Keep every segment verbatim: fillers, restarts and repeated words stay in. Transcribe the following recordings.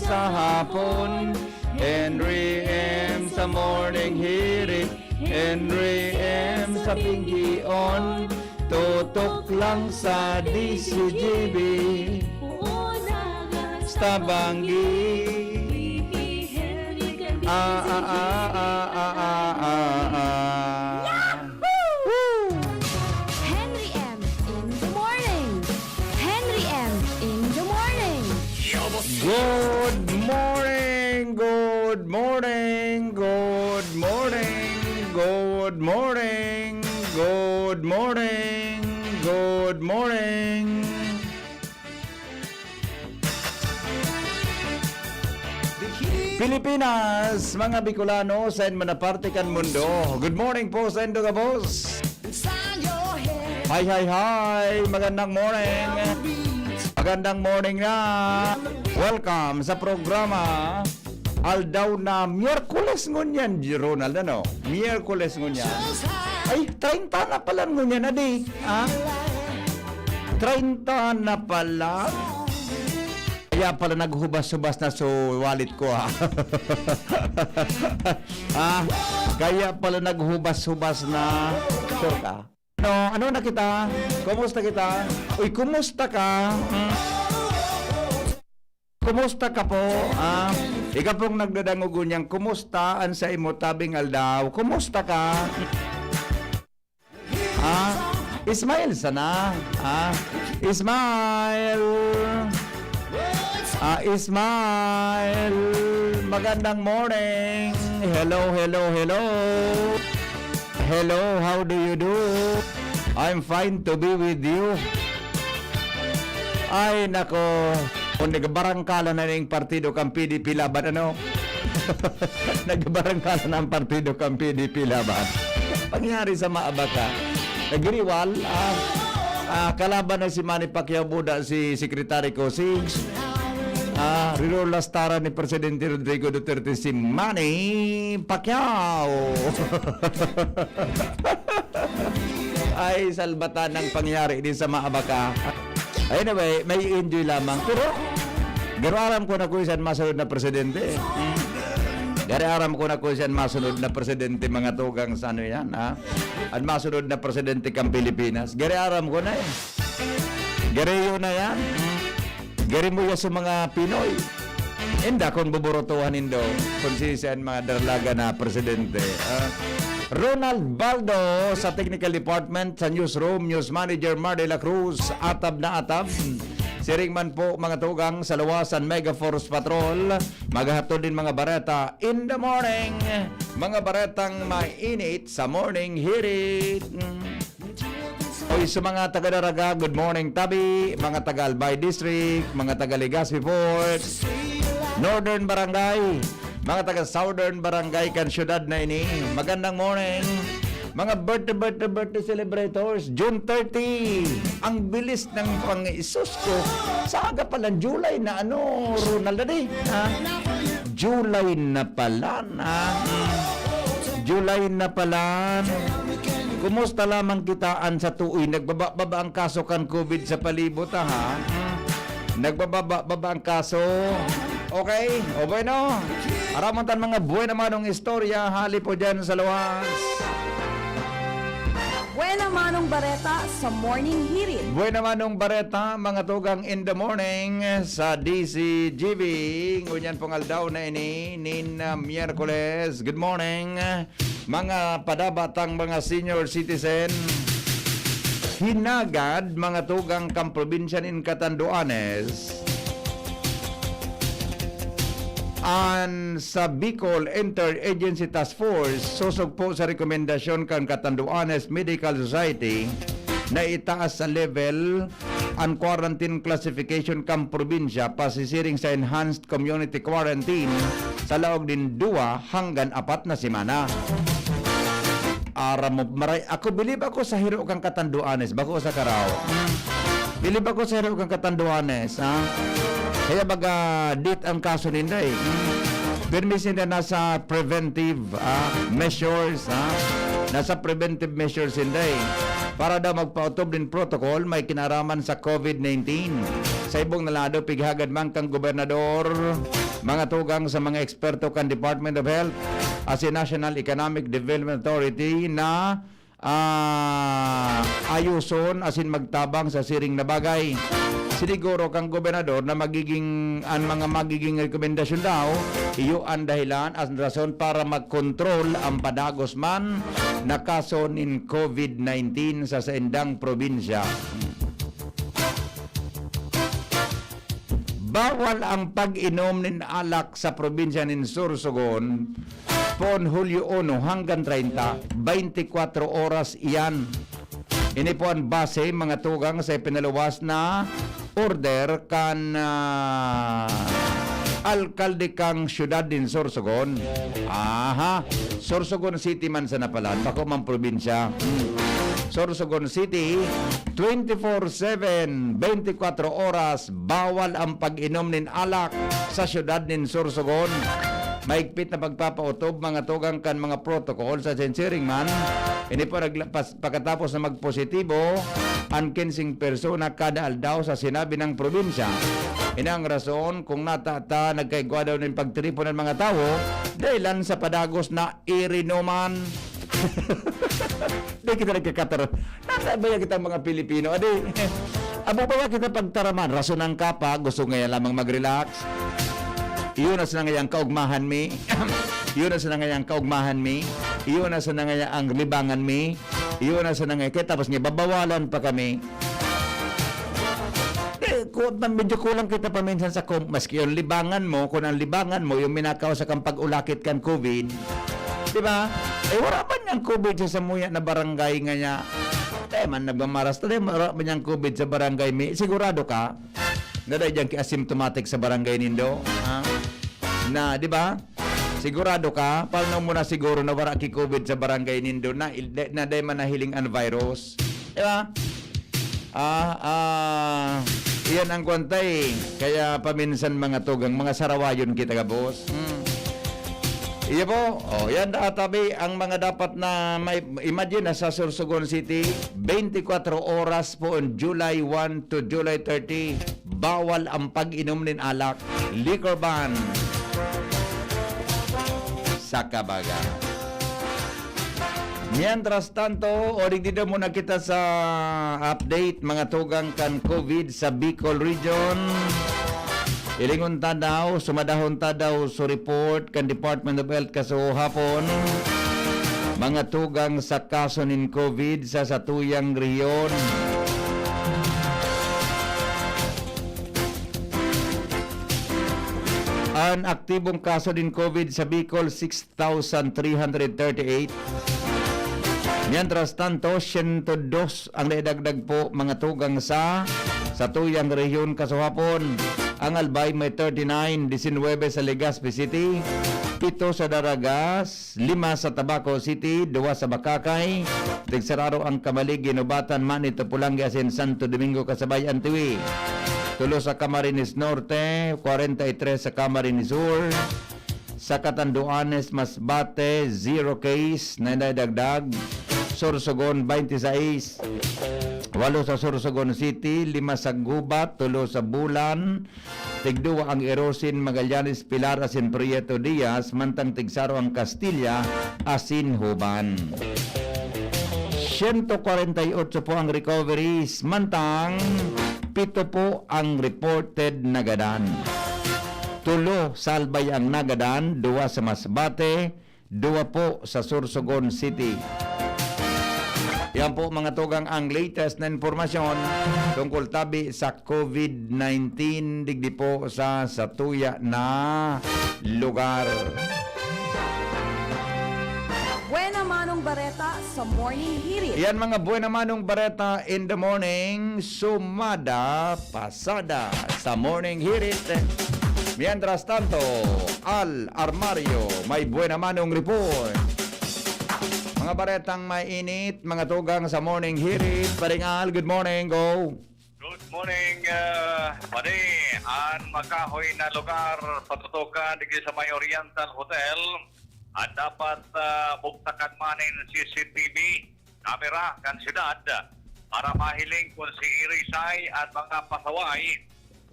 sa hapon, Henry M sa morning hirit, Henry M sa pingkion, tutok lang sa D C G B. Tabanggi. Ah, ah, ah, ah, ah, ah, ah, ah. Woo! Henry M in the morning. Henry M in the morning. Good morning, good morning, good morning, good morning, good morning, good morning. Pilipinas, mga Bicolano, sa inyo na parte kan mundo. Good morning po sa indo gabos. Hi, hi, hi! Magandang morning! Magandang morning na! Welcome sa programa Aldaw na Miyerkules ngunyan, Ronald, ano? Miyerkules ngunyan. Ay, treinta na pala ngunyan, adi. Ha? Treinta na pala. Kaya pala naghubas-hubas na so wallet ko, ha? Ah, kaya pala naghubas-hubas na. Sure ka? Ano, ano na kita? Kumusta kita? Uy, kumusta ka? Hmm? Kumusta ka po? Ah, ikaw pong nagdadangog ngunyan, kumusta an sa imo tabing aldaw? Kumusta ka? Ah, smile sana. Ah, smile. Ah, smile. Magandang morning. Hello, hello, hello. Hello, how do you do? I'm fine to be with you. Ay, nako. Kung nagbarangkala na ning partido kan P D P Laban, ano? Nagbarangkala na ang partido kan P D P Laban. Pangyari sa maabaka. Nagiriwal, ah, ah, kalaban na si Manny Pacquiao, buda si Secretary Cosing. Ah, rirolastaran ni Presidente Rodrigo Duterte si Manny Pacquiao. Ay, salbatan ang pangyari din sa maabaka. Anyway, may enjoy lamang. Pero, garo aram ko na kung saan masunod na presidente. Hmm. Garo aram ko na kung saan masunod na presidente, mga tugang, sa ano yan, ha? Ang masunod na presidente kang Pilipinas. Garo aram ko na eh. Garo yun na yan. Hmm. Garo mo yan sa mga Pinoy. Inda kung buburutuhan nindo kung sino siya ang mga darlaga na presidente. Ah, Ronald Baldo sa technical department, sa newsroom, news manager Mar de la Cruz, atab na atab. Siring man po, mga tugang, sa luwasan, Mega Force Patrol, maghahatod din mga bareta in the morning. Mga baretang mainit sa morning hirit. Oy, sa mga taga Daraga, good morning, tabi. Mga taga Albay District, mga taga Legazpi Fort, Northern Barangay, mga taga Southern Barangay kan syudad na ini. Magandang morning. Mga birthday, birthday, birthday celebrators, June thirty. Ang bilis ng pang-isus ko. Sa aga pa lang, July na ano, Ronald, adi? Ha? July na pala na. July na pala. Kumusta lamang kita an sa tuoy? Nagbaba-baba ang kaso kan COVID sa palibot, ha? Nagbababa-baba ang kaso. Okay? O bueno. Aramon tan mga buena manong istorya, hali po dyan sa luwas. Buena manong bareta sa Morning Hirit. Buena manong bareta, mga tugang in the morning sa D C G B. Ngunyan pong aldaw na ini, nin, ah, Miyerkules. Good morning, mga padabatang mga senior citizen. Hinagad, mga tugang kan probinsya nin Catanduanes. An sa Bicol Interagency Task Force, sosog po sa rekomendasyon kan Catanduanes Medical Society na itaas sa level an quarantine classification kan probinsya pasisiring sa enhanced community quarantine sa laog nin duwa hanggan apat na semana. Aram mo, maray, ako, bilib ako sa hiro kan Catanduanes, bako sa Carao. Bilib ako sa hiro kan Catanduanes, ha? Kaya baga, dit ang kaso ninda, eh. Pirmi sinda nasa preventive, ah, measures, ha? nasa preventive measures sinda eh. Para daw magpaotob nin protocol, may kinaraman sa COVID nineteen. Sa ibong na lado, pighagad man kan gobernador, mga tugang sa mga eksperto kan Department of Health, asin National Economic Development Authority na ah, ayoson asin magtabang sa siring na bagay. Siniguro kan gobernador na magiging, an mga magiging rekomendasyon daw, iyo an dahilan, an rason para magkontrol an padagos man na kaso nin COVID nineteen sa saindang probinsya. Bawal ang pag-inom nin alak sa probinsya nin Sorsogon, poon Hulyo uno hanggang treinta, baynti kwatro oras iyan. Ini po an base, mga tugang, sa ipinaluwas na order kan, ah, alkalde kan siyudad nin Sorsogon. Aha, Sorsogon City man sana pala, bako man probinsya. Hmm. Sorsogon City, twenty-four seven, baynti kwatro oras, bawal ang pag-inom nin alak sa siyudad nin Sorsogon. Mahigpit na pagpapautob, mga tugang, kan mga protocol sa siring man. Ini po nagla-, pas-, pagkatapos na magpositibo an kinseng persona kada aldaw sa sinabi ng probinsya. Ini ang rason kung nata ta nagkaigwa daw nin pagtiripon ang mga tawo dahilan sa padagos na irinuman. Di kita nagkakatar-, nasa ba yan kitang mga Pilipino? Adi, abo ba yan kita pagtaraman? Rason ang kapa, gusto nga yan lamang mag-relax. Iyon na sana ngayang kaugmahan mi. Iyon na sana ngayang kaugmahan mi. Iyon na sana ngayang libangan mi. Iyon na sana ngayang, kaya tapos niya, babawalan pa kami. Eh, ku-, medyo kulang kita paminsan sa kom-, maski yung libangan mo, kung ang libangan mo, yung minakaw sa kang pag-ulakit kan COVID, di ba? Eh, wala man yung COVID sa samuya na barangay nga niya. Tayo man nagmamaras, tayo wala man yung COVID sa barangay. May, sigurado ka na dahil dyan ki-asymptomatic sa barangay nindo? Ha? Na, di ba? Sigurado ka? Paano mo na siguro na wala ki-COVID sa barangay nindo na, na dahil man nahiling ang virus? Di ba? Ah, ah, iyan ang kwanta eh. Kaya paminsan mga tugang, mga sarawayon kita, gabos. Hmm. Iyo po. Oh, yan, ah, tabi, ang mga dapat na may, imagine na sa Sorsogon City, twenty-four oras po on July one to July thirty, bawal ang pag-inom nin alak, liquor ban, sa Kabaga. Mientras tanto, o digdi daw muna kita sa update, mga tugang kan COVID sa Bicol Region. Ilingon ta daw, sumadahon ta daw sa report kan Department of Health kasuhapon, mga tugang sa kaso nin COVID sa satuyang rehiyon. An aktibong kaso nin COVID sa Bicol, six thousand three hundred thirty-eight. Mientras tanto, siyento dos ang naidagdag po, mga tugang, sa, sa tuyang rehiyon kasuhapon. Ang Albay may thirty-nine, disinwebe sa Legazpi City, pito sa Daraga, lima sa Tabaco City, duwa sa Bacacay, tigsararo ang Camalig, Guinobatan, Manito, Polangui asin Santo Domingo kasabay an Tiwi. Tulo sa Camarines Norte, kwarenta y tres sa Camarines Sur, sa Catanduanes, Masbate, zero case na nadagdag. Sorsogon, twenty-six. Walo sa Sorsogon City, lima sa Gubat, tulo sa Bulan, tigduwa ang Irosin, Magallanes, Pilar asin Prieto Diaz, mantang tigsaro ang Castilla asin Juban. Siyento kwarenta y otso po ang recoveries, mantang pito po ang reported na gadan. Tulo sa Albay ang nagadan, duwa sa Masbate, duwa po sa Sorsogon City. Yan po, mga tugang, ang latest na impormasyon tungkol tabi sa COVID nineteen digdi po sa satuya na lugar. Buena Manong Bareta sa Morning Hirit. Yan, mga Buena Manong Bareta in the morning, sumada pasada sa Morning Hirit. Mientras tanto, Al Armario, may Buena Manong Report. Mga baretang mainit, mga tugang sa Morning Hirit. Paring Al, good morning, go! Good morning, ah, Madi. An makahoy na lugar, patutukan digdi sa may Oriental Hotel. An dapat, ah, bugtakan man nin C C T V camera kan syudad para mahiling kun siisay an mga pasaway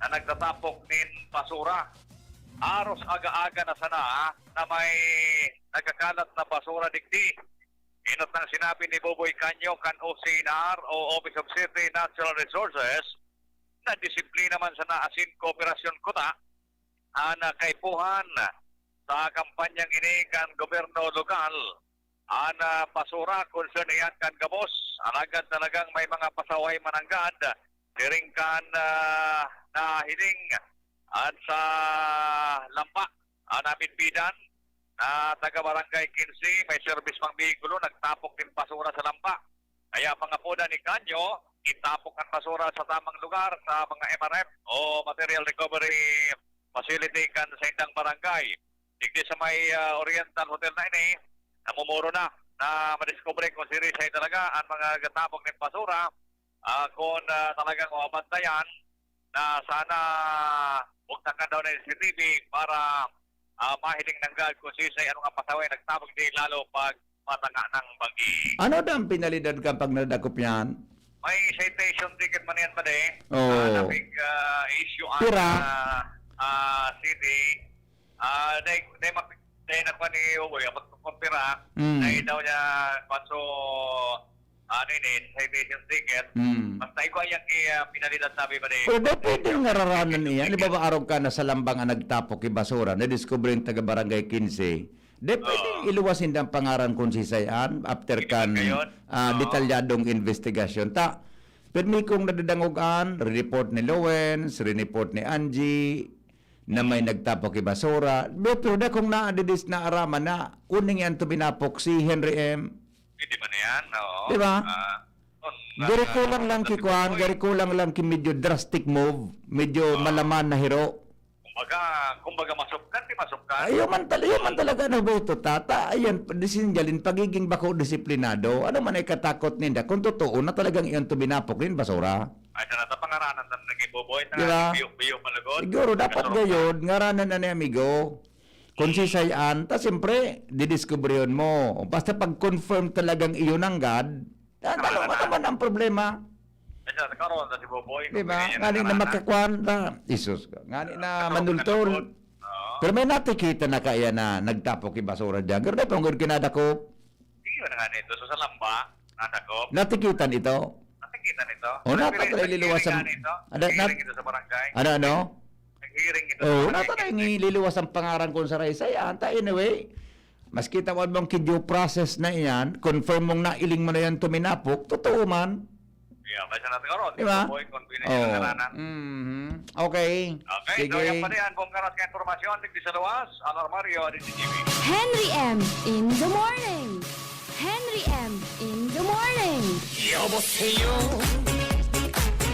na nagtatapok nin basura. Aros aga-aga na sana na may nagkakalat na basura digdi. Enot nang sinabi ni Boboy Canyo kan O C N R o Office of City Natural Resources na disiplina man sana asin kooperasyon kuta an, ah, kaipuhan sa kampanyang ini kan gobyerno lokal. An, ah, basura, concern iyan kan gabos. Alagad talagang may mga pasaway mananggad siring kan, ah, nahiling at sa lampa, ah, nabitbidan na taga Barangay Quince, may serbis pang behikulo, nagtapok nin basura sa lampa. Kaya pangapodan ni Canyo, itapok an basura sa tamang lugar sa mga M R F o Material Recovery Facility kan saindang barangay. Digdi sa may, ah, Oriental Hotel na ini, namumuro na na madiskubre kung sirisay talaga an mga gatapok nin basura, ah, kung, ah, talagang mabantayan na sana bugtakan daw na C C T V para, ah, mahiling nanggad kung siisay, ano nga pasaway nagtabog di lalo pag matanga ng bagi. Ano daw ang penalidad kan pag nadakop yan? May citation ticket man yan, pare. Oo. Ah, na pig, ah, issue ang, Pira? ah, ah, city. Ah, dahil, dahil map-, dahil nakuha ni Ugoy, abot ko kung pira, Mm. dahil daw niya, kaso, ano yun eh, citation ticket. Mm. Basta ikaw yung, ah, penalidad sabi ba ni Pero daw pwede nga raranan niya. Halimbawa, arog ka na sa lambang ang nagtapok yung basura, nadiskubre yung taga Barangay Quince. Di pwede Oo. iluwas hindi ang pangaran kung siisay an after Hindi kan, man gayon. ah, Oo. detalyadong investigasyon. Ta, pirmi kong nadadangog an, re-report ni Lowens, re-report ni Angie, na may nagtapok yung basura. Be, pero dakong naadidis na araman na, uning yan tuminapok si Henry M. Pwede man yan, oo. Di ba? Ah, on, Gari ah, kulang lang on, ki kuan, gari kulang lang ki medyo drastic move, medyo Oo. malaman na hiro. Kumbaga, kumbaga masupkan, di masupkan. Ayaw man tal-, ayaw man talaga na ba ito, tata? Ayan, disinjalin, pagiging bako disiplinado. Ano man ay katakot ninda? Kung totoo na talagang iyon tuminapok rin basura. Ay, sana ta pangaranan ta naging boboy, ta Di ba? biyo, biyo malagod. Siguro dapat Kasurok na. gayod, ngaranan na ni amigo. Kung si Sayan, ta siyempre, didiskubrihon mo. Basta pag-confirm talagang iyon ang God, ah, Tama ano, na. ano man ang problema? Ay, sana, karoon na si Boboy, Di kung ba? pwede niya Ngani na na naman, ha? makakuan ta. Isus ka. Ngani na Karoon na manultol. na po. Oo. Pero may natikita na kaya na nagtapok yung basura dyan. Pero may panggod kinadakop. Sige, wala nga nito. So, sa lamba, nadakop. Natikitan ito? Natikitan ito. O, Nagpiring-, natatalay liluwas nagpiring ang nga nito. Ada-, Nagpiring nat-, ito sa barangay. Ano, ano? Nagpiring ito sa Oo, barangay. natatalay ang liluwas ang pangaran kong saraysay. Anta, anyway, maski tawad mong ki-due process na iyan, confirm mong nailing mo na yan tuminapok, totoo man. Yeah, kaya sa natin karon, Di ba? Boy, kung pwede Oo. nila ngaranan. Mhm. Okay. Okay, Sige. so yan pa rin ang buong karas nga impormasyon. Digdi sa luwas, Alar Mario, D C T V. Henry M in the morning. Henry M in the morning. 여보세요.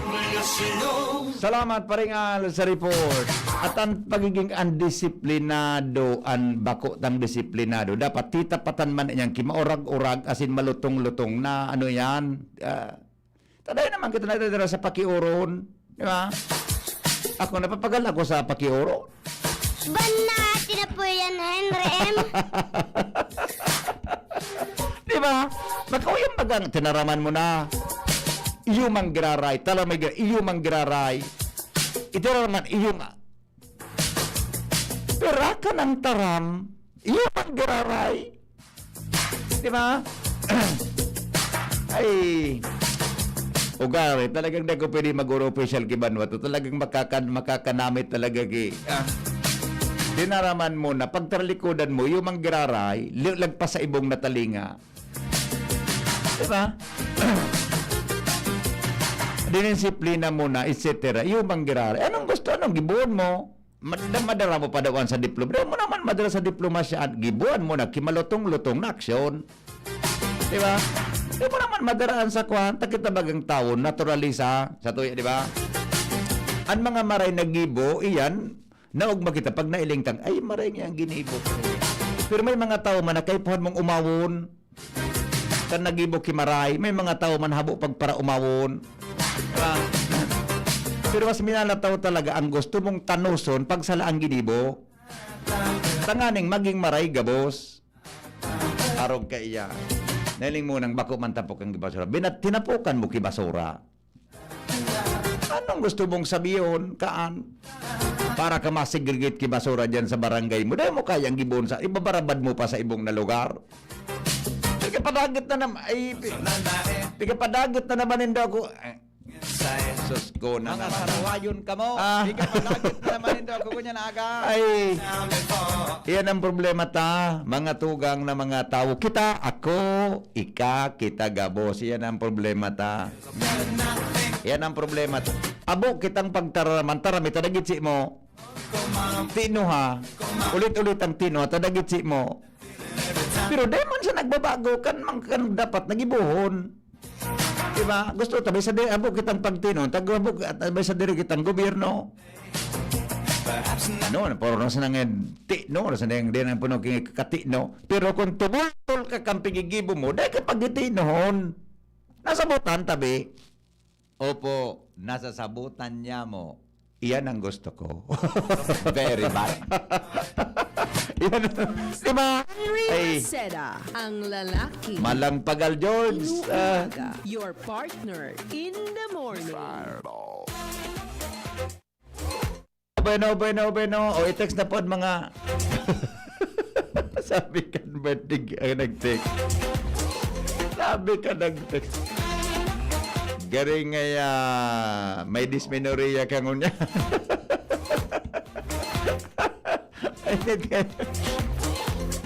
안녕하세요. Salamat, Paring Al, sa report. At ang pagiging undisiplinado, ang bako tang disiplinado, dapat titapatan man niyang kimaurag-urag, asin malutong-lutong na, ano yan, ah, Taday naman kita nadadara sa pakiuron, di ba? Ako, napapagal ako sa pakiuron. Banat, tinapoy yan, Henry M. Di ba? Baka uyang bagang tinaraman mo na. Iyo mang giraray, tala may gira-, iyo mang giraray. Itiraman, iyo nga. Pira ka ng taram, iyo mang giraray. Di ba? Ay, ugali, talagang di ako pwede mag-uro official ki Banwa. To talagang makakan-, makakanamit talaga ki, ah. Dinaraman mo na, pagtaralikodan mo, iyo mang giraray, li-, lagpas sa ibong na talinga. Di ba? Dinisimplina mo na, et cetera. Iyo mang giraray. Anong gusto? Anong gibohon mo? Mad-, madara mo pa daw an sa diploma. Dai mo naman madara sa diploma siya, at gibohan mo na kimalutong-lutong na aksyon. Di ba? Dai mo naman madara an sa kwan, ta kita bagang tawo, naturalisa, sa tuya, di ba? An mga maray naggibo, iyan, naog makita pag nailing tang, "Ay, maray niya ang ginibo ko." Pero may mga tawo man na kaipuhan mong umawon. Kan naggibo ki maray, may mga tawo man habo pagparaumawon. Diba? Pero mas minalataw talaga ang gusto mong tanuson pag sala ang ginibo. Tanganing maging maray gabos. arog kaiya. Nahiling mo nang bako man tapok ang basura. Binat-, tinapukan mo ki basura. Anong gusto mong sabihon, kaan? Para ka masegregate ki basura diyan sa barangay mo. Dahil mo kayang gibon sa, ibabarabad mo pa sa ibong na lugar. Pigapadagit na naman, ay, pi-, pigapadagit na naman nindo ako. Eh, sus ko na Mga naman. Sarawayon ka mo. Ah. Pigapadagit na naman nindo ako, kunya na aga. Ay, iyan ang problema ta, mga tugang na mga tawo. Kita, ako, ika, kita, gabos. Iyan ang problema ta. Iyan ang problema ta. Abo kitang pagtararaman, tarami ta dagit si mo. Tino ha. Ulit-ulit ang tino ha, ta dagit si mo. Pero dai man siya nagbabago, kan, man, kan dapat nagibuhon. Diba? Gusto ta, bay sa di-, abo kitang pagtino, tag-, abo, at bay sa diri kitang gobyerno. Ano, puro na sa nangin, ti, no? Sa nangin, di na puno kini kati, no? Pero kung tumutol ka kang pigigibo mo, dai ka pagitinohon. Nasabutan, tabi. Opo, nasasabutan niya mo. Iyan ang gusto ko. Very bad. Iyan, diba? Henry Ay. Maceda, ang lalaki. Malang pagal, George. Ah. Inuumaga, your partner in the morning. Bueno, bueno, bueno. O, i-text na pod mga Sabi kan birthday, ang nag-text. Sabi kan nag-text. Garing nga, ah, may dysmenorrhea ka ngunyan. Ay, hindi.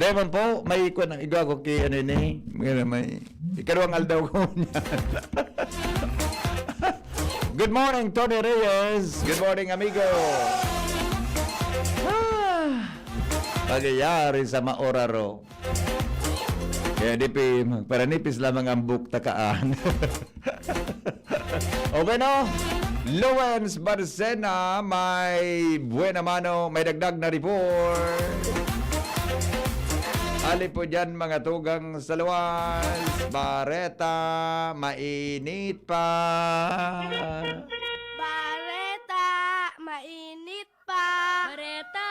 Dahil man po, may ikon ang igwa ko kay ano ini. May, may ikaduhang aldaw ko ngunyan. Good morning, Tony Reyes. Good morning, amigo. Ah, pagyayari sa maoraro. Kaya di pi, magparanipis lamang ang buhok ta kaan. Okay, no? Lawrence Barcena, may buena mano, may dagdag na report. Ali po dyan, mga tugang sa luwas. Bareta, mainit pa. Bareta, mainit pa. Bareta,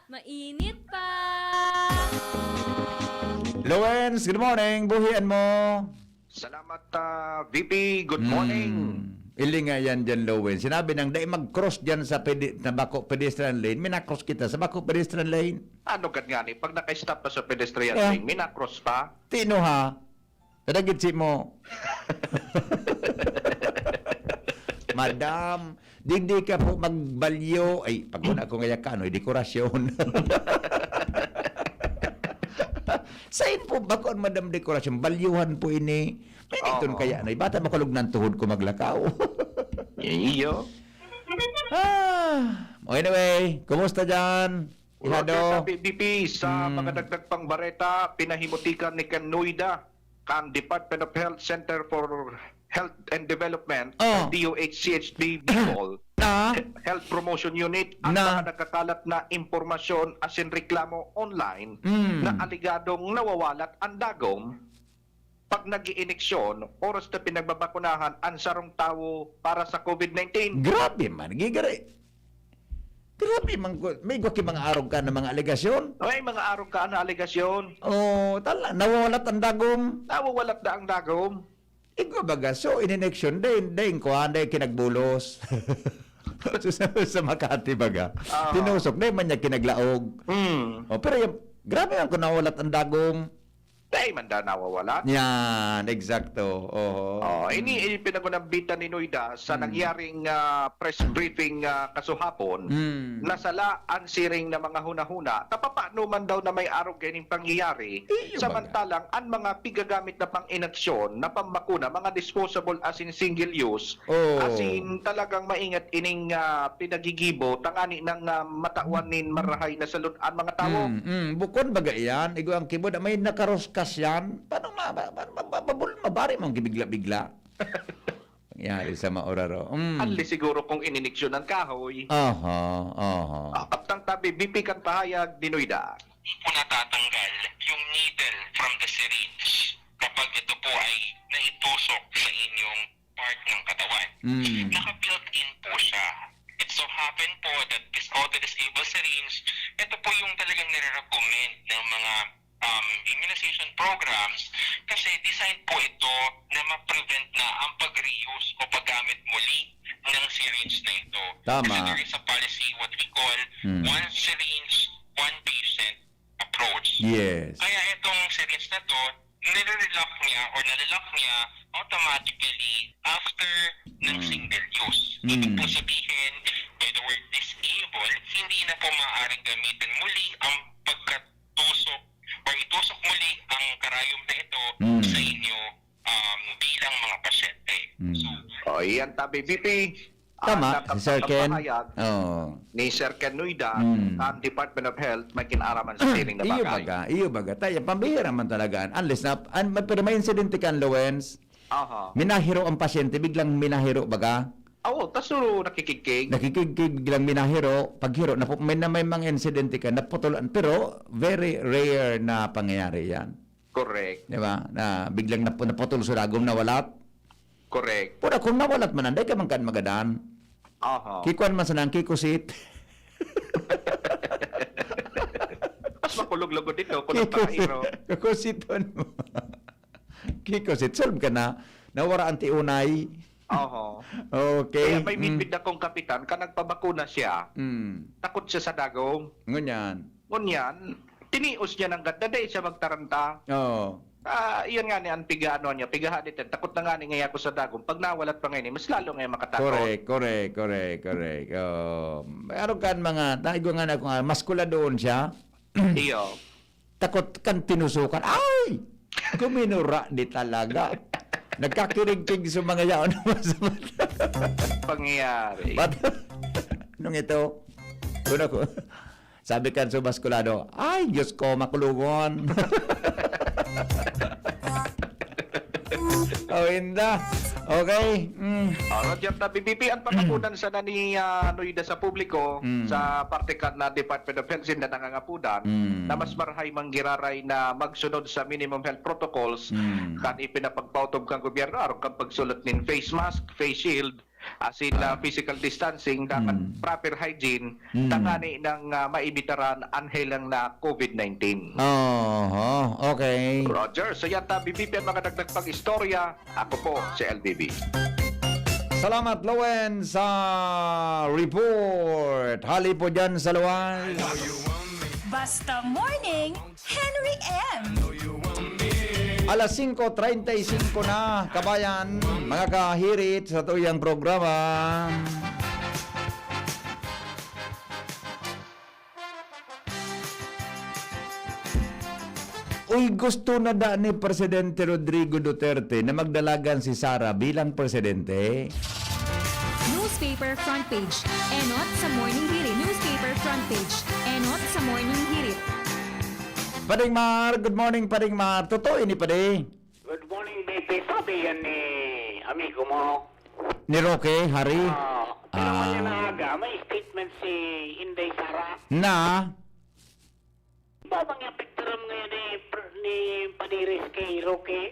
mainit pa. Lawrence, good morning. Buhian mo. Salamat, ah, V P. Good morning. Hmm. Ili nga yan dyan, Lowen. Sinabi nang dai mag-cross dyan sa pedi-, na bako pedestrian lane. Minakross kita sa bako pedestrian lane. Ano gad nga ni? Pag naka-stop pa sa pedestrian Yeah. lane, minakross pa? Tino ha? Kadagit si mo. Madam, digdi ka po magbalyo. Ay, pag una ko ngayon ka, ano, dekorasyon. Sain po ba ko ang madam dekorasyon? Balyuhan po ini. May Oo. Nagtun kaya na. Bata makulog ng tuhod ko maglakaw. Iyo. Ah, anyway, kumusta dyan? Ihado? Roger, sa B B P, sa Hmm. mga dagdag pang bareta, pinahimutikan ni Ken Noida, kan Department of Health Center for Health and Development, Oh. D O H C H D Bicol, Na? Health Promotion Unit, ang Na? mga nagkakalat na impormasyon asin reklamo online Hmm. na aligadong nawawalat ang dagom pag nag-iiniksyon, oras na pinagbabakunahan ang sarong tawo para sa COVID nineteen. Grabe man, gigari. Grabe man ko, may igwa ki mga arog ka na mga alegasyon. May mga arog ka na alegasyon. Oh, tala, nawawalat ang dagom. Nawawalat na ang dagom. Igwa baga, so, in election, dahil, dahil ko, dahil kinagbulos. sa, sa, sa Makati baga. Ah. Tinusok, dahil man niya kinaglaog. Hmm. Oh, pero yung, grabe ang kung nawawalat ang dagom. Dai man da nawawala. Yan, eksakto. Oho. Oh, ini, ini pinagunambitan ni Noida sa Hmm. nangyaring, ah, press briefing, ah, kasuhapon, Hmm. na sala an siring na mga hunahuna, ta papaano man daw na may arog kaining pangyayari, Iyo, baga. Samantalang an mga pigagamit na pang-inaksyon na pambakuna, mga disposable as in single use, Oh. As in, talagang maingat ining, ah, pinagigibo, tangani nang, ah, matawan nin marahay na salud an mga tawo. Mm, mm. Bukon baga iyan, igo ang kibod, may nakaroskas yan. Paano ma-, ma-, ma-, ma-, mabul-, mabari mong gibigla-bigla? Nangyari sa maoraro. Mm. Anli siguro kung ininiksyon ng kahoy. Aha, aha. Ah, kaptang tabi, B P kan pahayag, Dinoyda. Hindi po natatanggal yung needle from the syringe kapag ito po ay naitusok sa inyong part ng katawan. Mm. Naka-built-in po siya. It so happen po that this auto-disable syringe, ito po yung talagang nire-recommend ng mga, um, immunization programs kasi designed po ito na ma-prevent na ang pag-reuse o paggamit muli ng syringe na ito. Tama. Kasi there is a policy, what we call, Hmm. one syringe, one patient approach. Yes. Kaya itong syringe na to, nire-relock niya or nare-lock niya automatically after ng Hmm. single use. Ibig Hmm. po sabihin, by the word disable, hindi na po maaaring gamitin muli ang pagkatusok or itusok muli ang karayom na ito Hmm. sa inyo, um, bilang mga pasyente. Hmm. So, O, iyan tabi, V P. Ah, Tama, si Sir Ken. nakapagpahayag Oo. ni Sir Ken Nuida, Mm. ang Department of Health, may kinaraman sa sining na Iyo bagay. baga, iyo baga. Tayo, pambihira man talaga. Unless na, an, pero may insidente kan, Lowens. Aha. Minahiro ang pasyente, biglang minahiro baga. Oo, tas so, nakikigkig. Nakikigkig, biglang minahiro. Paghiro, napu-, may, na may mga insidente ka, naputulan. Pero, very rare na pangyayari yan. Correct. Di ba? Na biglang napu-, naputol sa dagom, nawalat. Correct. Pura kung nawalat man, anday ka man kan magadan. Aha. Kikuan man sana ang kikusit. Mas makulog lugod ito kung Kikusit. nagpahiro. Kukusiton mo. Kikusit. Solve ka na. Nawara ang tiunay. Oho. Okay. Kaya may Mm. midbid akong kapitan, ka nagpabakuna siya, Mm. takot siya sa dagom. Ngunyan. Ngunyan, tinios niya ng ganda, dahil siya magtaranta. Oo. Ah, iyan nga ni ang piga-ano niya, pigaha dito. Takot na nga ni ngaya ako sa dagom. Pag nawalat pa ngayon, eh, mas lalo ngayon makatakot. Correct, correct, correct, correct. Oo. May araw kan mga, naigo nga na kung, ah, maskula doon siya. Iyo. Takot kan tinusukan. Ay! Kuminura di talaga. Nagkakirigkig sa mga yaon. Pangyayari. Ba't? Nung ito, una ko, sabi kan subaskulado, "Ay, Diyos ko, makulungon." Oh, inda. Okay. Mm. Ah, Roger, na B B P, ang panagunan sana ni, ah, Noida sa publiko, Mm. sa parte kan na Department of Health, sinda nangangapudan Mm. na mas marahay manggiraray na magsunod sa minimum health protocols Mm. kan ipinapagpautob kan gobyerno, aron kan pagsulot nin face mask, face shield, asin, ah, Ah. physical distancing, dangan Mm. proper hygiene, Mm. tangani nang, ah, maibitaran an helang na COVID nineteen. Oho, okay. Roger, so yan ta, B B P ang mga dagdag pang istorya. Ako po si L B B. Salamat, Lowen, sa report. Hali po dyan sa luwas. Basta Morning, Henry M. Alas singko treinta y cinco na, kabayan, mga kahirit sa tuyang programa. Uy, gusto na da ni Presidente Rodrigo Duterte na magdalagan si Sara bilang presidente? Newspaper front page. Enot sa Morning Hirit. Newspaper front page. Enot sa Morning Hirit. Pading Mar, good morning, Pading Mar. Totoo ini, Padi? Good morning, B P. Sabi yan ni amigo mo. Ni Roque, Hari? Ah, pero Ah. kanya na aga, may statement si Inday Sara. Na? Di ba bang yung picture ngayon ni, ni Padiris kay Roque?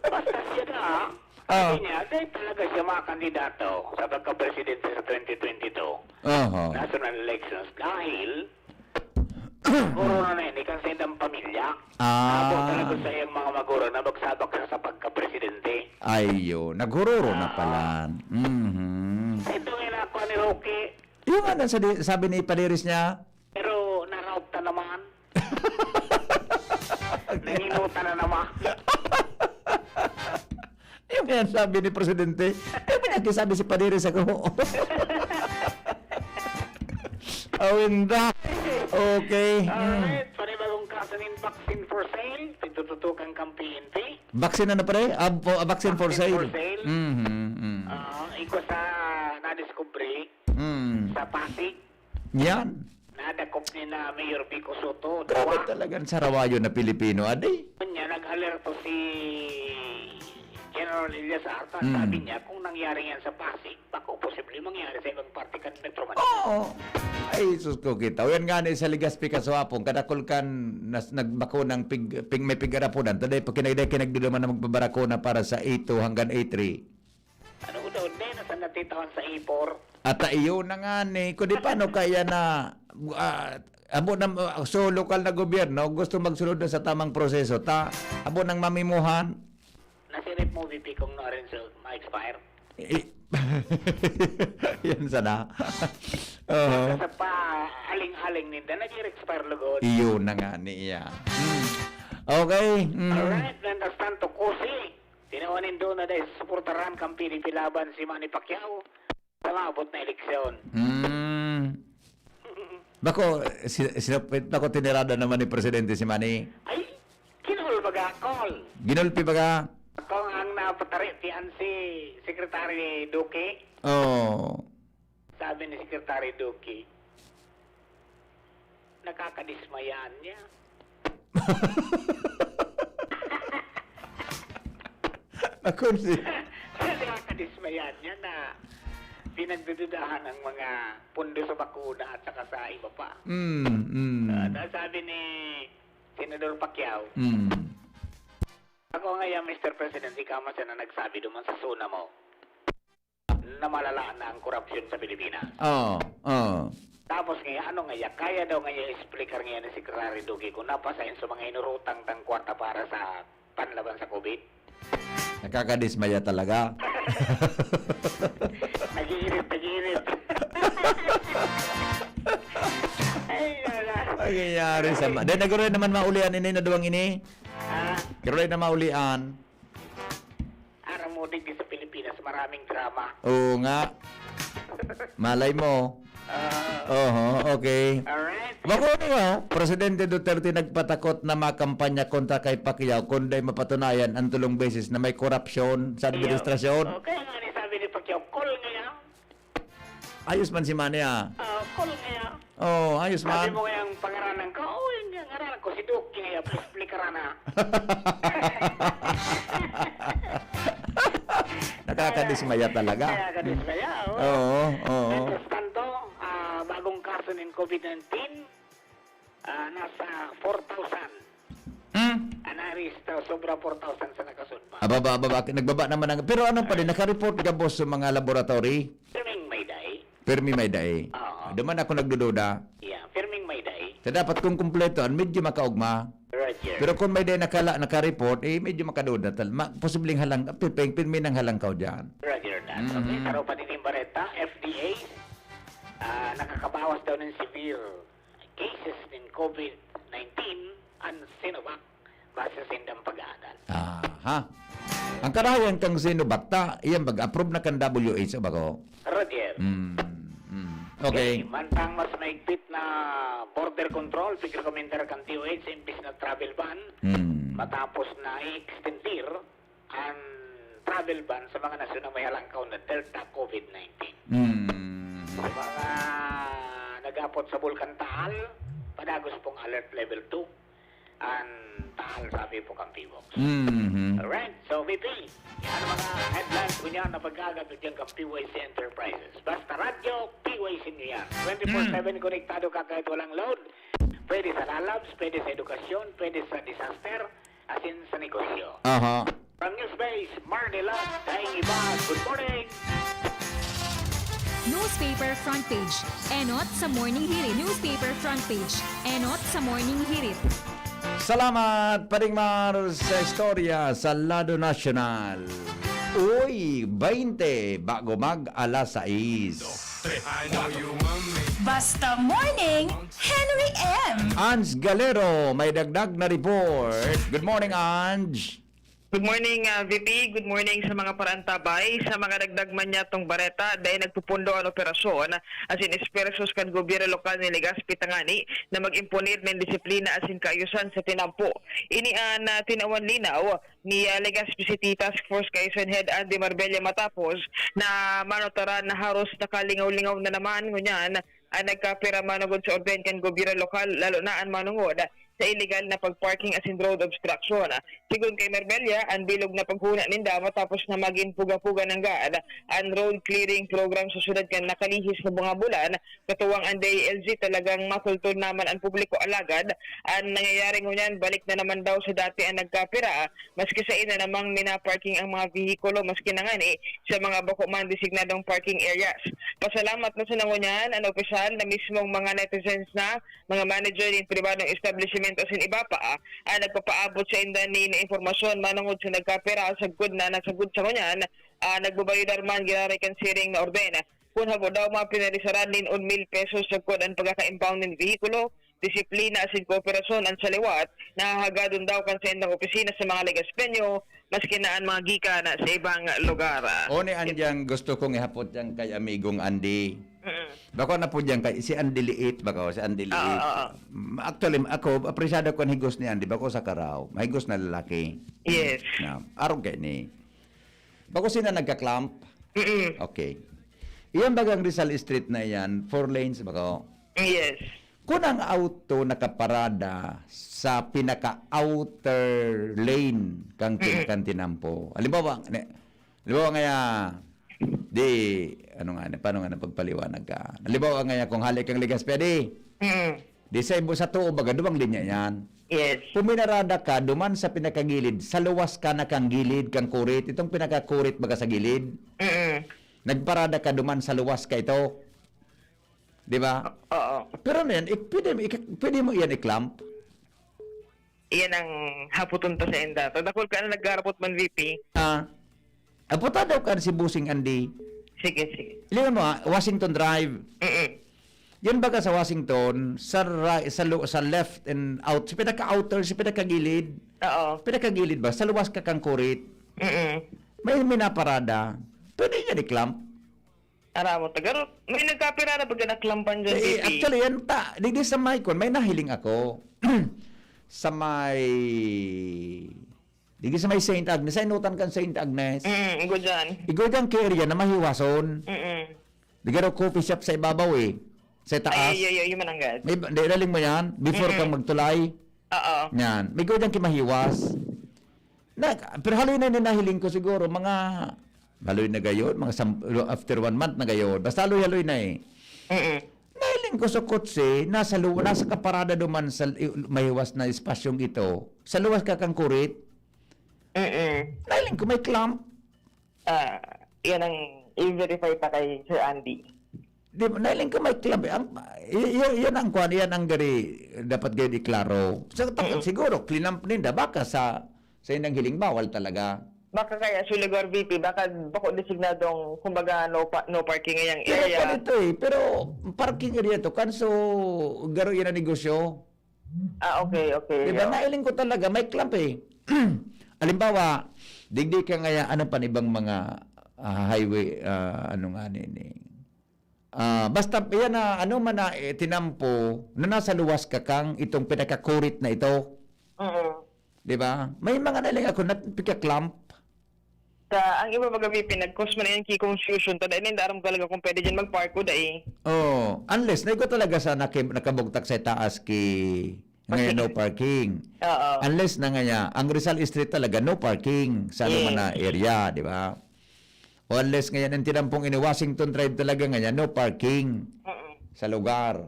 Basta siya na, ah. Ah. Sabi niya, dahil talaga siya makakandidato sa pagka-presidente sa twenty twenty-two Oho. national elections dahil korona na yun, ikan sa indang pamilya. Ah. Abo talaga sa iyang mga maguro na magsabak siya sa pagka-presidente. Ayo, naghururo na Ah. pala. Mhm. Ito nga na ako ni Roque. Yung ano, sa di-, sabi ni Padiris niya? Pero naraot na naman. Nanginuta na naman. Yung yan sabi ni Presidente, eh, may nagsasabi si Padre sa ko. Awinda. Okay. Mm. Alright, panibagong kaso nin vaccine for sale, pitututukan kang P N P. Vaccine ano, pre? Ah, po, ah, vaccine for Vaccine sale. for sale. Mhm, mm. Ah, iko sa nadiskubre Mm. sa Pasig. Yan. Nadakop ni na Mayor Vico Soto. Grabe Dawa. Talagang sarawayon na Pilipino, adi. Kanya, nag-alerto si General Elias Arta. Mm. Sabi niya, kung nangyari yan sa Pasig, baka posible mangyari sa ibang parte kan Metro Manila. Oo. Ay, sus ko kita. Yan nga ni sa Legazpi, Kasuapon, kadakol kan nas-, nagbakonang pig-, pig-, may pig-arapunan. Taday, pa kinagday, kinagduduman na magbabarakona para sa eight two hanggang eight three. Ano ko daw, hindi, nasa natitawan sa ipor. At iyo na nga ni, kundi paano kaya na, ah, Abo na, so, lokal na gobyerno gusto magsunod na sa tamang proseso. Ta, abo nang mamimuhan. Nasirip mo, V P, kung no rin sa ma-expire? Eh, yan sana. Oo. Sa pa, aling-aling ninda, nag-expire lugod. Iyon na nga niya. Hmm. Okay. Hmm. Alright, mientras tanto, Kusi, tinawan nindo na dahil suportaran kang P D P laban si Manny Pacquiao sa maabot na eleksyon. Hmm. Bako, si, si, bako tinirada naman ni Presidente si Manny. Ay, kinol baga, call. Ginulpi baga? Kung ang napatari, ti an si Secretary Duque. Oh. Sabi ni Secretary Duque, nakakadismayaan niya. Ako si Nakakadismayaan niya na pinagdududahan ang mga pondo sa bakuna at saka sa iba pa. Mm, mm. Ah, ta-, sabi ni Senador Pacquiao, Mm. "Ako ngayon, Mister President, ikaw man sana nagsabi duman sa SONA mo na malala na ang korupsyon sa Pilipinas." Oo, oo. Tapos ngayon, ano ngayon, kaya daw ngayon explicar ngayon ni Secretary Duque kung napasa yun sa mga inurutang tang kwarta para sa panlaban sa COVID? Nakakadismaya talaga. Nag-iinit, nag-iinit. Ay, wala. Nangyayari sa ma-, Dahil nagkaroon naman maulian ini, na duwang ini. Ah. Karoon na maulian. Aram mo, digdi sa Pilipinas, maraming drama. Oo nga. Malay mo. Ah. Oho, okay. Alright. Bako niyo, Presidente Duterte nagpatakot na makampanya kontra kay Pacquiao, kundi mapatunayan ang tulong beses na may korupsyon sa Iyo. administrasyon. Okay, nga ni sabi ni Pacquiao, call ngayon. Ayos man si Manny, ah. Ah, call ngayon. Oh, ayos Sabi man. mo ngayang pangaranan ko, "Oh, yung ngaranan ko, si Duque ngayon, please, plikaran na." Nakakadismaya talaga. Nakakadismaya, oo. Oo, oo. Mientras tanto, ah, bagong kaso nin COVID nineteen, ah, nasa four thousand. Hmm? An nairehistrado, sobra four thousand sa nakasudma. Ababa, ababa. Nagbaba naman ang, pero ano pa rin, nakareport gabos sa mga laboratory? Pirming may dai. Pirmi may dai. Oo. Duman ako nagdududa. Yeah, pirming may dai. So, dapat kung kumpleto, an medyo makaugma. Roger. Pero kung may dai nakala-, nakareport, eh, medyo makaduda tal-, ma-, posibleng halang-, pir-, pir-, pirmi nang halangkaw dyan. Roger that. Mhm. Okay, saro pa din yung bareta, F D A, ah, nakakabawas daw ng severe cases nin COVID nineteen an Sinovac base sa indang pag-aadan. Aha. Ang karahayan kang Sinovac ta, iyan mag-approve na kan W H O bako? Roger. Mm, mm. Okay. Okay, mantang mas mahigpit na border control, pigrekomendar kan D O H imbis na travel ban, Mm. matapos na i-extendir ang travel ban sa mga nasyon na may halangkaw na Delta COVID nineteen. Mm. Sa mga nag-aapot sa Bulkan Taal, padagos pong alert level two ang Taal, sabi po kan PHIVOLCS. Mhm. Alright, so V P, yan ang mga headlines ko niyan na pag-aagad ko dyan kan P Y C Enterprises. Basta radyo, P Y C nyo yan. Twenty-four seven Mm. konektado ka kahit walang load. Pwede sa lalabs, pwede sa edukasyon, pwede sa disaster, asin sa negosyo. Aha. From News Base, Manila, daing iba, good morning. Newspaper front page. Enot sa Morning Hirit. Newspaper front page. Enot sa Morning Hirit. Salamat, Pading Mar, sa istorya sa lado nasyonal. Uy, baynte, bago mag alas sais. Basta Morning, Henry M. Ange Galero, may dagdag na report. Good morning, Ange. Good morning, ah, V P. Good morning sa mga paraantabay. Sa mga dagdag man niyatong bareta, dai nagpupundo an operasyon asin esfuerzos kan gobyerno lokal ni Legazpi tangani na mag-imponer nin disiplina asin kaayusan sa tinampo. Ini an, ah, tinawan linaw ni, ah, Legazpi City Task Force Kaayusan Head Andy Marbella matapos na manotaran na haros nakalingaw-lingaw na naman ngunyan ang nagkapira manugod sa orden kan gobyerno lokal, lalo na an manungod sa illegal na pag-parking asin road obstruction. Sigon kay Marbella, an bilog na paghona ninda matapos na magin puga-puga nanggad an road clearing program sa syudad kan nakalihis na mga bulan. Katuwang an D I L G, talagang matultol naman an publiko, alagad an nangyayari ngunyan, balik na naman daw sa dati an nagkapira, maski saen na namang mina-parking ang mga vehikulo, maski na ngani sa mga bako man designadong parking areas. Pasalamat na sa ngunyan an opisyal na mismong mga netizens na mga manager nin pribadong establisimento asin iba pa, ah, ang nagpapaabot sa inda nin impormasyon manongod sa nagkapira. Sagkod na nasagkod sa ngunyan, ah, nagbabayodar man giraray kan siring na orden. Kun habo daw mapenalisaran nin un mil pesos sagkod an pagkaka-impound nin vehikulo, disiplina asin kooperasyon an sa liwat, nahahagadon daw kan saindang opisina sa mga Legaspeño, maski na an mga gikan sa ibang lugar. Oni an It- diyang gusto kong ihapot diyan kay amigong Andy. Mm. Bako na po diyan kay si Andy Liit, bako si Andy Oo, Liit. oo. Mm, actually, ako, apresyado ko ang higos ni Andy, bako sa karaw. Mahigos na lalaki. Yes. Na, arog kay ni. Bako sina nagka-clamp? Mm-mm. Okay. Iyan bagang Rizal Street na iyan, four lanes bako? Yes. Kung ang auto nakaparada sa pinaka-outer lane kang tin-, Mm. kang tinampo. Halimbawa, ne-, halimbawa ngaya, di, ano nga, paano nga na pagpaliwanag ka? Halimbawa ngaya, kung hali kang Legazpi, di, Mm. di sa ibo sa tuo, baga, duwang linya yan. Yes. Puminarada ka, duman sa pinakagilid, sa luwas ka na kang gilid, kang kurit, itong pinakakurit baga sa gilid. Mm-mm. Nagparada ka, duman sa luwas ka ito. Di ba? Oo. Pero ano yan, ik-, pwede, ik-, pwede mo iyan i-clamp? Iyan ang hapoton ta sa inda. Tadakol ka na nagkarapot man, V P. Ah. Aputa daw kan si Bossing Andy. Sige, sige. Lingon mo, ah, Washington Drive. Mm-mm. Yun baga sa Washington, sa ri-, sa lo-, sa left and out, sa pinaka-outer, sa pinakagilid. Oo. Pinakagilid ba? Sa luwas ka kang kurit. Mm-mm. May minaparada. Pwede yan i-clamp. Aram mo, tagarot. May nagkapira na pagka naklampan dyan, Eh, V P. Actually, yan ta, digdi sa may kwan, may nahiling ako. Sa may, digdi sa may Saint Agnes, sa inutan kan Saint Agnes. Mm, igo dyan. Igo dyan kay area na mahiwason. Mm-mm. Di garo coffee shop sa ibabaw eh. Sa taas. Ay, ay, ay, ay, yung mananggad. May, di, laling mo yan? Before Mm-mm. kang magtulay? Oo. Yan. May igo dyan kay mahiwas. Na, pero haloy na ni nahiling ko siguro, mga, haloy na gayon, mga sam-, after one month na gayon. Basta haloy-haloy na eh. Mm-mm. Nahiling ko sa kotse, nasa lu-, nasa kaparada duman sa i-, mahiwas na espasyong ito. Sa luwas ka kang kurit. Mm-mm. Nahiling ko may clamp. Ah, yan ang i-verify pa kay Sir Andy. Di ba, nahiling ko may clamp eh. Ang, y-, y-, yan ang kwan, yan ang gari, dapat gayud iklaro. Sa, ta-, Mm-mm. siguro, clinamp ninda, baka sa, sa indang hiling, bawal talaga. Baka kaya sa lugar, V P, baka bako designadong, kumbaga, no pa-, no parking ngayang Pero area. Kwan ito eh, pero parking area to, kanso garo yan ang negosyo. Ah, okay, okay. Di ba, oo. Nahiling ko talaga, may clamp eh. Halimbawa, digdi ka ngaya, ano pa ibang mga, ah, highway, ah, ano nga nini? Ah, basta, yan na, ano man na, eh, tinampo, na nasa luwas ka kang itong pinakakurit na ito. Mm. Di ba? May mga nahiling ako na pika-clamp. Sa, ang iba baga, V P, nag-cause man yan ki confusion. Tada, hindi aram talaga kung pwede dyan mag-park o dai. Oh, unless, na ikaw talaga sa naki-, nakabugtak sa taas ki, ngayon, no Parking. Parking. Oo. Unless na nga niya, ang Rizal Street talaga, no parking sa Yes. mga area, di ba? O unless ngayon, ang tinampong ini Washington Drive talaga ngayon, no parking Mm-mm. sa lugar.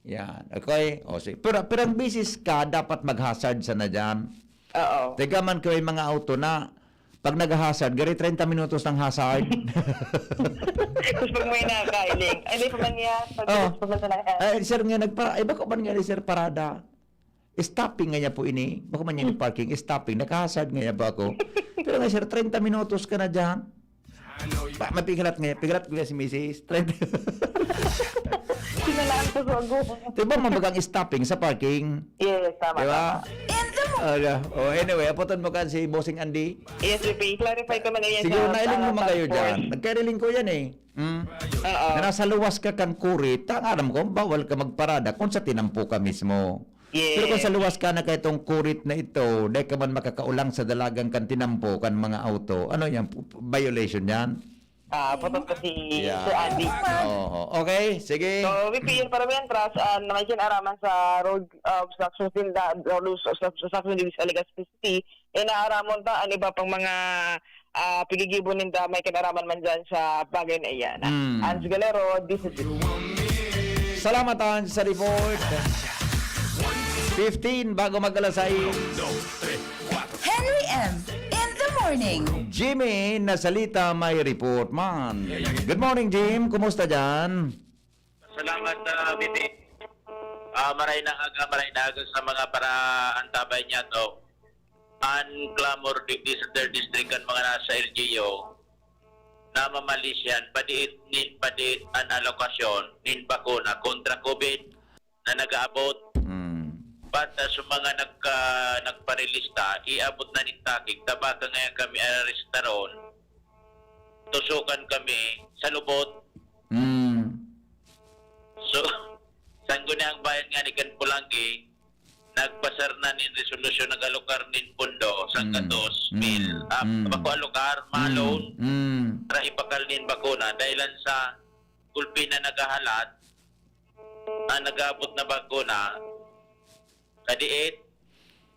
Yan. Okay? O, si-, pero, pero ang bisis ka, dapat mag-hazard sana dyan. Oo. Teka man, kaya yung mga auto na, pag nag-hazard, gari treinta minutos ng hazard. Tapos pag may nakailing, ay, di pa man niya. Pag Oh. pag na lang. Ay, sir, nga nagpa-, ay, bako man nga ni sir parada. Stopping nga niya po ini. Bako man niya ni Hmm. parking, stopping. Naka-hazard nga niya po ako. Pero nga, sir, treinta minutos ka na dyan. Pa, mapigalat nga, pigalat ko nga si misis. Treinta. Sinalaan ko sa ago. Di ba, mabagang stopping sa parking? Yes, tama, Di ba? tama. Ala, oh, anyway, apoton mo kan si Bossing Andy. Yes, V P. Clarify ko man yan Siguro sa, nailing sa mo man kayo transport. dyan. Nagkariling ko yan eh. Mm. Oo. Na nasa luwas ka kang kurit, ang aram ko, bawal ka magparada kung sa tinampo ka mismo. Yes. Pero kung sa luwas ka na kay itong kurit na ito, dahil ka man makakaulang sa dalagang kan tinampo, kan mga auto, ano yan? Violation yan? Ah, putot ko si Sir Andy. Oho. Okay, sige. So, V P N para may antras, ah, na may kinaraman sa road, ah, obstruction, road obstruction dito sa Legazpi City. Inaaramon ta ang iba pang mga, ah, pigigibo ninda may kinaraman man dyan sa bagay na iyan. Mm. Hans Galero, D C C. Salamat, Hans, sa report. Fifteen, bago mag alas sais. Henry M in the morning. Jimmy Nasalita may report man. Good morning, Jim. Kumusta dyan? Salamat, ah, Bibi. Ah, maray na aga, maray na aga sa mga paraantabay niya to. An clamor digdi sa third district kan mga nasa L G U, namamali siyan, padiit ni, padiit an alokasyon nin bakuna kontra COVID na nag-aabot. Mm. Bata sa mga nagka-, nagparelista, iabot na nin takig, tabaka ngayon kami arestaron, tusukan kami sa lubot. Mm. So, sangguniang bayan nga ni kan Pulanggi, nagpasar na nin resolusyon, nag-alokar nin pondo, sangka Mm. dos mil. Mm. Ah, Mm. bako alokar, Mm. ma-loan, Mm. para ibakal nin bakuna. Dahilan sa gulpi na naghahalat, ang nag-aabot na bakuna, kadiit,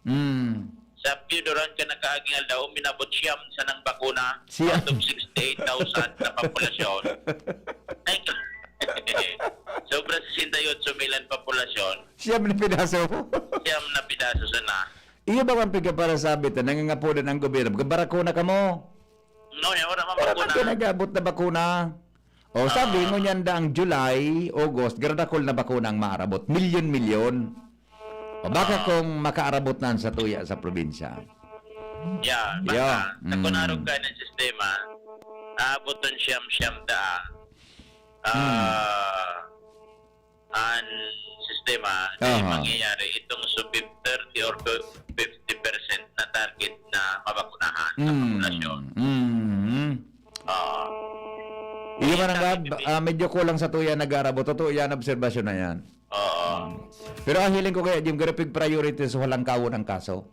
Mm. sa Pio Duran ka nakaaging aldaw, minabot siyam sanang bakuna, Siyam. out of sixty-eight thousand na populasyon. Ay, sobra sesenta y ocho mil ang populasyon. Siyam na pidaso. Siyam na pidaso sana. Iyo ba ang pagkaparasabi ta, nangangapodan ang gobyerno? Barakuna kamo? No, yan, wala man Wala bakuna. Man pinag-abot na bakuna. O, sabi Ah. mo niyan da ang July, August, gradakol na bakuna ang maarabot. Milyon-milyon. O, baka Ah. kung makaarabot na sa tuya sa probinsya. Yeah, Yeah. baka. Sa Mm. kunarog ka ng sistema, aaboton siyam-siyam da. Ah, Mm. an sistema na Aha. mangyayari itong sub thirty or fifty percent na target na mabakunahan sa Mm. populasyon. Mm. Oo. Iyo man ang Sabi gab-, ni ah, medyo kulang sa tuya nag-arabo. Totoo yan, obserbasyon na yan. Oo. Mm. Pero ang hiling ko kaya, Jim, garapig priority sa walang kawo ng kaso.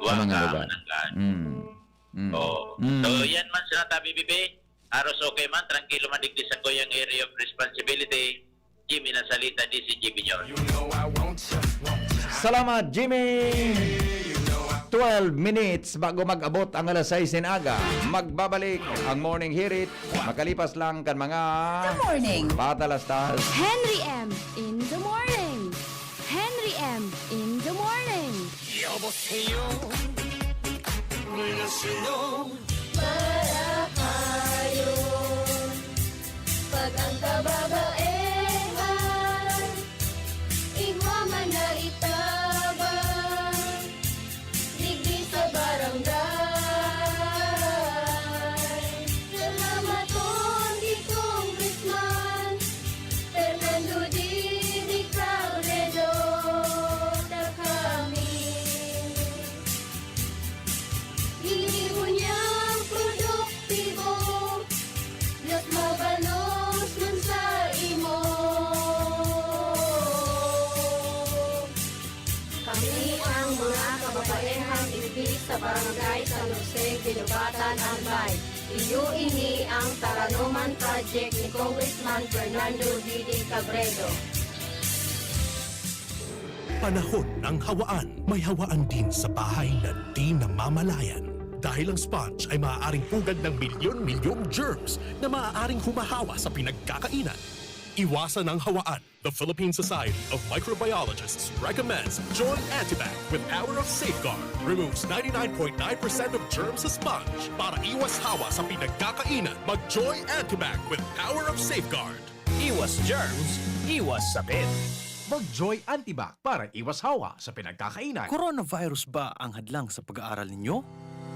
Sa Wala mga ka, lugar. Mananggal. Mm. Mm. Oo. Mm. So, yan man sa tabi, Bibi. Aros okay man, tranquilo man digdi sa kuyang area of responsibility. Jimmy Nasalita, D C G B News. Salamat, Jimmy! Twelve minutes bago mag-abot ang alas sais nin aga. Magbabalik ang Morning Hirit. Makalipas lang kan mga The Morning. Patalastas. Henry M in the morning. Henry M in the morning. 여보세요. Para hayo, pag ang kababaehan, igwa man na itabang, digdi sa barangay. Salamaton ki Congressman Fernando Didi Cabredo, ta kami. Ginibo niyang produktibo, mas mabalos man sa imo. Kami ang mga kababaehang igdi sa Barangay San Jose, Guinobatan, Albay. Iyo ini ang Taranoman Project ni Congressman Fernando Didi Cabredo. Panahon ng hawaan. May hawaan din sa bahay na di namamalayan. Dahil ang sponge ay maaaring pugad ng milyon-milyong germs na maaaring humahawa sa pinagkakainan. Iwasan ang hawaan. The Philippine Society of Microbiologists recommends Joy Antibac with power of safeguard. Removes ninety-nine point nine percent of germs sa sponge. Para iwas hawa sa pinagkakainan, mag Joy Antibac with power of safeguard. Iwas germs, iwas sakit. Mag Joy Antibac para iwas hawa sa pinagkakainan. Coronavirus ba ang hadlang sa pag-aaral ninyo?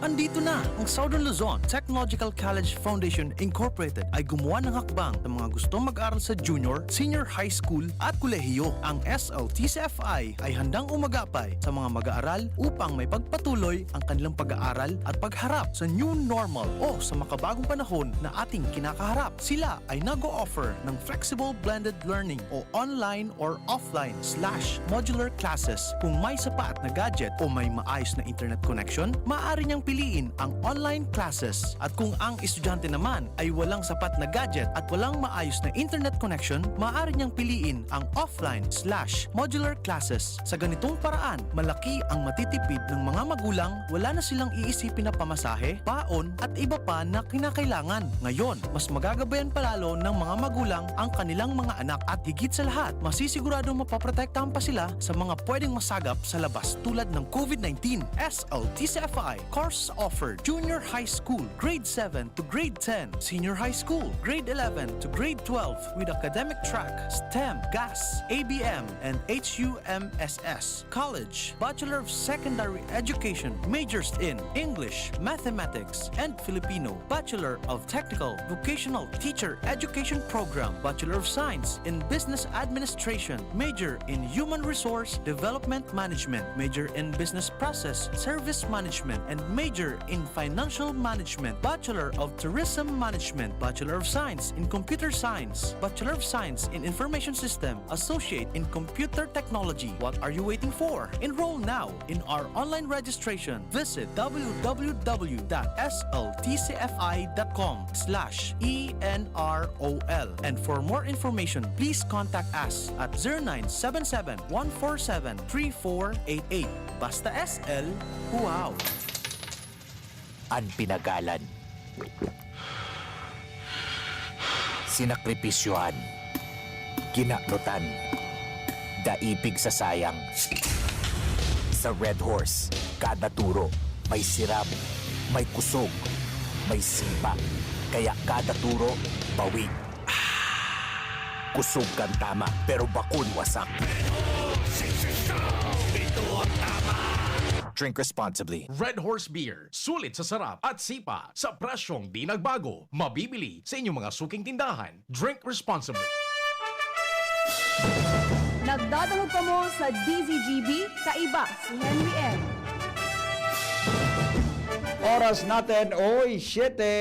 Andito na ang Southern Luzon Technological College Foundation Incorporated ay gumawa ng hakbang sa mga gustong mag-aral sa junior, senior high school at kolehiyo. Ang S L T C F I ay handang umagapay sa mga mag-aaral upang may pagpatuloy ang kanilang pag-aaral at pagharap sa new normal o sa makabagong panahon na ating kinakaharap. Sila ay nag-o-offer ng flexible blended learning o online or offline slash modular classes. Kung may sapat na gadget o may maayos na internet connection, maaari niyang piliin ang online classes. At kung ang estudyante naman ay walang sapat na gadget at walang maayos na internet connection, maaari niyang piliin ang offline slash modular classes. Sa ganitong paraan, malaki ang matitipid ng mga magulang, wala na silang iisipin na pamasahe, paon, at iba pa na kinakailangan. Ngayon, mas magagabayan pa lalo ng mga magulang ang kanilang mga anak at higit sa lahat, masisiguradong mapoprotektahan pa sila sa mga pwedeng masagap sa labas tulad ng COVID nineteen. S L T C F I course offered: Junior High School, Grade seven to Grade ten, Senior High School, Grade eleven to Grade twelve, with academic track, STEM, GAS, A B M, and H U M S S. College, Bachelor of Secondary Education, majors in English, Mathematics, and Filipino, Bachelor of Technical Vocational Teacher Education Program, Bachelor of Science in Business Administration, major in Human Resource Development Management, major in Business Process Service Management, and major in Financial Management, Bachelor of Tourism Management, Bachelor of Science in Computer Science, Bachelor of Science in Information System, Associate in Computer Technology. What are you waiting for? Enroll now in our online registration. Visit w w w dot s l t c f i dot com slash e n r o l. And for more information, please contact us at zero nine seven seven, one four seven, three four eight eight. Basta S L, wow! An pinagalan. Sinakripisyohan. Kinaprotan. Daipig sa sayang. Sa Red Horse, kada turo, may sirab, may kusog, may sipa. Kaya kada turo, bawi. Kusog kan tama, pero bakun wasak. Drink responsibly. Red Horse Beer. Sulit sa sarap at sipa sa presyong di nagbago. Mabibili sa inyong mga suking tindahan. Drink responsibly. Nagdadangog kamo sa D Z G B, kaiba si Henry M. Oras natin, oy, siyete.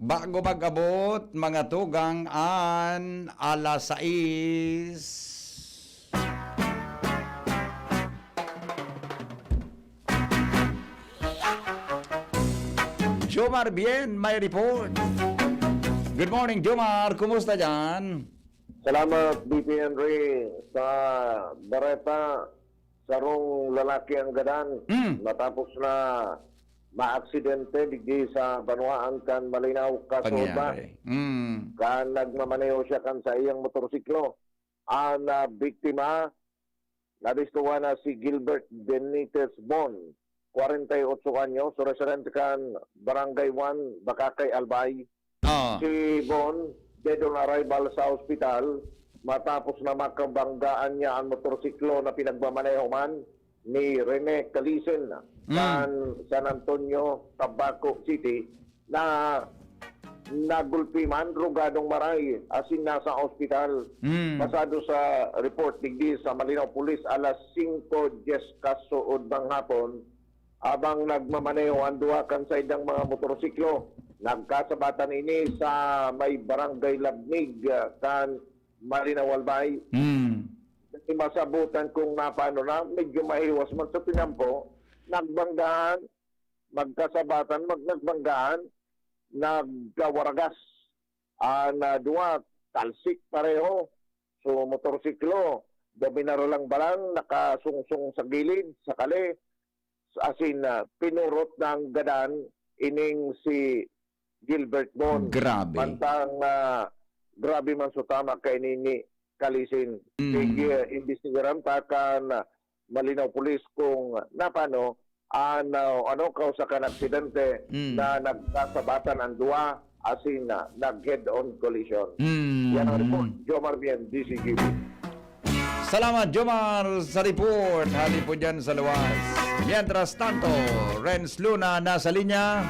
Bago mag-abot, mga tugang, an alas sais. Jomar Bien may report. Good morning, Jomar. Kumusta dyan? Salamat, B P Henry. Sa bareta, sarong lalaki ang gadan Mm. matapos na maaksidente digdi sa banwaan kan Malinao, Kasuod ba? Pangyayari. Mm. Kan nagmamaneho siya kan sa iyang motorsiklo. Ang ah, biktima, nabistuhan na si Gilbert Benitez Bon, kwarenta y otso anyos, residente kan Barangay one, Bacacay, Albay. Ah. Si Bon, dead on arrival sa ospital, matapos na makabanggaan niya ang motorsiklo na pinagmamaneho man ni Rene Calisen Mm. kan San Antonio, Tabaco City, na nagulpi man, rugadong maray, asin nasa ospital. Mm. Pasado sa report digdi sa Malinao Police, alas singko dyes kasuod ng hapon, abang nagmamaneho ang duha kan saindang mga motorsiklo. Nagkasabatan ini sa may barangay Labnig, ah, kan Malinao, Albay. Mm. Di masabutan kung napano na, medyo mahiwas man sa tinampo, nagbanggaan, magkasabatan, mag-, nagbanggaan, nagkawaragas ang ah, duwa, talsik pareho. So, motorsiklo, dominara lang balang, nakasungsong sa gilid, sa kali, asin ah, pinurot ng gadan ining si Gilbert Bon. Grabe. Mantang ah, grabe man sa tama kay nini Kalisin. Mm. Sige, imbestigaran ta kan ah, Malinao Police kung napano an ah, ano kausa kan aksidente Mm. na nagkasabatan ang duwa asin ah, nag-head-on collision. Mm. Yan ang report. Jomar Bien, D Z G B. Salamat, Jomar, sa report. Hali po dyan sa luwas. Mientras tanto, Renz Luna nasa linya.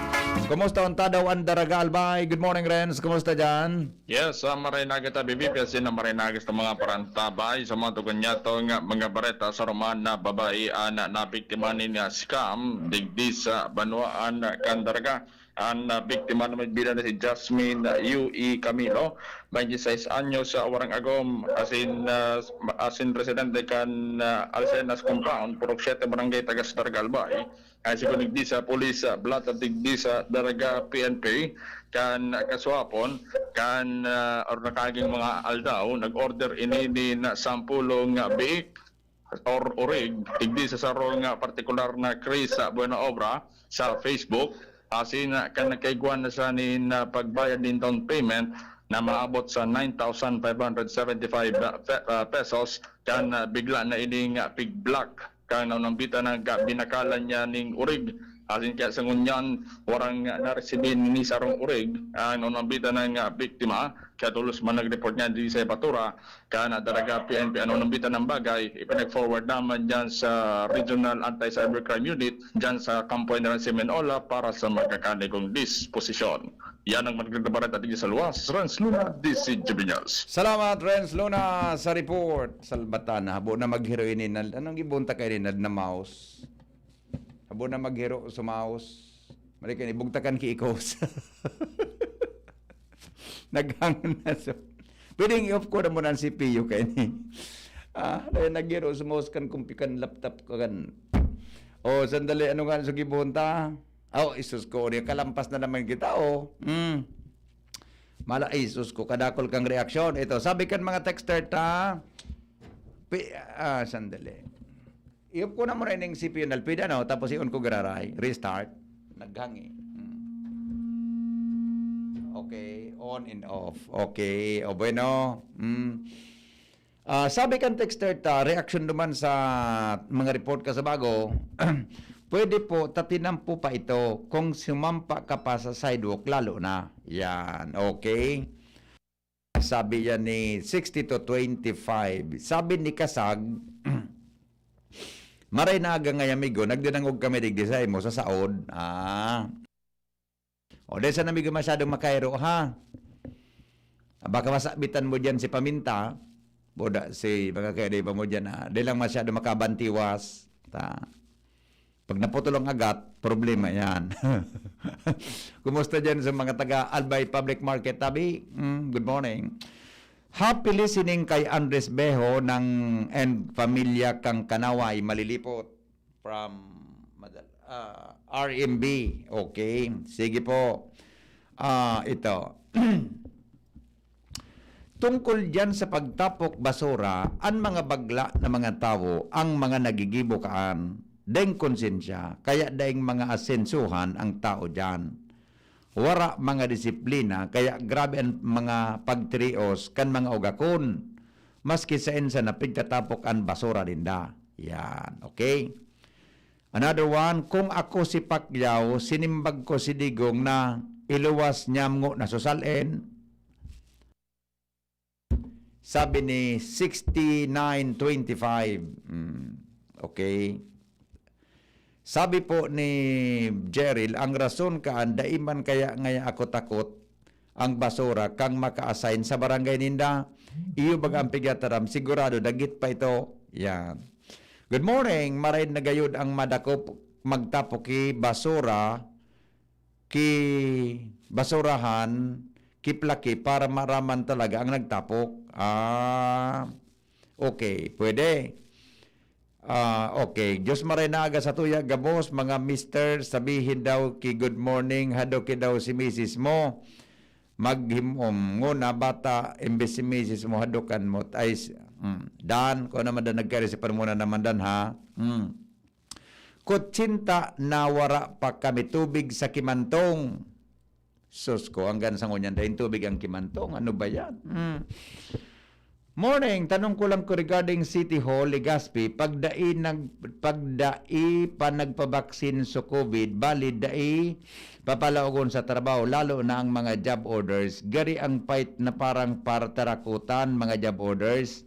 Kumusta ang Tadaw Andaraga, Albay? Good morning, Renz. Kumusta dyan? Yes, sa Marinaga ta, Bibi, kasi na Marinaga sa mga parantabay, sa mga tugon niya to nga mga bareta sa Roman na babae na nabiktima ni nga scam, digdi sa Banwaan, Candaraga. An, ah, biktima na may bida na si Jasmine, ah, U E Camilo, twenty-six anyos, sa Warang Agom, asin, ah, asin residente kan, ah, Alcenas Compound, Purok Siete, Barangay Tagas, Daraga, Albay. Ay sigun digdi sa pulis, ah, Blat at digdi sa Daraga P N P, kan kasuhapon, kan, ah, or nakaaging mga aldaw, nag-order ini nin sampulong, ah, biik or urig, digdi sa sarong, ah, partikular na Chris, ah, Buena Obra sa Facebook. Asin, ah, kan nagkaigwa na siya nin, ah, pagbayad nin down payment na maabot sa nine thousand five hundred seventy-five, ah, pe-, ah, pesos, kan, ah, bigla na ining, ah, pig-block kan naunambitan na ga-, binakalan niya ning urig. Asin kaya sa ngunyan, warang, ah, naresibi ni sarong urig ang naunambitan na, ah, biktima. Kaya tolos man nag-report niya di sa Epatura, kaya na talaga P N P ano nang bita ng bagay, ipinag-forward naman dyan sa Regional Anti-Cybercrime Unit, dyan sa Kampo General Simeon Ola para sa magkakanigong disposisyon. Yan ang magandang balita dito sa luwas. Renz Luna, D C G B News. Salamat, Renz Luna, sa report. Salbatan, habo na maghiro ini na, anong gibunta kayo ni Nad na mouse? Habo na maghiro sa mouse. Mali kayo, ibugtakan ki ikos. Naghangon na so. Pwedeng i-off ko na muna ang C P U kayo ni. Ah, dahil naghiro sa mouse kan kumpi kan laptop ko kan. Oh, sandali, ano nga sa gibunta? Oh, isus ko, niya kalampas na naman kita, oh. Hmm. Mala, ay, sus ko, kadakol kang reaksyon. Ito, sabi kan mga texter ta, pi-, ah, sandali. I-off ko na muna ining C P U nalpid, ano, tapos i-on ko giraray. Restart. Naghangi. Hmm. Okay, on and off. Okay, o bueno. Hmm. Ah, sabi kan texter ta, reaksyon duman sa mga report ka sa bago, pwede po, tatinampo pa ito kung sumampa ka pa sa sidewalk, lalo na. Yan, okay. Sabi yan ni sixty to twenty-five. Sabi ni Kasag, maray na aga nga, amigo, nagdinangog kami digdi sa imo sa saod. Ah. O, dahil sa namigo masyadong makairo, ha? Baka masabitan mo dyan si Paminta, boda, si mga kaya pa mo dyan, ha? Di lang masyado makabantiwas. Ta. Pag naputol ang agat, problema yan. Kumusta dyan sa mga taga Albay Public Market, Tabi? Mm, good morning. Happy listening kay Andres Beho ng and pamilya kang Kanaway, Malilipot. From Madal-, ah, R M B. Okay. Sige po. Ah, ito. Tungkol diyan sa pagtapok basura, an mga bagla na mga tawo ang mga nagigibo kaan, daing konsensya, kaya daing mga asensuhan ang tao diyan. Wara mga disiplina, kaya grabe an mga pagtirios kan mga ugakon, maski saen sa napigtatapok an basura ninda. Yan, okay? Another one, kung ako si Pacquiao, sinimbag ko si Digong na iluwas niya mga nasosal-en. Sabi ni sixty-nine twenty-five. Hmm, okay. Sabi po ni Jeril, ang rason kaan, dai man kaya ngaya ako takot ang basura kang maka-assign sa barangay ninda. Iyo baga ang pigataram, sigurado dagit pa ito. Yan. Good morning. Maray na gayud ang madakop magtapok ki basura, ki basurahan, ki plaki para maraman talaga ang nagtapok. Ah, okay, pwede. Ah, okay. Diyos maray na aga sa tuya, gabos, mga mister, sabihin daw ki good morning, hadoki daw si misis mo. Maghimom, nguna bata, imbes si misis mo, hadokan mo. Ay, s-, mm, dan, kung naman dan nagkari si Parmona naman dan, ha? Mm. Kutsinta na wara pa kami tubig sa Kimantong. Sus ko, hanggang sa ngunyan, dahil tubig ang Kimantong. Ano ba yan? Mm. Morning, tanong ko lang ko regarding City Hall, Legazpi, pag dai nag-, pag dai pa nagpabaksin sa COVID, bali dai papalaogon sa trabaho, lalo na ang mga job orders. Gari ang fight na parang partarakutan, mga job orders.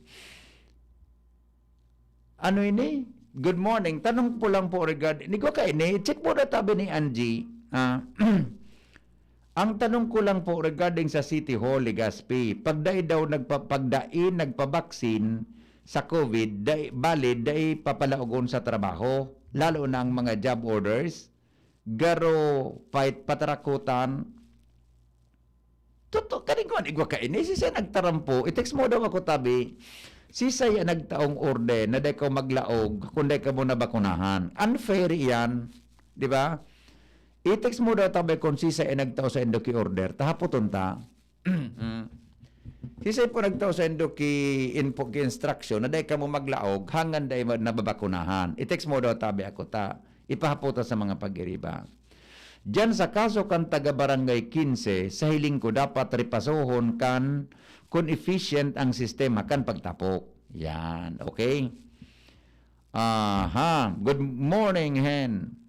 Ano ini? Good morning. Tanong po lang po regarding, ni ko kaini, check mo na tabi ni Angie. Ah, ang tanong ko lang po regarding sa City Hall, Legazpi, pag dai daw nagpa-, pag dai nagpabaksin sa COVID, dai, bali, dai papalaogon sa trabaho, lalo na ang mga job orders. garo, fight, patarakutan. Totoo, kani ko, igwa ka ini, sisay nagtarampo, i-text mo daw ako, tabi, sisay ang nagtaong order na dai ka maglaog, kung dai ka mo nabakunahan. Unfair iyan, di ba? I-text mo daw, tabi, kung sisay ang nagtao sa indo ki order, tahapoton ta. Mm. Sisay po nagtao sa indo ki info, ki instruction na dai ka mo maglaog hanggang dai ma-, nababakunahan. I-text mo daw, tabi, ako ta. Ipahapot ta sa mga pag-iriba. Diyan sa kaso kan taga Barangay quince, sa hiling ko dapat ripasohon kan kung efficient ang sistema kan pagtapok. Yan, okay? Aha, good morning, Hen.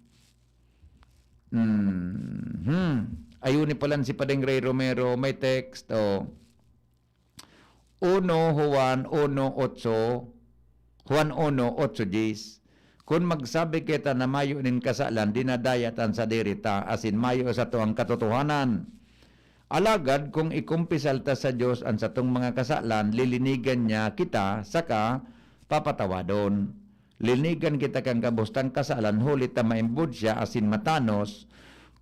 Mhm. Ayun ni palan si Padeng Ray Romero, may text, oh. Uno Juan uno otso, Juan uno, otso dyes. Kun magsabi kita na mayo nin kasalan, dinadaya ta an sadiri ta, asin mayo sato ang katotohanan. Alagad kun ikumpisal ta sa Dios an satong mga kasalan, lilinigan niya kita saka papatawadon. Linigan kita kan gabos tang kasalan, huli ta maimbod siya asin matanos.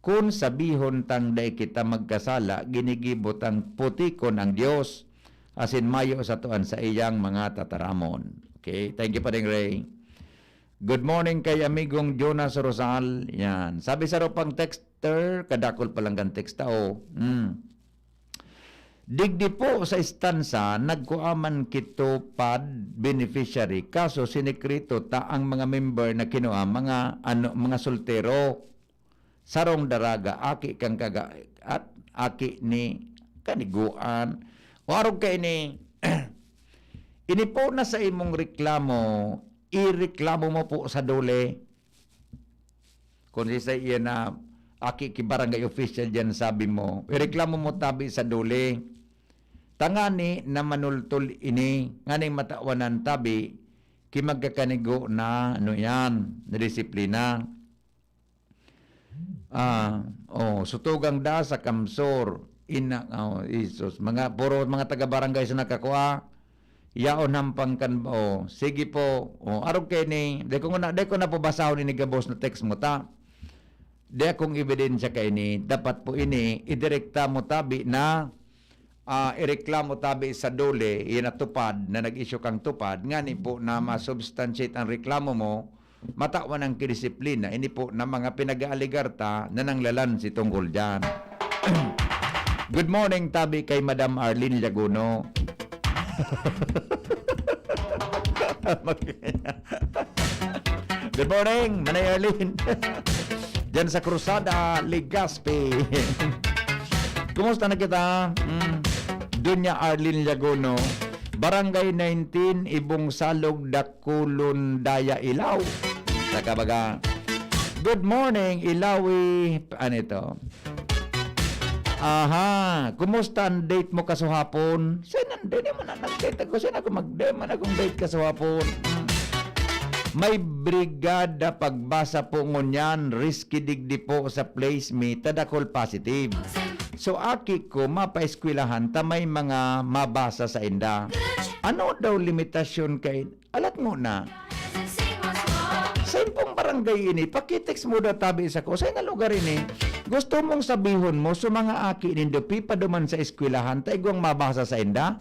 Kun sabihon tang dai kita magkasala, ginigibo tang putikon ang Dios, asin mayo sato an saiyang mga tataramon. Okay, thank you, Padeng Ray. Good morning kay amigong Jonas Rosal. Yan. Sabi sa ropang texter, kadakol palang kan text tao. Hmm. Digdi po sa istansa, nagkua man ki TUPAD beneficiary, kaso sinikreto ta ang mga member na kinua, mga, ano, mga soltero. Sarong daraga, aki kan kaga-, at aki ni kaniguan. O arog kaini, ini po na sa imong reklamo, ireklamo mo po sa DOLE. Kung sisay iyan na aki ki barangay official diyan, sabi mo, ireklamo mo tabi sa DOLE. Tangani na manultol ini, nganing matawan an tabi, ki magkakanigo na, ano yan, na disiplina. Ah, oh, sutugang da sa kamsor, ina, oh, isos. Mga, puro mga taga-barangay sa nakakua, yaon hampang kan, oh, sige po. Oh, arog kaini, dai ko na, dai ko na po basahon ini gabos na text mo ta. Dai akong ebidensya kaini. Dapat po ini, idirekta mo tabi na, ah, ireklamo tabi sa DOLE, iyan na TUPAD, na nag-issue kang TUPAD, ngani po na ma-substantiate ang reklamo mo, matawan ang kidisiplina. Ini po na mga pinag-aaligar ta na nanglalansi tungkol diyan. Good morning, tabi kay Madam Arlene Laguno. Good morning, Manay Arlene. Diyan sa Cruzada, Legazpi. Kumusta na kita? Mm. Dunya Arlene Laguno, Barangay nineteen, Ibong Salog, Dakulon, Daya, Ilaw. Saka baga, good morning, Ilawi. Ano ito? Aha, kumusta ang date mo kasuhapon? Saan ang date mo na nag-date ako? Saan ako mag-date man akong date kasuhapon? Hmm. May brigada pagbasa po ngunyan, risky digdi po sa place mi, tadakol positive. So, aki ko, mapaeskwelahan ta may mga mabasa sa inda. Ano daw limitasyon kay alat mo na? Sa impong barangay ini, pakitext mo daw tabi sa ko. Sa na lugar ini, gusto mong sabihon mo sa mga aki nindo, pipaduman sa eskwelahan, ta igwang mabasa sa inda?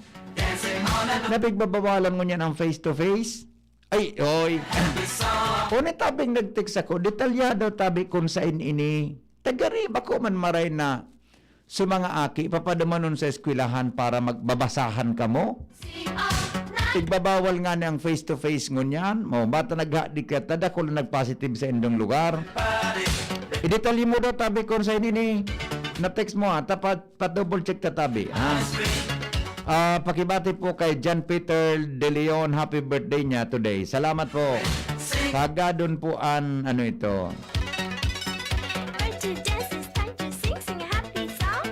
Napigbabawalan mo niyan ang face to face? Ay, oy. Kung tabing nag-text ako, detalyado tabi kung sain ini. Tagari, bako man maray na sa mga aki, papadumanon sa eskwelahan para magbabasahan kamo? Igbabawal nga ni ang face-to-face ngunyan. Mo, bata naghadi ka, tadakol na nag-positive sa indong lugar. Idetalye mo daw, tabi, kung sa ini ni, na-text mo, ha? Tapat, pa-double check ta, tabi, ha? Ah, pakibati po kay John Peter De Leon, happy birthday niya today. Salamat po. Kagadon po an, ano ito? Party dance, it's time to sing, sing a happy song.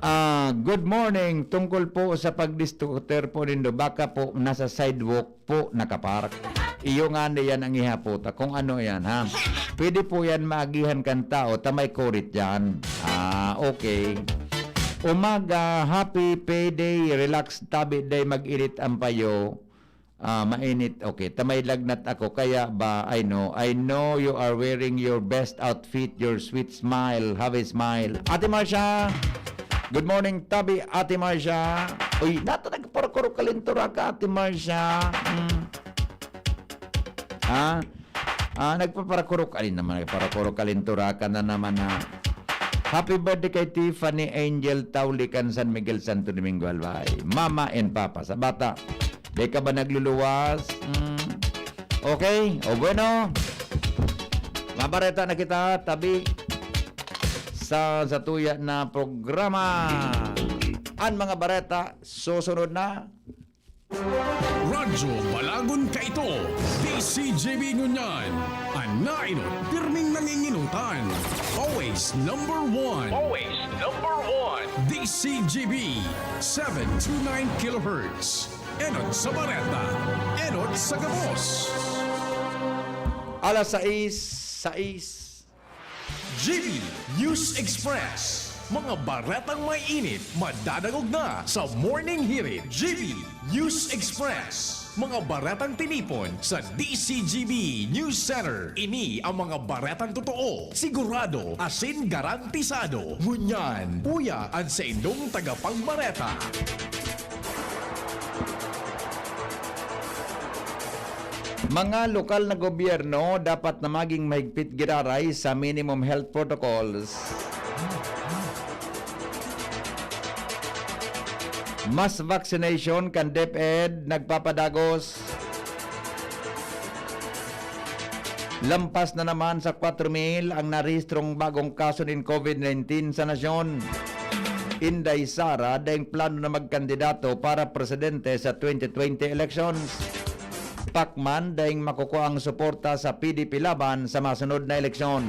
Ah, good morning. Tungkol po sa pag-scooter po nindo, baka po nasa sidewalk po nakapark. Iyo nga na yan ang ihapota. Kung ano yan, ha? Pwede po yan maagihan kan tao, ta may kurit yan. Ah, okay. Umaga, happy payday, relax, tabi day mag-init ang payo. Ah, mainit. Okay, ta may lagnat ako. Kaya ba, I know. I know you are wearing your best outfit, your sweet smile. Have a smile. Ate Marcia! Good morning, Tabi, Ate Marcia. Uy, nato nagparakurok kalintura ka, Ate Marcia. Mm. Ha? Ah, nagpaparakurok. Alin naman, nagparakurok kalintura ka na naman, ha? Happy birthday kay Tiffany Angel Taulican, San Miguel, Santo Domingo, Albay. Mama and Papa sa bata. Di ka ba nagluluwas? Mm. Okay. O bueno. Mabareta na kita, tabi sa, sa tuya na programa. An mga bareta, susunod na. Radyo Balagon kaito, D C G B ngunyan. An nainot, pirming nanginginutan. Always number one. Always number one. D C G B, seven two nine kilohertz. Enot sa Bareta. Enot sa Gabos. Alas sais, sais. G B News Express. Mga baretang may init, madadangog na sa Morning Hirit. G B News Express. Mga baretang tinipon sa D C G B News Center. Ini ang mga baretang totoo, sigurado, asin garantisado. Ngunyan, uya an saindong tagapagbareta. Mga lokal na gobyerno dapat na maging mahigpit giraray sa minimum health protocols. Mass vaccination kan DepEd nagpapadagos. Lampas na naman sa kwatro mil ang narehistrong bagong kaso nin COVID nineteen sa nasyon. Inday Sara daing plano na magkandidato para presidente sa twenty twenty elections. Pacman daing makukua ang suporta sa P D P laban sa masunod na eleksyon.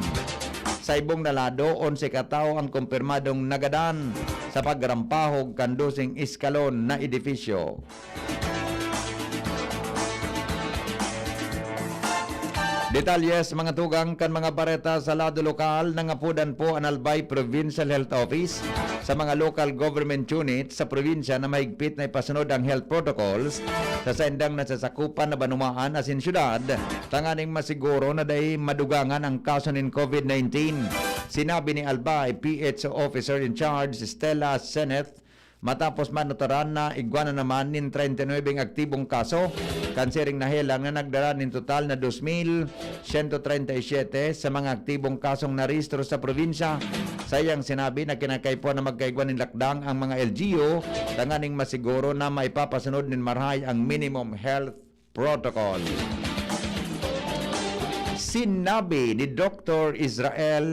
Sa ibong na lado, onse katawo ang kumpirmadong nagadan sa pagrampahog kan doseng eskalon na edifisyo. Detalye sa mga tugang kan mga bareta sa lado lokal. Nangapodan po an Albay Provincial Health Office sa mga local government unit sa probinsya na mahigpit na ipasunod ang health protocols sa saindang nasasakupan na banwaan asin syudad, tanganing masiguro na dai madugangan ang kaso nin COVID nineteen. Sinabi ni Albay P H O Officer in Charge Stella Seneth, matapos manutaran na igwa na naman nin treinta y nuebe aktibong kaso, kan siring na helang na nagdara nin total na dos mil sento treinta y siete sa mga aktibong kasong narehistro sa probinsya. Sa iyang sinabi na kinakaipuhan na magkaigwa nin lakdang ang mga L G U tanganing masiguro na maipapasunod nin marahay ang minimum health protocol. Sinabi ni Doktor Israel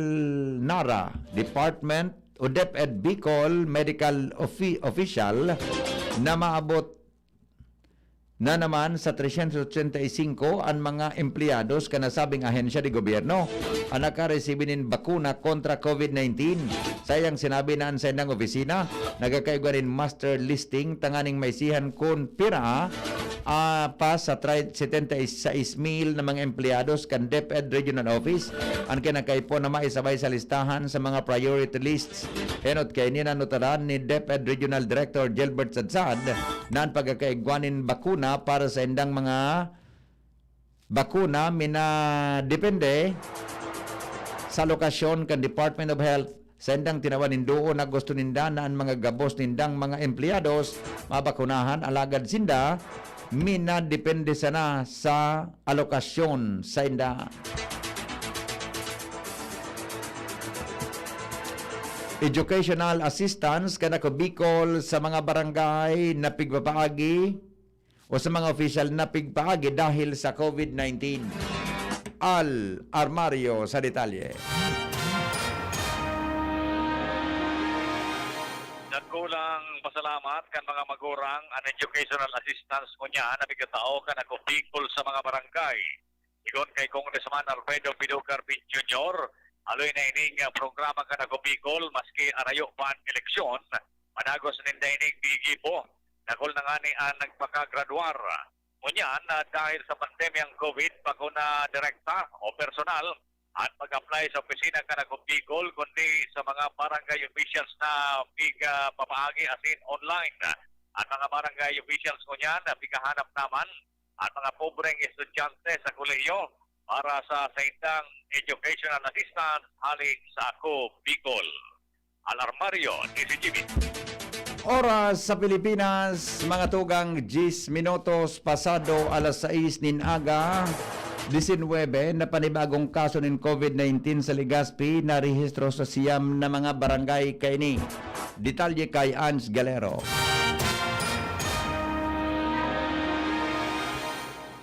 Nara, Department o DepEd Bicol Medical Offi-, Official, na maabot na naman sa tresyentos otsenta y singko an mga empleyados kan nasabing ahensya de gobyerno an nakaresibi nin bakuna kontra COVID nineteen. Sa iyang sinabi na an saindang opisina nagkakaigwa nin master listing tanganing maisihan kun pira, ah, pa sa tri-, setenta y seis mil na mga empleyados kan DepEd Regional Office an kinakaipo na maisabay sa listahan sa mga priority lists. Enot kaini nanutaran ni DepEd Regional Director Gilbert Sadsad na an pagkakaigwa nin bakuna para sa indang mga bakuna minadepende sa lokasyon kan Department of Health. Sa indang tinawan nin duon na gusto ninda na an mga gabos nindang mga empleyados mabakunahan, alagad sinda minadepende sana sa alokasyon sa inda. Educational assistance kan Ako Bicol sa mga barangay na pigpapaagi o sa mga opisyal na pigpaagi dahil sa COVID nineteen. Al Armario sa detalye. Dakulang pasalamat kan mga magurang an educational assistance ngunyan na pigtatao kan Ako Bicol sa mga barangay. Sigon kay Congressman Alfredo Pido Carpin Junior, haloy na ining, ah, programa kan Ako Bicol, maski arayo pa an eleksyon, madagos ninda ining gigibo. Dakul na ngani an nagpakagradwar. Ngunyan, ah, dahil sa pandemyang COVID, bako na direkta o personal an pag-apply sa opisina kan Ako Bicol, kundi sa mga barangay officials na pigpapaagi asin online. An mga barangay officials ngunyan na pighahanap naman at mga pobreng estudyante sa kolehiyo para sa saindang educational assistance hali sa Ako Bicol. Alarmario, D Z G B. Oras sa Pilipinas, mga tugang, diyes minutos pasado alas sais nin aga, disinwebe na panibagong kaso nin COVID nineteen sa Legazpi narehistro sa siyam na mga barangay kaini. Detalye kay Ans Galero.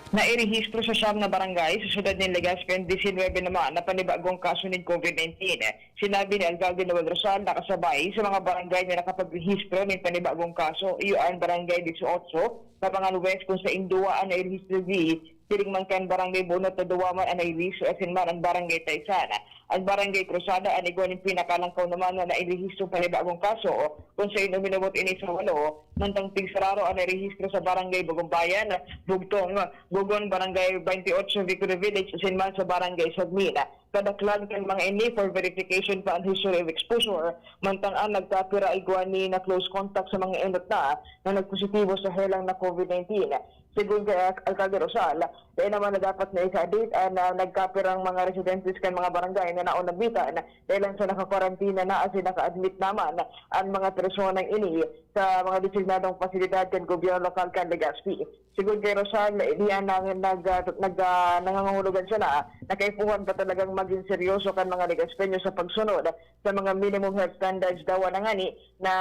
Nairehistro sa siyam na barangay sa siyudad nin Legazpi an disinwebe naman na panibagong kaso nin COVID nineteen. Sinabi ni Alcalde Noel Rosal na kasabay sa mga barangay na nakapagrehistro nin panibagong kaso, iyo an Barangay Dieciocho, Cabangan West, kun sain duwa an nairehistro di, siring man kan Barangay Bunot na duwa man an nairehistro, asin man an Barangay Taisan. An Barangay Cruzada an igwa nin pinakalangkaw naman na nairehistro panibagong kaso, kun sain uminabot ini sa walo, mantang tigsararo an nairehistro sa Barangay Bagong Bayan, Bugtong, Gogon, Barangay Twenty-eight, Victory Village, asin man sa Barangay Sagmin. Kadaklan kan mga ini for verification pa an history of exposure, mantang an nagkapira igwa ni na close contact sa mga enot na na nagpositibo sa helang na COVID nineteen. Segun kay Al-, Alcalde Rosal, dai naman na dapat na ika-date an, ah, nagkapirang mga residentes kan mga barangay na naon nagbitan, dai lang sa nakakwarantina na asin naka-admit naman an mga personang ini sa mga designadong pasilidad kan gobyerno lokal kan Legazpi. Segun kay Rosal, diyan na nag-, nag-, ah, nangangahulugan sana na kaipuhan pa talagang magin seryoso kan mga Legazpeño sa pagsunod sa mga minimum health standards dawa na ngani na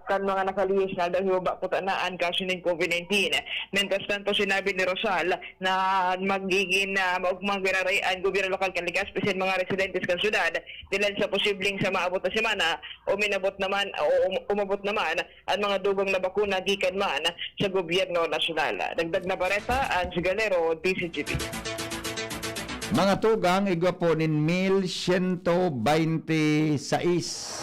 kan mga nakalihis na daw hiwaba kuta na an kaso nin COVID nineteen. Mientras tanto, sinabi ni Rosal na magigin, ah, maugmang giraray an gobyerno lokal kan Legazpi sa mga residentes kan syudad, dilan sa posibleng sa maabot na semana, uminabot naman o um-, umabot naman an mga dugang na bakuna gikan man sa gobyerno nasyonal. Dagdag na bareta, Ange Galero, D Z G B. Mga tugang, igwa po nin mil siyento baynte sais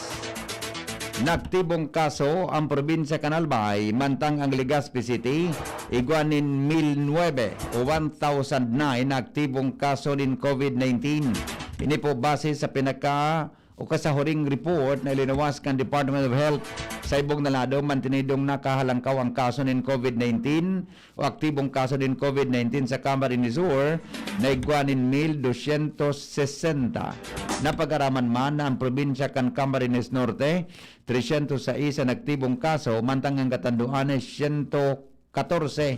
na aktibong kaso ang probinsya kan Albay, mantang ang Legazpi City igwa nin mil nuebe o one thousand nine na aktibong kaso nin COVID nineteen. Ini po base sa pinaka o kasahuring report na ilinuwas kan Department of Health. Sa ibong na lado, mantinidong nakahalangkaw ang kaso nin COVID nineteen o aktibong kaso nin COVID nineteen sa Camarines Sur na igwa nin mil dosyentos sesenta. Napag-araman man na ang probinsya kan Camarines Norte, tresyentos sais an aktibong kaso, mantang ang Catanduanes, siyento katorse.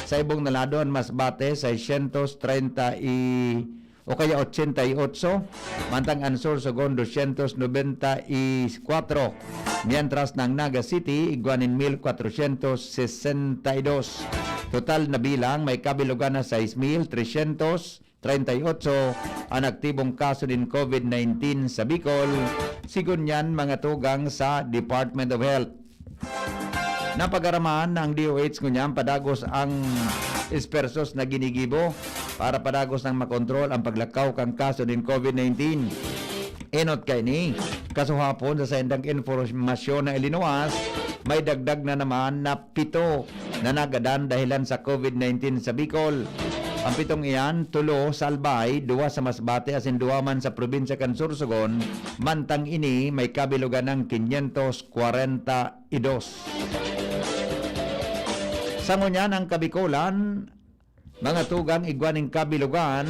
Sa ibong na lado, an Masbate, seiscientos treinta y, o kaya ochenta y ocho, mantang an Sorsogon, doscientos noventa y cuatro. Mientras na ang Naga City, igwa nin mil kwatrosyentos sesenta y dos. Total na bilang, may kabilugan na sais mil tresyentos treinta y ocho an aktibong kaso nin COVID nineteen sa Bicol, sigon niyan mga tugang sa Department of Health. Napagaraman ang D O H ngunyan padagos ang espersos na ginigibo para padagos nang makontrol ang paglakaw kan kaso nin COVID nineteen. Enot kaini, kasuhapon sa saindang impormasyon na ilinuwas, may dagdag na naman na pito na nagadan dahelan sa COVID nineteen sa Bicol. Ang pitong iyan, tulo sa Albay, duwa sa Masbate asin duwa man sa probinsya kan Sorsogon, mantang ini may kabilugan ng quinientos kwarenta y dos. Sa ngunyan ang Kabikolan, mga tugang, igwa nin kabilugan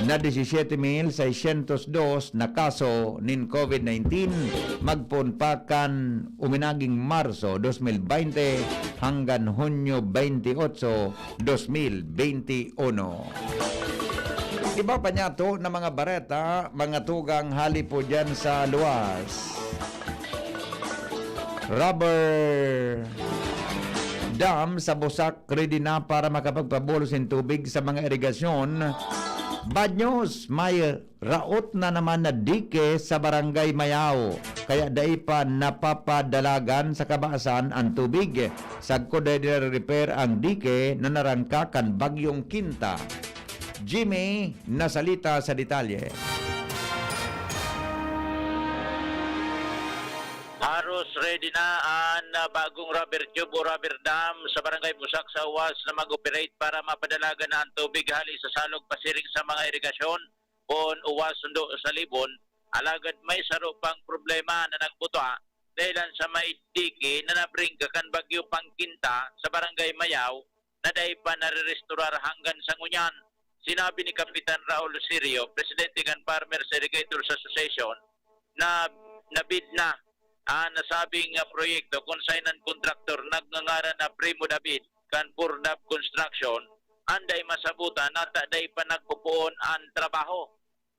na diecisiete mil seiscientos dos na kaso nin COVID nineteen, magpoon pa kan uminaging Marso dos mil baynte hanggan Hunyo baynte otso, dos mil baynte uno. Iba pa niyato na mga bareta, mga tugang, hali po diyan sa luwas. Rubber dam sa Busak ready na para makapagpabulos nin tubig sa mga irigasyon. Bad news, may raot na naman na dike sa Barangay Mayao, kaya dai pa napapadalagan sa kabaasan ang tubig. Sagkod dai nare-repair ang dike na narangka kan Bagyong Quinta. Jimmy Nasalita sa detalye. Haros ready na an, ah, bagong rubber tube o rubber dam sa Barangay Busak sa Uwas na mag-operate para mapadalagan na ang tubig hali sa salog pasiring sa mga irigasyon. Poon Uwas sundo sa Libon, alagad may saro pang problema na nagbuta dahilan sa may dike na nabringga kan Bagyo Pangkinta sa Barangay Mayao, na dai pa narerestorar hanggan sa ngunyan. Sinabi ni Kapitan Raul Sirio, presidente kan Farmers Irrigators Association, na nabid na ang nasabing, ah, proyekto kun saen an kontraktor nagngangaran na Primo David kan Bordab Construction, an dai masabotan na ta-, dai pa nagpopoon an trabaho.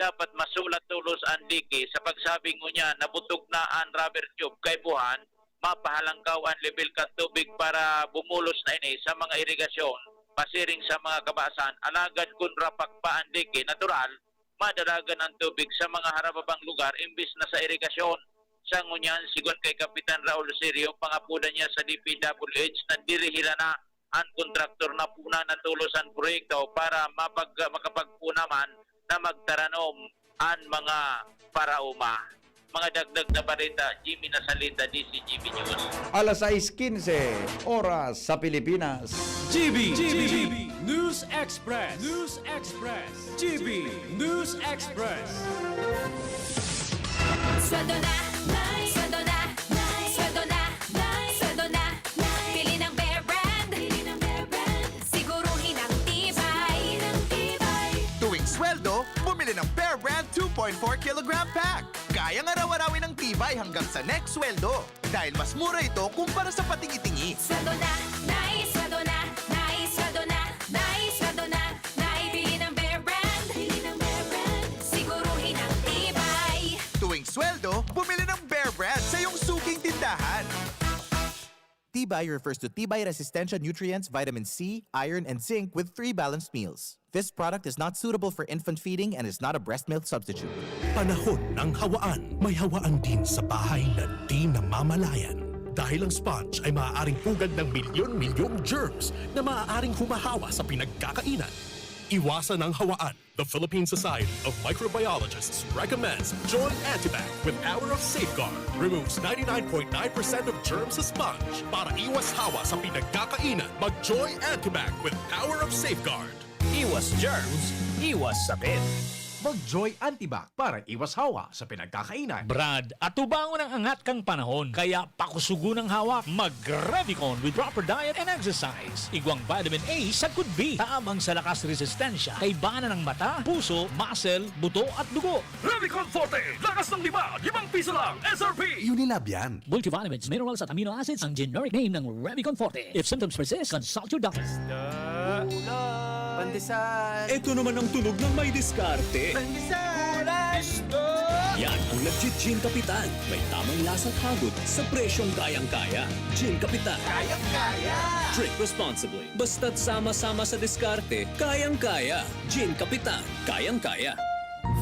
Dapat masulat tolos an dike sa pagsabing ngunyan na butog na an rubber tube kaipuhan mapahalangkaw an lebel kan tubig para bumulos na ini sa mga irigasyon pasiring sa mga kabasan. Alagad kun rapak pa an dike, natural, madaragan an tubig sa mga harababang lugar imbis na sa irigasyon. Sa ngunyan, sigon kay Kapitan Raul Sirio, pangapodan niya sa D P W H na dirihiran na an kontraktor na puna na tolos an proyekto para mapag-, makapagpuna man na magtaranom an mga paraoma. Mga dagdag na balita, Jimmy Nasalita, D C G B News. Alas sais quince, oras sa Pilipinas. G B, G B, News Express, News Express, G B News Express. Sweldo na, Nay! Sweldo na, Nay! Sweldo na, Nay! Sweldo na, Nay! Bili ng Bear Brand! Bili ng Bear Brand! Siguruhin ang tibay! Siguruhin ang tibay! Tuwing sweldo, bumili ng Bear Brand two point four kilogram pack. Kayang araw-arawin ang tibay hanggang sa next sweldo. Dahil mas mura ito kumpara sa patingi-tingi. Sweldo na, Nay! Sweldo na, Nay! Sweldo na, Nay! Sweldo na, Nay! Bili ng Bear Brand! Bili ng Bear Brand! Siguruhin ang tibay! Tuwing sweldo, bumili ng Bear Brand sa iyong suking tindahan. Tibay refers to Tibay Resistensya nutrients, vitamin C, iron, and zinc with three balanced meals. This product is not suitable for infant feeding and is not a breast milk substitute. Panahon ng hawaan. May hawaan din sa bahay na di namamalayan. Dahil ang sponge ay maaaring pugad ng milyon-milyong germs na maaaring humahawa sa pinagkakainan. Iwasan ang hawaan. The Philippine Society of Microbiologists recommends Joy Antibac with power of safeguard. Removes ninety-nine point nine percent of germs sa sponge. Para iwas hawa sa pinagkakainan, mag Joy Antibac with power of safeguard. Iwas germs, iwas sakit. Mag Joy Antibac para iwas hawa sa pinagkakainan. Brad, atubangon ang angat kan panahon, kaya pakusugon ang hawak. Mag Revicon with proper diet and exercise. Igwang vitamin A sagkod B, tabang sa lakas resistensya, kaibanan ng mata, puso, muscle, buto at dugo. Revicon Forte, lakas ng lima, limang piso lang, S R P! Unilab yan. Multivitamins, minerals at amino acids ang generic name ng Revicon Forte. If symptoms persist, consult your doctor. Pandesal. Ito naman ang tunog ng may diskarte. Pandesal. Yan ang nagji-Gin Kapitan. May tamang lasa at hagod sa presyong kayang-kaya. Gin Kapitan. Kayang-kaya. Drink responsibly. Basta't sama-sama sa diskarte, kayang-kaya. Gin Kapitan. Kayang-kaya.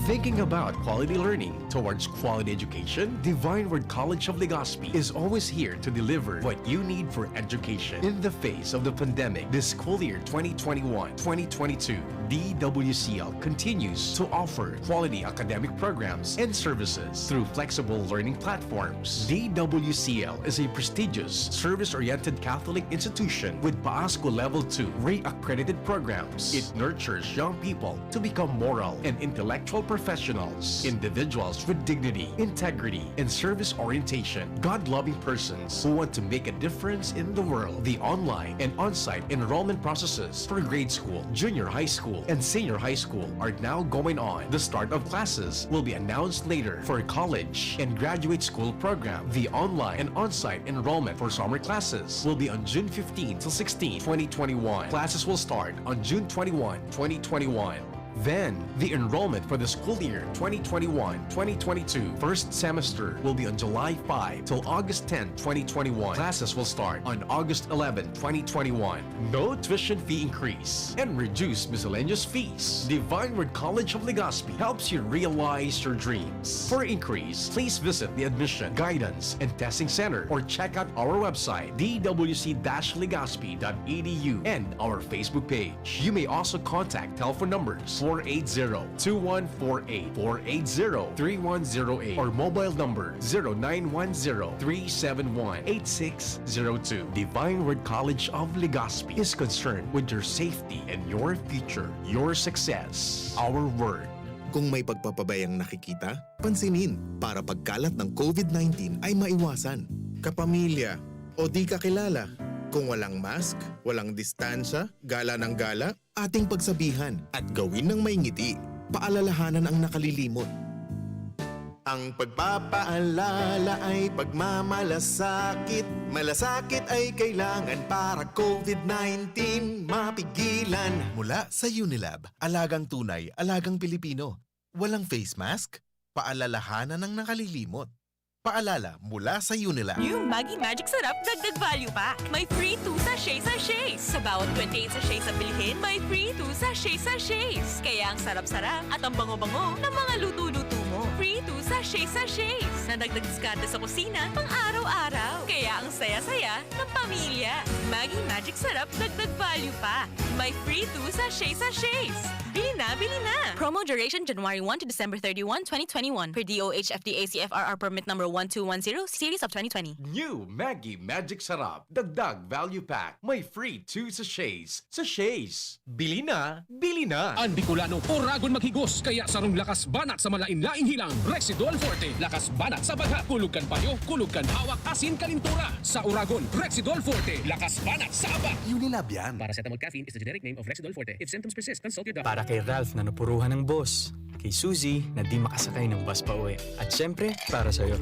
Thinking about quality learning towards quality education? Divine Word College of Legazpi is always here to deliver what you need for education. In the face of the pandemic, this school year twenty twenty-one twenty twenty-two, D W C L continues to offer quality academic programs and services through flexible learning platforms. D W C L is a prestigious, service-oriented Catholic institution with Paasco Level two REACC accredited programs. It nurtures young people to become moral and intellectual professionals, individuals with dignity, integrity, and service orientation, God-loving persons who want to make a difference in the world. The online and on-site enrollment processes for grade school, junior high school, and senior high school are now going on. The start of classes will be announced later for college and graduate school program. The online and on-site enrollment for summer classes will be on June fifteen till sixteen, twenty twenty-one. Classes will start on June twenty-one, twenty twenty-one. Then, the enrollment for the school year twenty twenty-one twenty twenty-two first semester will be on July five till August ten, twenty twenty-one. Classes will start on August eleven, twenty twenty-one. No tuition fee increase and reduced miscellaneous fees. Divine Word College of Legazpi helps you realize your dreams. For inquiries, please visit the Admission, Guidance, and Testing Center or check out our website, D W C dash legazpi dot E D U, and our Facebook page. You may also contact telephone numbers four eight zero, two one four eight, four eight zero, three one zero eight, or mobile number zero nine one zero, three seven one, eight six zero two. Divine Word College of Legazpi is concerned with your safety and your future, your success, our word. Kung may pagpapabayang nakikita, pansinin para pagkalat ng COVID nineteen ay maiwasan. Kapamilya o di kakilala, Kung walang mask, walang distansya, gala ng gala, ating pagsabihan at gawin ng may ngiti. Paalalahanan ang nakalilimot. Ang pagpapaalala ay pagmamalasakit. Malasakit ay kailangan para covid nineteen mapigilan. Mula sa Unilab, alagang tunay, alagang Pilipino. Walang face mask? Paalalahanan ang nakalilimot. Paalala mula sa Unilab. New Maggi Magic Sarap Dagdag Value Pack. May free two sachet sachets. Sa bawat twenty-eight sachets na bilhin, may free two sachet sachets. Kaya ang sarap-sarap at ang bango-bango ng mga luto-luto mo. Free two sachet sachets. Na dagdag diskarte sa kusina pang araw-araw. Kaya ang saya-saya ng pamilya. Maggi Magic Sarap Dagdag Value Pack. May free two sachet sachets. Bili na, bili na! Promo duration January one to December thirty-one, twenty twenty-one. Per D O H F D A C F R R permit number one two one zero, series of twenty twenty. New Maggi Magic Sarap. Dagdag Value Pack. May free two sachets. Sachets. Bili na, bili na! An Bicolano, oragon maghigos, kaya sarong lakas banat sa malain-laing hilang, Rexidol Forte. Lakas banat sa bagha, kulog kan payo, kulog kan hawak, asin kalintura. Sa oragon, Rexidol Forte. Lakas banat sa aba. Unilab yan. Paracetamol caffeine is the generic name of Rexidol Forte. If symptoms persist, consult your doctor. Para kay Ralph na napuruhan ng boss. Kay Suzy na di makasakay ng bus pa uwi. At syempre, para sa'yo.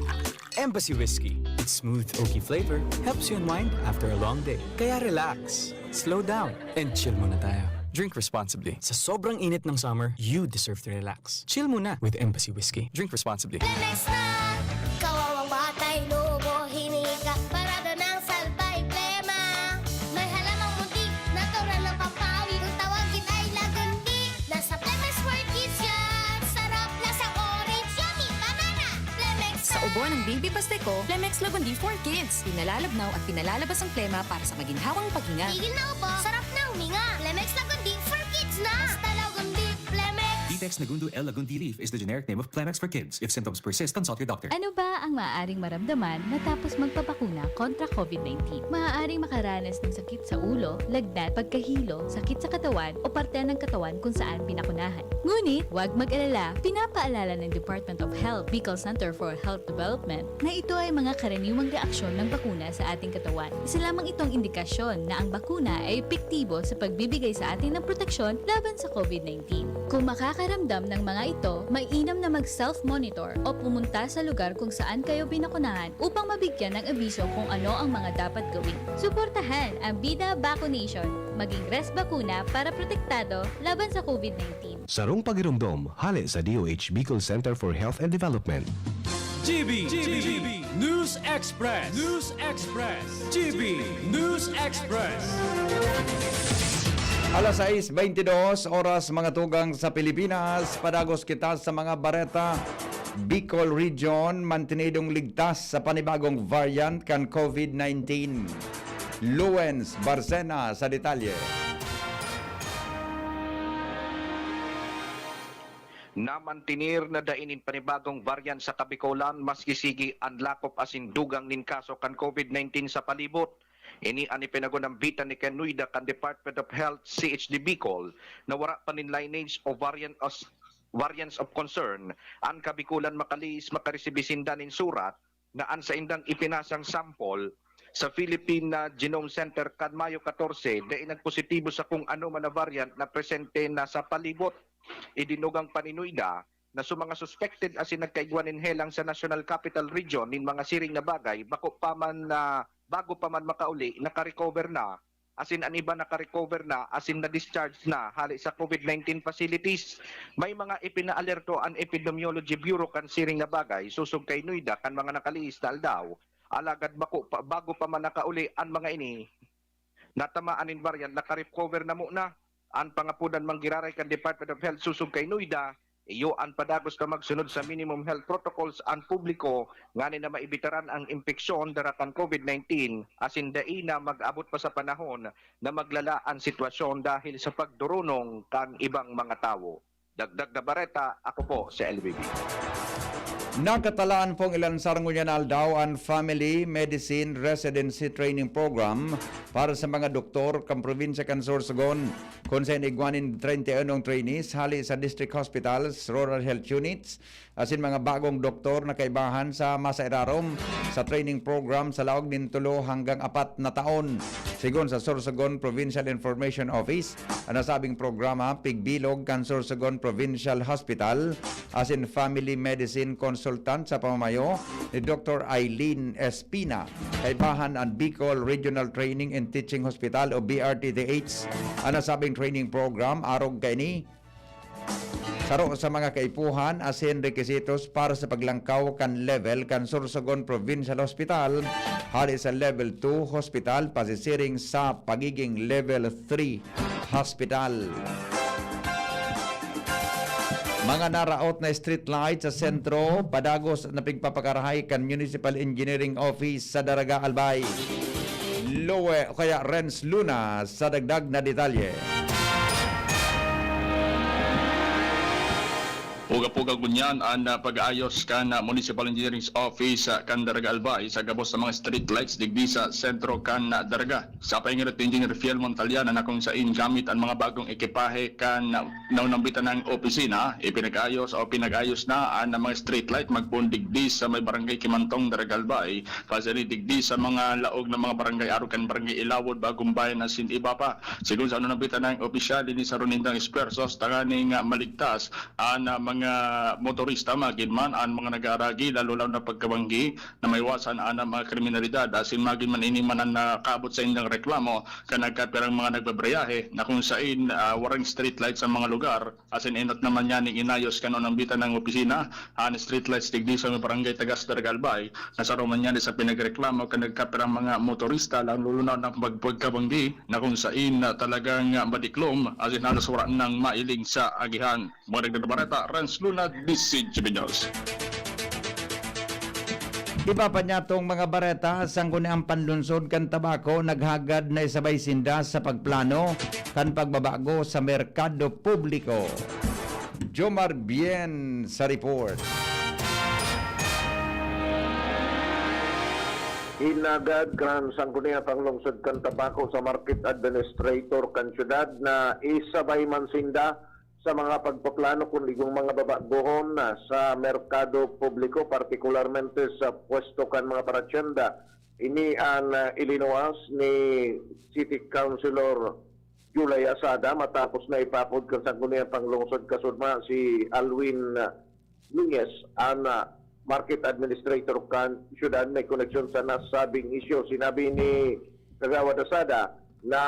Embassy Whiskey. Its smooth, oaky flavor helps you unwind after a long day. Kaya relax, slow down, and chill muna tayo. Drink responsibly. Sa sobrang init ng summer, you deserve to relax. Chill muna with Embassy Whiskey. Drink responsibly. Lemex na! Kawawang batay, lobo, hinika, parada ng salbay, plema. May halamang muntik, natural na pampawi. Kung tawagin ay lagundi, nasa Lemex World Kids yan. Sarap, lasang orange, yummy, banana. Lemex Sa ubo ng baby pasteco, Lemex Lagundi for Kids. Pinalalabnaw at pinalalabas ang plema para sa maginhawang paghinga. Tigil na ubo, sarap na huminga. Lemex Lagundi for Kids na. Basta Lagundi, Lemex. Vitex Nagundo L Lagundi Leaf is the generic name of Plemex for kids. If symptoms persist, consult your doctor. Ano ba ang maaaring maramdaman matapos magpabakuna kontra covid nineteen? Maaaring makaranas ng sakit sa ulo, lagnat, pagkahilo, sakit sa katawan o parte ng katawan kung saan pinakunahan. Ngunit, huwag mag-alala, pinapaalala ng Department of Health, Bicol Center for Health Development, na ito ay mga karaniwang reaksyon ng bakuna sa ating katawan. Isa lamang itong indikasyon na ang bakuna ay epektibo sa pagbibigay sa atin ng proteksyon laban sa covid nineteen. Kung makakaramdam ng mga ito, mainam na mag-self-monitor o pumunta sa lugar kung saan kayo binakunahan upang mabigyan ng abiso kung ano ang mga dapat gawin. Suportahan ang Bida Vaccination. Maging Res Bakuna para protektado laban sa covid nineteen. Sarong pagiromdom hale sa D O H Bicol Center for Health and Development. G B, G B, News Express, News Express, G B News Express. Alas sais beintidos, oras mga tugang sa Pilipinas. Padagos kita sa mga bareta. Bicol Region, mantinidong ligtas sa panibagong variant kan covid nineteen. Luens Barcena sa detalye. Namantinir na dai nin panibagong variant sa Kabikolan, maski sige an lakop asin dugang nin kaso kan covid nineteen sa palibot. Ini an ipinagunambitan ni Ken Nuida kan Department of Health, C H D Bicol, na wara pa nin lineage o variant os-, variants of concern. An Kabikolan makalihis makaresibi sinda nin surat na an saindang ipinasang sample sa Philippine, ah, Genome Center kan Mayo katorse, dai nagpositibo sa kung ano man na variant na presente na sa palibot. Idinugang pa ni Nuida na sa mga suspected asin nagkaigwa nin helang sa National Capital Region nin mga siring na bagay, bako pa man na, bago pa man makauli, nakarecover na, asin an iba nakarecover na asin na-discharge na hale sa covid nineteen facilities. May mga ipinaalerto an Epidemiology Bureau kan siring na bagay, sosog kay Nuida, kan mga nakalihis na aldaw. Alagad bako pa, bago pa man nakauli an mga ini, natamaan nin variant, nakarecover na muna. An pangapodan man giraray kan Department of Health sosog kay Nuida, iyo an padagos na magsunod sa minimum health protocols an publiko nganing na maibitaran ang impeksyon dara kan covid nineteen, asin dai na mag-abot pa sa panahon na maglala an sitwasyon dahil sa pagdurunong kan ibang mga tawo. Dagdag na bareta, ako po si L B B. Nakatalaan pong ilansar ngunyan na aldaw an Family Medicine Residency Training Program para sa mga doktor kan probinsya kan Sorsogon, kun sa inigwa nin treinta y uno trainees hale sa district hospitals, rural health units, asin mga bagong doktor na kaibahan sa masairarom sa training program sa laog nin tulo hanggang apat na taon. Sigon sa Sorsogon Provincial Information Office, an nasabing programa pigbilog kan Sorsogon Provincial Hospital asin family medicine consultant sa pamamayo ni Doktor Eileen Espina. Kaibahan an Bicol Regional Training and Teaching Hospital o B R T T H. An nasabing training program arog kaini saro sa mga kaipuhan asin rekisitos para sa paglangkaw kan level kan Sorsogon Provincial Hospital hali sa Level two Hospital pasisiring sa pagiging Level three Hospital. Mga naraot na street light sa sentro, padagos na pigpapakarahay kan Municipal Engineering Office sa Daraga, Albay. Loe, o kaya Renz Luna sa dagdag na detalye. Puga-puga ngunyan an, ah, pag-aayos kan, ah, Municipal Engineering Office, ah, kan Daraga Albay sa gabos sa mga street lights digdi sa sentro kan, ah, Daraga. Sa paingirit ni Engineer Fiel Montaliana na kung sain gamit an mga bagong ekipahe kan, ah, naunambitan ng opisina, ipinag-ayos o pinag-ayos na an mga street light magpoon digdi sa may barangay Kimantong, Daraga Albay, pasiri digdi sa mga laog na mga barangay arog kan Barangay Ilawod, Bagong Bayan asin iba pa. Sigon sa naunambitan ng opisyal, ini saro nindang espuwersos tanganing, ah, maligtas an, ah, mga motorista, magin man an mga nag-aaragi, lalo-lalo na pagkabanggi, na maiwasan an, ah, mga kriminalidad. Asin magin man ini man an nakaabot sa indang reklamo kan nagkapirang mga nagbabayahe na kung sain, ah, warang street light sa mga lugar. Asin enot naman niya ning inayos kan naunambitan ng opisina an street lights digdi sa may barangay Tagas, Daraga Albay, na saro man niya sa pinagreklamo kan nagkapirang mga motorista, lalo-lalo na ng pagpagkabanggi na kung sain na talagang, ah, madiklom asin halos wala nang mailing sa agihan. Mga nagdabareta, Renz Luna, D C G B News. Iba pa niya tong mga bareta, Sangguniang Panlungsod kan Tabaco naghagad na isabay sinda sa pagplano kan pagbabago sa merkado publiko. Jomar Bien sa report. Hinagad kan Sangguniang Panlungsod kan Tabaco sa Market Administrator kan syudad na isabay man sinda sa mga pagpaplano kun igong mga babagohon na sa merkado publiko, partikularmente sa pwesto kan mga paratyenda. Ini an, ah, ilinuwas ni City Councilor Julia Asada matapos na ipapod kan Sangguniang Panglungsod kasudma si Alwin Nunez, an, ah, Market Administrator kan syudad may koneksyon sa nasabing isyu. Sinabi ni Kagawad Asada na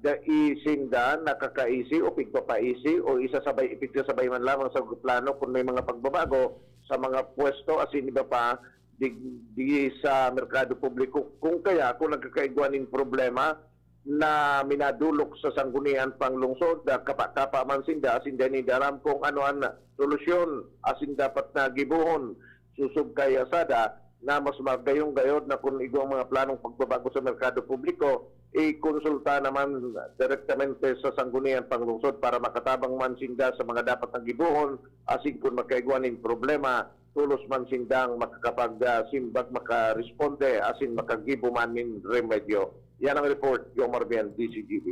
dai sinda nakakaisi o pigpapaisi o isasabay, ipigsasabay man lamang sa plano kun may mga pagbabago sa mga pwesto asin iba pa dig-, digdi sa merkado publiko. Kung kaya, kung nagkakaigwa nin problema na minadulok sa Sanggunian Panglungsod, ah, kapa-kapa man sinda, asin dai ninda alam kung ano an solusyon asin dapat na gibohon. Sosog kay Asada na mas magayong gayod na kun igwang mga planong pagbabago sa merkado publiko, ikonsulta naman direktamente sa Sanggunian Panglungsod para makatabang man sinda sa mga dapat na gibohon, asin kun magkaigwa nin problema, tolos man sindang makakapag, ah, simbag, makaresponde, asin makagibo man nin remedyo. Yan ang report, Jomar Bien, D C G B.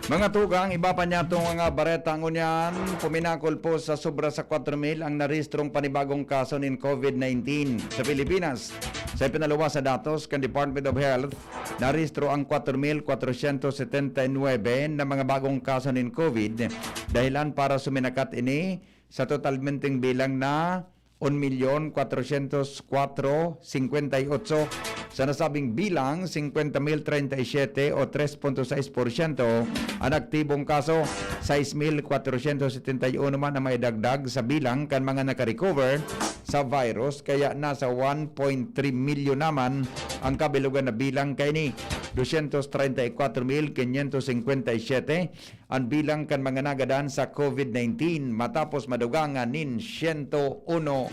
Mga tugang, iba pa niya itong mga bareta ngunyan. Puminakol po sa sobra sa kwatro mil ang narehistrong panibagong kaso nin COVID nineteen sa Pilipinas. Sa ipinaluwas na datos kan Department of Health, narehistro ang kwatro mil kwatrosyentos setenta y nuebe na mga bagong kaso nin COVID, dahilan para suminakat ini sa totalmenteng bilang na un milyon kwatrosyentos kwatro singkwenta y otso. Sa nasabing bilang, singkwenta mil treinta y siete o tres punto sais porsyento an aktibong kaso, sais mil kwatrosyentos setenta y uno man ang maidagdag sa bilang kan mga nakarecover sa virus, kaya nasa one point three milyon naman ang kabilugan na bilang kaini. Dosyentos treinta y kwatro mil kinyentos singkwenta y siete an bilang kan mga nagadan sa COVID nineteen matapos madugangan nin siyento uno.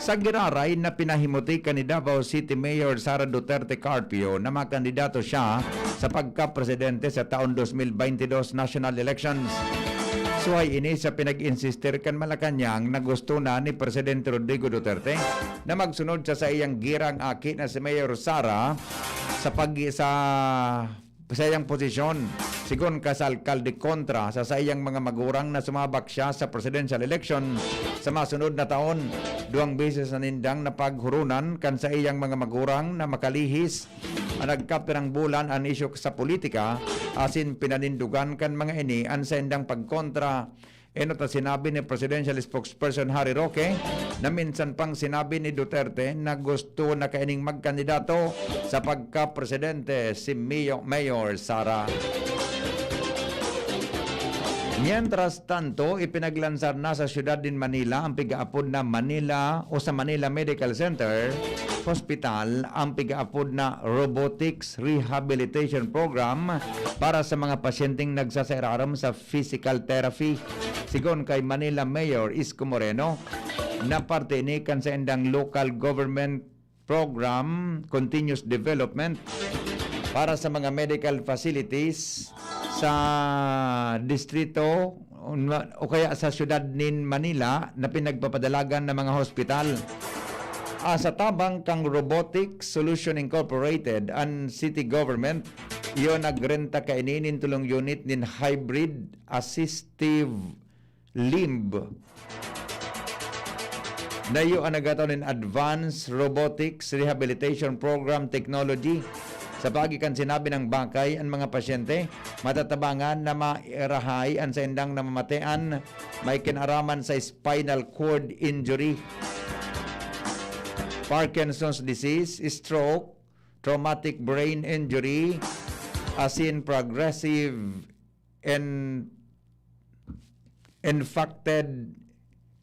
Sa giraray na pinahimuti kan ni Davao City Mayor Sara Duterte Carpio na makandidato siya sa pagkapresidente sa taon dos mil baynte dos national elections. Suhay ini sa pinag-insistir kan Malacañang na gusto na ni Presidente Rodrigo Duterte na magsunod sa saiyang girang aki na si Mayor Sara sa pag-, sa saiyang posisyon. Sigon ka sa alkalde, kontra sa saiyang mga magurang na sumabak siya sa presidential election sa masunod na taon. Duwang beses na nindang napaghurunan kan saiyang mga magurang na makalihis an nagkapirang bulan an isyu sa politika, asin pinanindugan kan mga ini an saindang pagkontra. Enot na sinabi ni Presidential Spokesperson Harry Roque na minsan pang sinabi ni Duterte na gusto na kaining magkandidato sa pagka-presidente si Mio-, Mayor Sara. Mientras tanto, ipinaglansar na sa siyudad nin Manila ang pigaapod na Manila o sa Manila Medical Center Hospital ang pigaapod na Robotics Rehabilitation Program para sa mga pasyenteng nagsasairarom sa physical therapy. Sigon kay Manila Mayor Isko Moreno, na parte ini kan saindang local government program, continuous development para sa mga medical facilities sa distrito o kaya sa siyudad nin Manila na pinagpapadalagan ng mga hospital. Ah, sa tabang kang Robotic Solution Incorporated and city government, iyo nagrenta kaini nin tulong unit nin hybrid assistive limb. Nayo ang nagataw nin Advanced Robotics Rehabilitation Program Technology. Sa paagi kan sinabi ng bakay, ang mga pasyente matatabangan na mairahay an saindang namamatean may kinaraman sa spinal cord injury, Parkinson's disease, stroke, traumatic brain injury, asin progressive in infarcted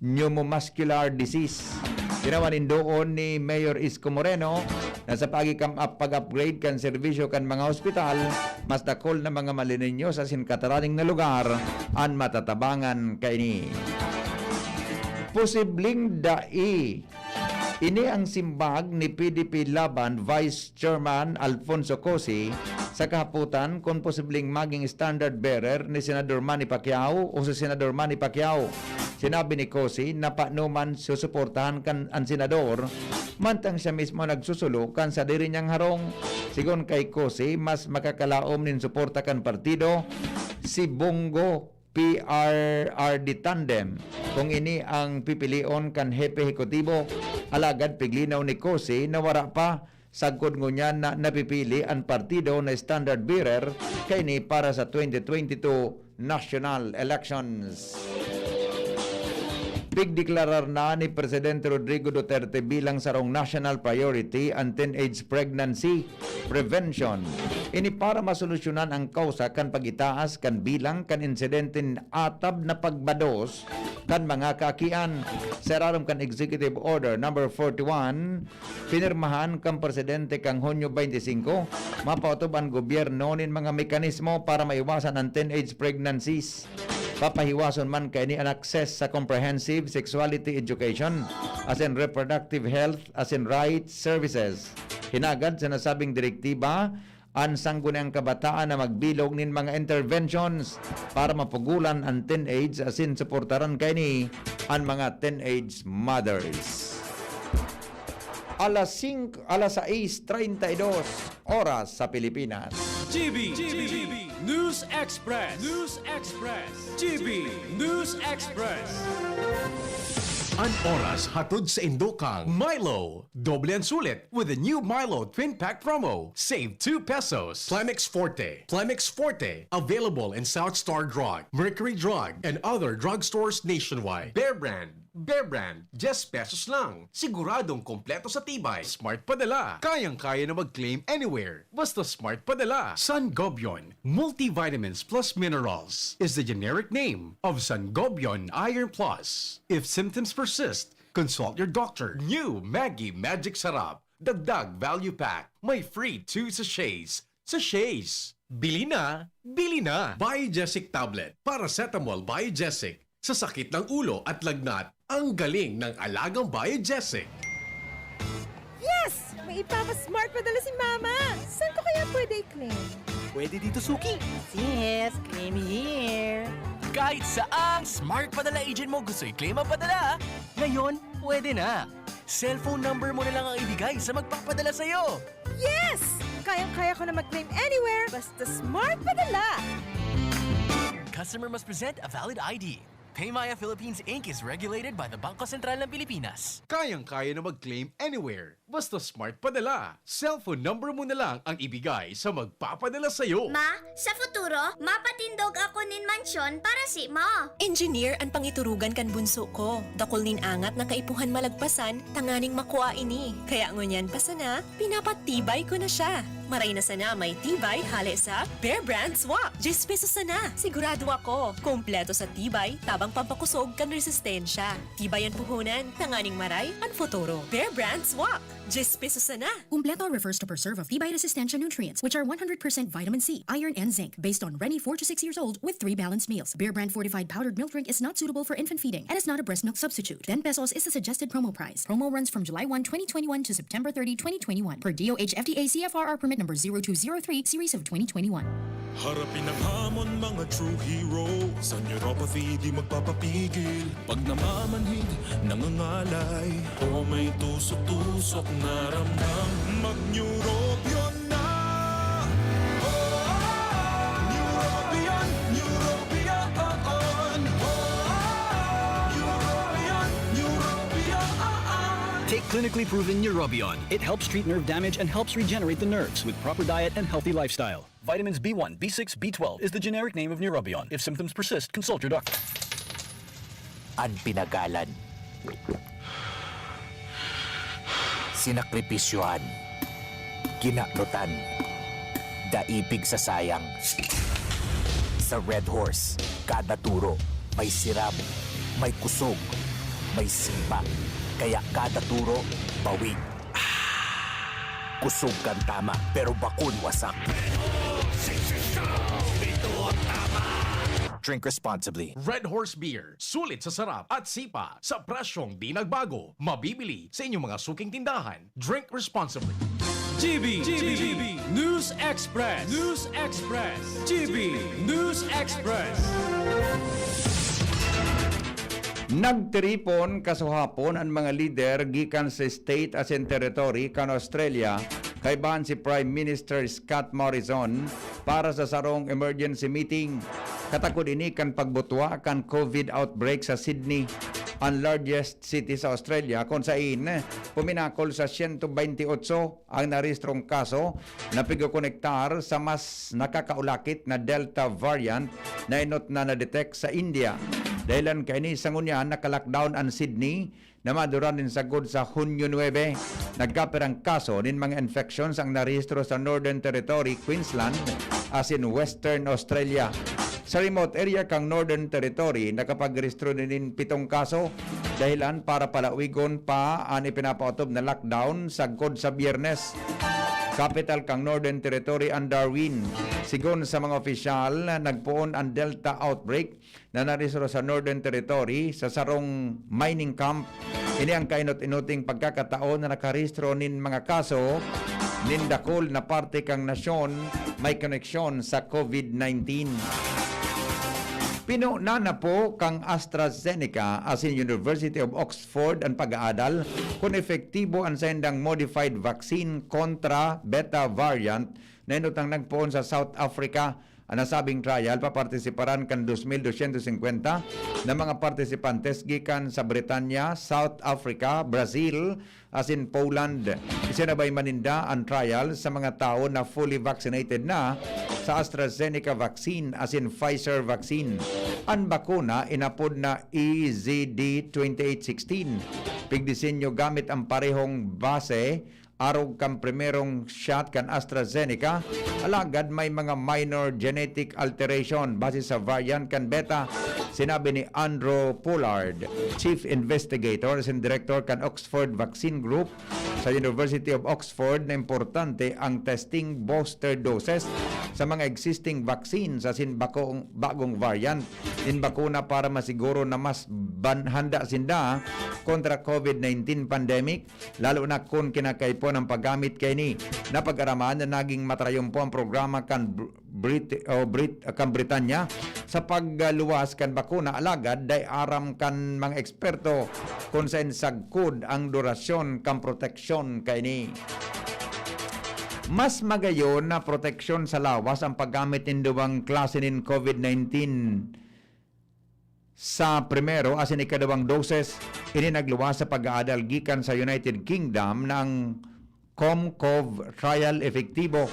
pneumomuscular disease. Ginawa nin doon ni Mayor Isko Moreno na sa pag-ikam-, pag-upgrade kan serbisyo kan mga ospital, mas dakul na mga malilinyos asin kataraning na lugar an matatabangan kaini. Posibleng dai. Ini ang simbag ni P D P Laban Vice Chairman Alfonso Cosi sa kahapotan kun posibleng maging standard bearer ni Senador Manny Pacquiao o si Senador Manny Pacquiao. Sinabi ni Cosi na paano man susuportahan kan an senador, mantang siya mismo nagsusulo kan sadiri niyang harong. Sigon kay Cosi, mas makakalaom nin suporta kan partido si Bongo P R R D tandem kung ini ang pipilion kan hepe ehekutibo. Alagad piglinaw ni Cosi na wara pa, sagkod ngunyan na napipili an partido na standard bearer kaini para sa twenty twenty-two national elections. Pigdeklarar na ni Presidente Rodrigo Duterte bilang sarong national priority an teenage pregnancy prevention. Ini para masolusyonan ang kausa kan pagitaas kan bilang kan insidente nin atab na pagbados kan mga kaakian. Sa irarom kan Executive Order Number forty-one, pinirmahan kan presidente kan Hunyo twenty-five, mapaotob an gobyerno nin mga mekanismo para maiwasan an teenage pregnancies. Papahiwason man kaini an access sa comprehensive sexuality education, asin reproductive health, asin rights services. Hinagad sa nasabing direktiba, an sangguniang kabataan na magbilog nin mga interventions para mapugolan an teenage asin suportaran kaini an mga teenage mothers. Alas singko, alas sais treinta y dos oras sa Pilipinas. G B, G B, News Express, News Express, G B, News Express. An oras hatod sa indo kang Milo. Doble ang sulit with the new Milo Twin Pack Promo. Save two pesos. Plemex Forte. Plemex Forte. Available in South Star Drug, Mercury Drug, and other drugstores nationwide. Bear Brand. Bear Brand. Diyes pesos lang. Siguradong kompleto sa tibay. Smart padala. Kayang-kaya na mag-claim anywhere. Basta smart padala. Sangobion Multivitamins Plus Minerals is the generic name of Sangobion Iron Plus. If symptoms persist, consult your doctor. New Maggi Magic Sarap. Dagdag value pack. May free two sachets. Sachets. Bili na, bili na. Biogesic Tablet. Paracetamol Biogesic. Sa sakit ng ulo at lagnat, ang galing ng alagang Biogesic. Yes! May ipapa-smart padala si Mama! Saan ko kaya pwede i-claim? Pwede dito, Suki. Yes, claim here. Kahit saang Smart Padala agent mo gusto i-claim ang padala, ngayon, pwede na. Cellphone number mo na lang ang ibigay sa magpapadala sa'yo. Yes! Kayang-kaya ko na mag-claim anywhere, basta smart padala! Customer must present a valid I D. Paymaya Philippines Inc is regulated by the Bangko Sentral ng Pilipinas. Kayang-kaya na mag-claim anywhere. Basta smart padala. Cellphone number mo na lang ang ibigay sa magpapadala sa'yo. Ma, sa futuro, mapatindog ako nin mansyon para si mo. Engineer an pangiturugan kan bunso ko. Dakul nin angat na kaipuhan malagpasan tanganing makua ini. Kaya ngunyan pa sana, pinapatibay ko na siya. Maray na sana may tibay hale sa Bear Brand Swak. Diyes pesos sana. Sigurado ako, kompleto sa tibay, tabang pampakosog kan resistensya. Tibay an puhunan, tanganing maray an futuro. Bear Brand Swak. Diyes pesos sana. Kumpleto refers to preserve of tibay resistensya nutrients, which are one hundred percent vitamin C, iron, and zinc, based on Reni four to six years old with three balanced meals. Bear Brand fortified powdered milk drink is not suitable for infant feeding and is not a breast milk substitute. Ten pesos is the suggested promo price. Promo runs from July one, twenty twenty-one to September thirty, twenty twenty-one, per D O H F D A C F R R permit number zero two zero three series of twenty twenty-one. Harapin ang hamon, mga true hero. Sa neuropathy, di magpapapigil. Pag namamanhid, nangangalay, o may tusok-tusok na ramdam, mag-Neurobion na! Oh, Neurobion, Neurobion! Oh, Neurobion, Neurobion! Take clinically proven Neurobion. It helps treat nerve damage and helps regenerate the nerves with proper diet and healthy lifestyle. Vitamins B one, B six, B twelve is the generic name of Neurobion. If symptoms persist, consult your doctor. An pinagalan, sinakripisyohan, kinanutan, daipig sa sayang. Sa Red Horse, kada turo may sirab, may kusog, may sipa. Kaya kada turo, bawig. Kusog kan tama, pero bakun wasak. Drink responsibly. Red Horse Beer, sulit sa sarap at sipa sa presyong di nagbago. Mabibili sa inyong mga suking tindahan. Drink responsibly. G B, G B, News Express, News Express, G B News Express. Nagtiripon kasuhapon an mga lider gikan sa state asin territory kan Australia, kaibahan si Prime Minister Scott Morrison, para sa sarong emergency meeting. Katakod ini kan pagbutwa kan COVID outbreak sa Sydney, an largest city sa Australia, kun sain puminakol sa siyento baynte otso ang narehistrong kaso na pigkokonektar sa mas nakakaulakit na Delta variant na enot na na-detect sa India. Dahilan kaini, sa ngunyan naka-lockdown an Sydney na maduran nin sagkod sa Hunyo nuebe. Nagkapirang kaso nin mga infections ang narehistro sa Northern Territory, Queensland, asin Western Australia. Sa remote area kan Northern Territory, nakapagrehistro nin pitong kaso, dahilan para palawigon pa an ipinapaotob na lockdown sagkod sa Biyernes. Kapital kan Northern Territory an Darwin. Sigon sa mga opisyal, nagpoon an Delta outbreak na narehistro sa Northern Territory sa sarong mining camp. Ini ang kainot-inoting pagkakataon na nakarehistro nin mga kaso nin dakul na parte kan nasyon may koneksyon sa COVID nineteen. Pinuna na po kan AstraZeneca asin University of Oxford an pag-aadal kun epektibo an saindang modified vaccine kontra Beta variant na enot nang nagpoon sa South Africa. An nasabing trial papartisiparan kan dos mil dosyentos singkwenta na mga partisipantes gikan sa Britanya, South Africa, Brazil, asin Poland. Isinabay man ninda an trial sa mga tawo na fully vaccinated na sa AstraZeneca vaccine asin Pfizer vaccine. An bakuna inapod na E Z D twenty-eight sixteen. Pigdisenyo gamit ang parehong base arog kan primerong shot kan AstraZeneca, alagad may mga minor genetic alteration base sa variant kan Beta, sinabi ni Andrew Pollard, Chief Investigator asin Direktor kan Oxford Vaccine Group sa University of Oxford, na importante ang testing booster doses sa mga existing vaccines asin bakong, bagong variant nin bakuna para masiguro na mas ban-, handa sinda kontra COVID nineteen pandemic, lalo na kun kinakaipon ang paggamit kaini. Napag-araman na naging matarayumpo ang programa kan Br-, Brit-, o Brit-, kan Britanya sa pagluwas kan bakuna, alagad dai aram kan mga eksperto kun saen sagkod ang durasyon kan proteksyon kaini. Mas magayon na proteksyon sa lawas ang paggamit nin duwang klase nin COVID nineteen sa primero asin ikaduwang doses. Ini nagluwas sa pag-aadal gikan sa United Kingdom na ang ComCov trial epektibo.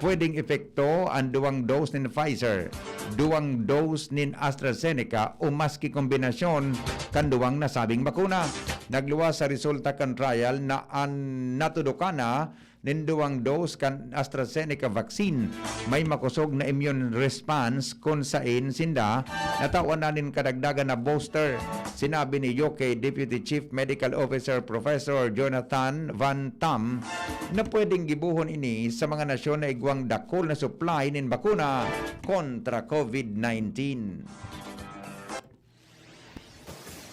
Pwedeng epekto an duwang dose nin Pfizer, duwang dose nin AstraZeneca o maski kombinasyon kan duwang nasabing bakuna. Nagluwas sa resulta kan trial na an natudukan na nin duwang dose kan AstraZeneca vaccine may makosog na immune response kun saen sinda natawan na nin kadagdagan na booster. Sinabi ni U K Deputy Chief Medical Officer Professor Jonathan Van Tam na pwedeng gibohon ini sa mga nasyon na igwang dakul na supply nin bakuna kontra COVID nineteen.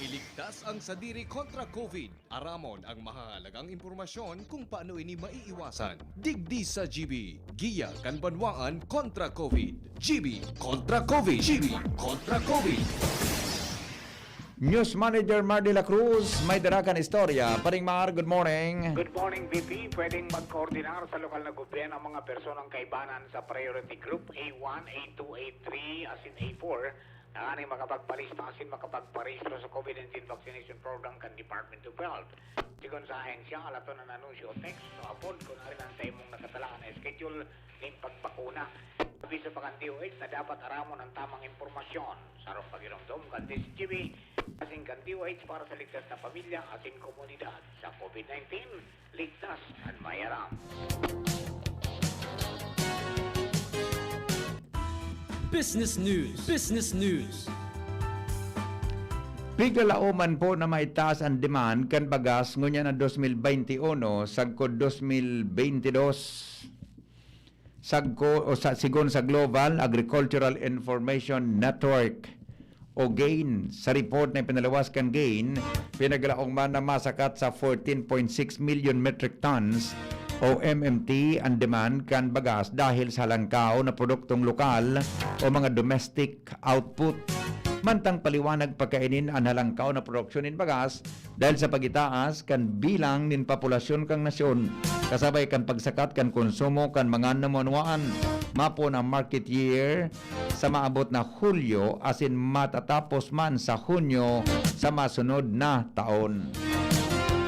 Iligtas ang sadiri kontra COVID. Aramon ang mahahalagang impormasyon kung paano ini maiiwasan. Digdi sa G B, giya kan banwaan kontra COVID. G B kontra COVID. G B kontra COVID. News Manager Mar de la Cruz, may dara kan istorya. Paring Mar, good morning. Good morning, V P. Pwedeng magkoordinar sa lokal na gobyerno ang mga personang kaibanan sa Priority Group A one, A two, A three, asin A four, tanganing makapagpalista asin makapagparehistro sa COVID nineteen vaccination program kan Department of Health. Sigon sa ahensya, alaton an anunsyo o text sa apod kun arin an saimong nakatalaan na schedule nin pagbakuna. Abiso pa kan D O H na dapat aramon an tamang impormasyon. Sarong pagiromdom kan D C G B asin kan D O H para sa ligtas na pamilya asin komunidad. Sa COVID nineteen, ligtas an may aram. Business News. Business News. Pigalaoman po na maitaas an demand kan bagas ngunyan na dos mil bente uno sagkod dos mil bente dos. Sagko, o sa, sigon sa Global Agricultural Information Network o GAIN, sa report na ipinaluwas kan GAIN, pinaglaog man na masakat sa fourteen point six million metric tons o M M T an demand kan bagas dahil sa halangkaw na produktong lokal o mga domestic output. Mantang paliwanag pa kainin an halangkaw na produksyon nin bagas dahil sa pagitaas kan bilang nin populasyon kan nasyon, kasabay kan pagsakat kan konsumo kan mga namunuan. Mapon ang market year sa maabot na Hulyo asin matatapos man sa Hunyo sa masunod na taon.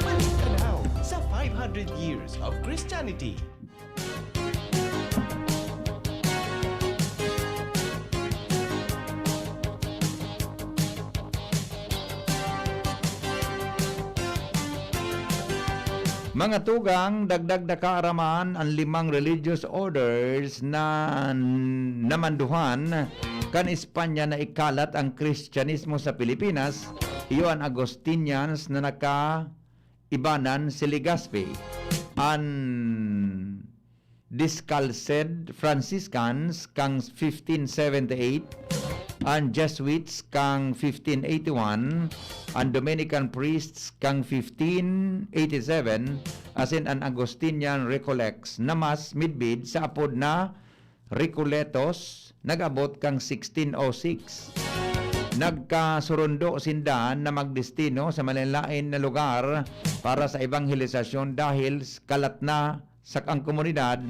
Balik tanaw sa five hundred years of Christianity. Mga tugang, dagdag na kaaraman an limang religious orders na namanduhan kan Espanya na ikalat ang Kristyanismo sa Pilipinas, iyo an Agustinians na naka ibanan si Legazpi, an Discalced Franciscans kan fifteen seventy-eight, an Jesuits kan fifteen eighty-one, an Dominican Priests kan fifteen eighty-seven, asin an Agustinian Recollects na mas midbid sa apod na Recoletos nag-abot kan sixteen oh six. Nagkasurundo sinda na magdestino sa malain-lain na lugar para sa ebanghelisasyon dahil kalat na sa ang komunidad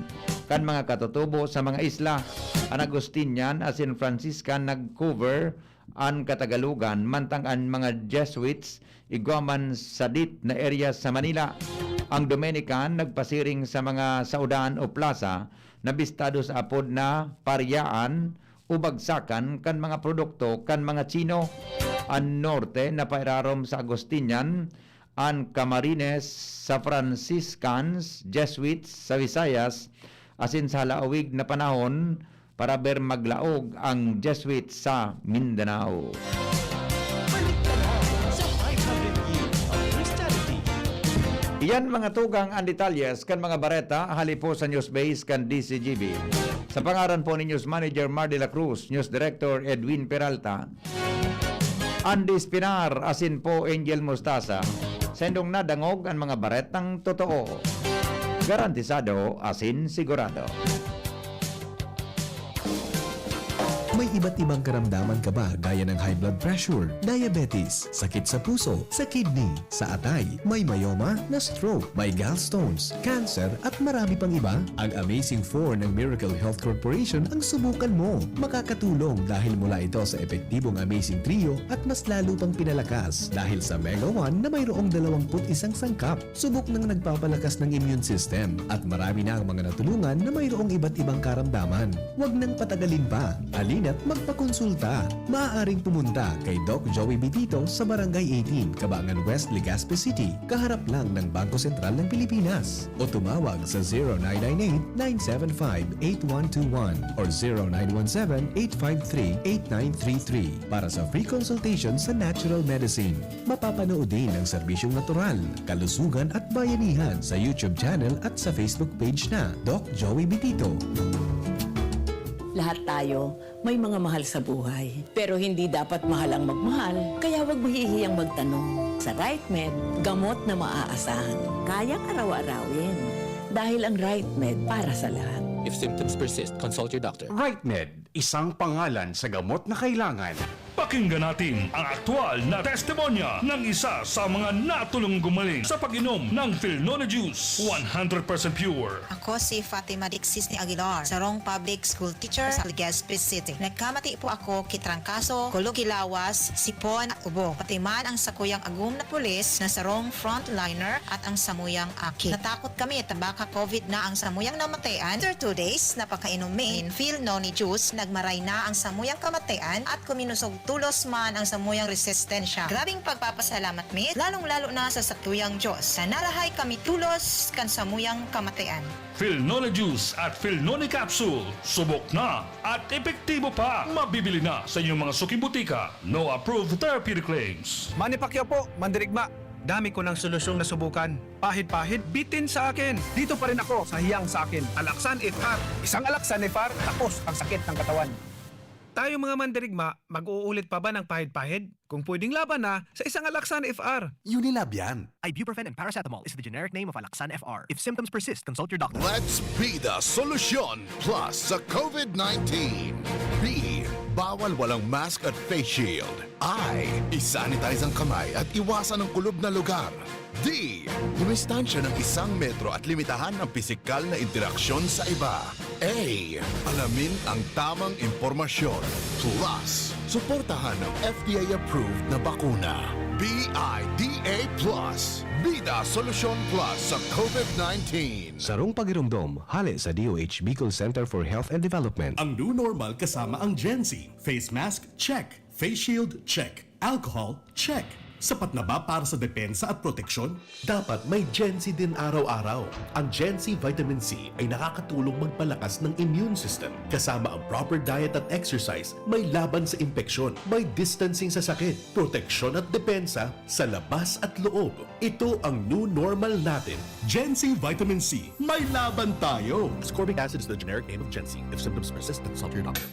kan mga katutubo sa mga isla. An Agustinian asin Franciscan nag-cover an Katagalugan, mantang an mga Jesuits igwa man sadit na area sa Manila. Ang Dominican nagpasiring sa mga saudan o plaza na bistado sa apod na paryaan o bagsakan kan mga produkto kan mga Chino. An Norte napairarom sa Agustinian, an Camarines sa Franciscans, Jesuits sa Visayas, asin sa halawig na panahon, para ber maglaog ang Jesuit sa Mindanao. Balik tanaw sa five hundred years of Christianity. Iyan, mga tugang, ang detalyes kan mga bareta hali po sa News Base kan D C G B. Sa pangaran po ni News Manager Mar de la Cruz, News Director Edwin Peralta, Andy Espinar, asin po Angel Mostasa, sa indong nadangog an mga baretang totoo. Garantisado asin sigurado. May iba't ibang karamdaman ka ba gaya ng high blood pressure, diabetes, sakit sa puso, sa kidney, sa atay, may myoma, na stroke, may gallstones, cancer, at marami pang iba? Ang Amazing four ng Miracle Health Corporation ang subukan mo. Makakatulong dahil mula ito sa epektibong Amazing Trio at mas lalo pang pinalakas dahil sa Mega one na mayroong dalawang put isang sangkap. Subok nang nagpapalakas ng immune system at marami na ang mga natulungan na mayroong iba't ibang karamdaman. Huwag nang patagalin pa. Halina't magpakonsulta. Maaaring pumunta kay Doc Joey Bitito sa Barangay eighteen, Cabangan West, Legazpi City, kaharap lang ng Bangko Sentral ng Pilipinas. O tumawag sa zero nine nine eight, nine seven five, eight one two one or zero nine one seven, eight five three, eight nine three three para sa free consultation sa natural medicine. Mapapanood din ang serbisyong natural, kalusugan at bayanihan sa YouTube channel at sa Facebook page na Doc Joey Bitito. Lahat tayo may mga mahal sa buhay. Pero hindi dapat mahal ang magmahal, kaya huwag mahihiyang magtanong. Sa RightMed, gamot na maaasahan. Kayang araw-arawin. Dahil ang RightMed para sa lahat. If symptoms persist, consult your doctor. RightMed, isang pangalan sa gamot na kailangan. Pakinggan natin ang aktual na testimonya ng isa sa mga natulong gumaling sa pag-inom ng Filnone Juice, one hundred percent pure. Ako si Fatima Dixis ni Aguilar, sarong public school teacher sa Legazpi City. Nagkamati po ako ki trangkaso, kulog ki lawas, sipon, ubo. Pati man ang sakuyang agom na pulis na sarong frontliner at ang samuyang aki. Natakot kami ta baka COVID na ang samuyang namatayan. After two days na pagkainom mi nin Filnone juice, nagmaray na ang samuyang kamatayan at kuminusog tulos man ang samuyang resistensya. Grabing pagpapasalamat mi, lalong-lalo na sa satuyang Diyos, na narahay kami tulos kan samuyang kamatayan. Filnone Juice at Filnone Capsule, subok na at epektibo pa. Mabibili na sa inyong mga suking butika. No approved therapeutic claims. Manny Pacquiao po, mandirigma. Dami ko ng solusyong nasubukan. Pahid-pahid, bitin sa akin. Dito pa rin ako sa hiyang sa akin. Alaksan F R. Isang Alaksan F R, tapos ang sakit ng katawan. Tayo mga mandirigma, mag-uulit pa ba ng pahid-pahid? Kung pwedeng laban na, sa isang Alaksan F R. Unilab yan. Ibuprofen and paracetamol is the generic name of Alaxan F R. If symptoms persist, consult your doctor. Let's be the solution plus sa COVID nineteen. B, bawal walang mask at face shield. I, isanitize ang kamay at iwasan ang kulob na lugar. D, dumistansya ng isang metro at limitahan ang pisikal na interaksyon sa iba. A, alamin ang tamang impormasyon. Plus, suportahan ang F D A-approved na bakuna. B I D A plus, Bida Solusyon Plus sa COVID nineteen. Sarong pagiromdom, hale sa D O H Bicol Center for Health and Development. Ang new normal kasama ang Gen Z. Face mask, check. Face shield, check. Alcohol, check. Sapat na ba para sa depensa at proteksyon? Dapat may Gen Z din araw-araw. Ang Gen Z Vitamin C ay nakakatulong magpalakas ng immune system. Kasama ang proper diet at exercise, may laban sa impeksyon, may distancing sa sakit, proteksyon at depensa sa labas at loob. Ito ang new normal natin. Gen Z Vitamin C, may laban tayo! Ascorbic acid is the generic name of Gen Z. If symptoms persist, consult your doctor.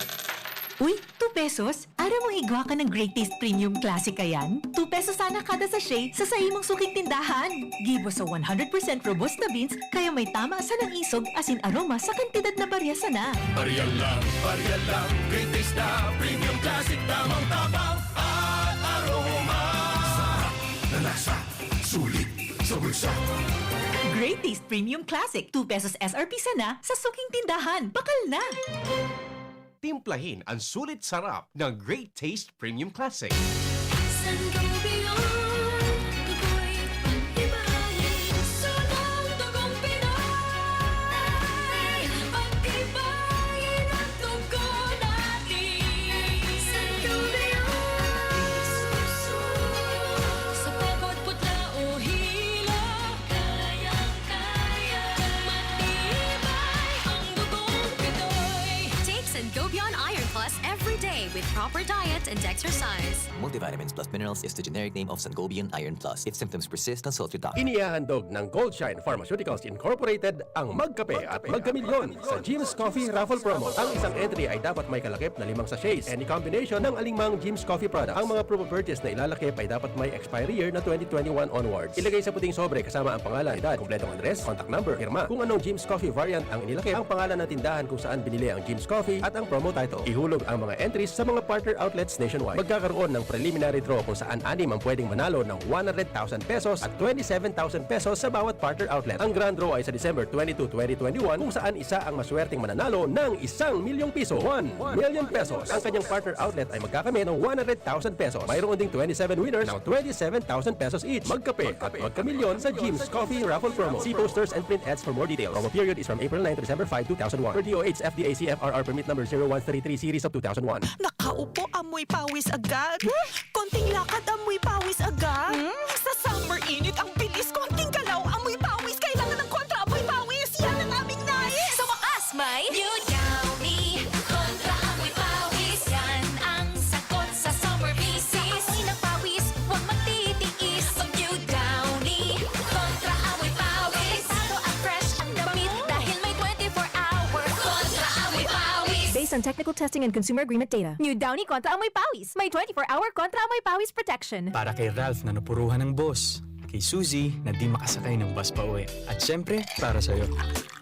Uy, two pesos? Aram mo igwa ka ng Great Taste Premium Classic kayan? Two pesos sana kada sachet sa saimong suking tindahan. Gibo sa one hundred percent robusta beans, kaya may tama sa ng isog, asin aroma sa kantidad na barya sana. Barya lang, barya lang, Great Taste na Premium Classic, tamang tabang at aroma. Sarap na lasa, sulit sa bulsa. Great Taste Premium Classic, two pesos S R P sana sa suking tindahan. Bakal na! Timplahin ang sulit sarap ng Great Taste Premium Classic. Sangobion, ako'y pag-ibahin. Sunong dugong Pinoy. Pag-ibahin ang dugo natin. Sangobion. Sa pagod, putla o hilo, kayang-kaya. Matibay ang dugong Pinoy. Take Sangobion Iron Plus every day with proper diet and exercise. Multivitamins plus minerals is the generic name of Sangobion Iron Plus. If symptoms persist, consult your doctor. Inihahandog ng Goldshine Pharmaceuticals Incorporated ang Magkape at Magkamilyon sa Jim's Coffee Raffle Promo. Ang isang entry ay dapat may kalakip na limang sachets. Any combination ng alingmang Jim's Coffee product. Ang mga promo purchase na ilalakip ay dapat may expiry year na twenty twenty-one onwards. Ilagay sa puting sobre kasama ang pangalan, edad, kompletong address, contact number, pirma. Kung anong Jim's Coffee variant ang inilakip, ang pangalan ng tindahan kung saan binili ang Jim's Coffee at ang promo title. Hulog ang mga entries sa mga partner outlets nationwide. Magkakaroon ng preliminary draw kung saan anim ang pwedeng manalo ng one hundred thousand pesos at twenty-seven thousand pesos sa bawat partner outlet. Ang grand draw ay sa December twenty-two, twenty twenty-one, kung saan isa ang maswerteng mananalo ng isang milyong piso, one million pesos. Ang kanyang partner outlet ay magkakamit ng one hundred thousand pesos. Mayroon ding twenty-seven winners ng twenty-seven thousand pesos each. Magkape at magkamilyon sa Jim's Coffee Raffle Promo. See posters and print ads for more details. Promo period is from April nine to December five, two thousand one. Per D O H F D A C F R R permit number zero one three three series of two thousand one. Nakaupo, amoy pawis agad. Konting lakad, amoy pawis agad. Sa summer init, ang bilis. Konting galaw, amoy pawis. Kailangan ng kontra amoy pawis. Yan ang aming nais. Sa wakas, may New Downy. Kontra amoy pawis. Yan ang sagot sa summer visis. Amoy ng pawis, huwag magtitiis. Mag New Downy. Kontra amoy pawis. Delikado at fresh ang damit dahil may twenty-four hour kontra amoy pawis. Based on technical testing and consumer agreement data. New Downy Kontra Amoy Pawis. May twenty-four hour Kontra Amoy Pawis protection. Para kay Ralph na napuruhan ng boss, kay Suzy na di makasakay ng bus pa uwi, at syempre, para sa'yo.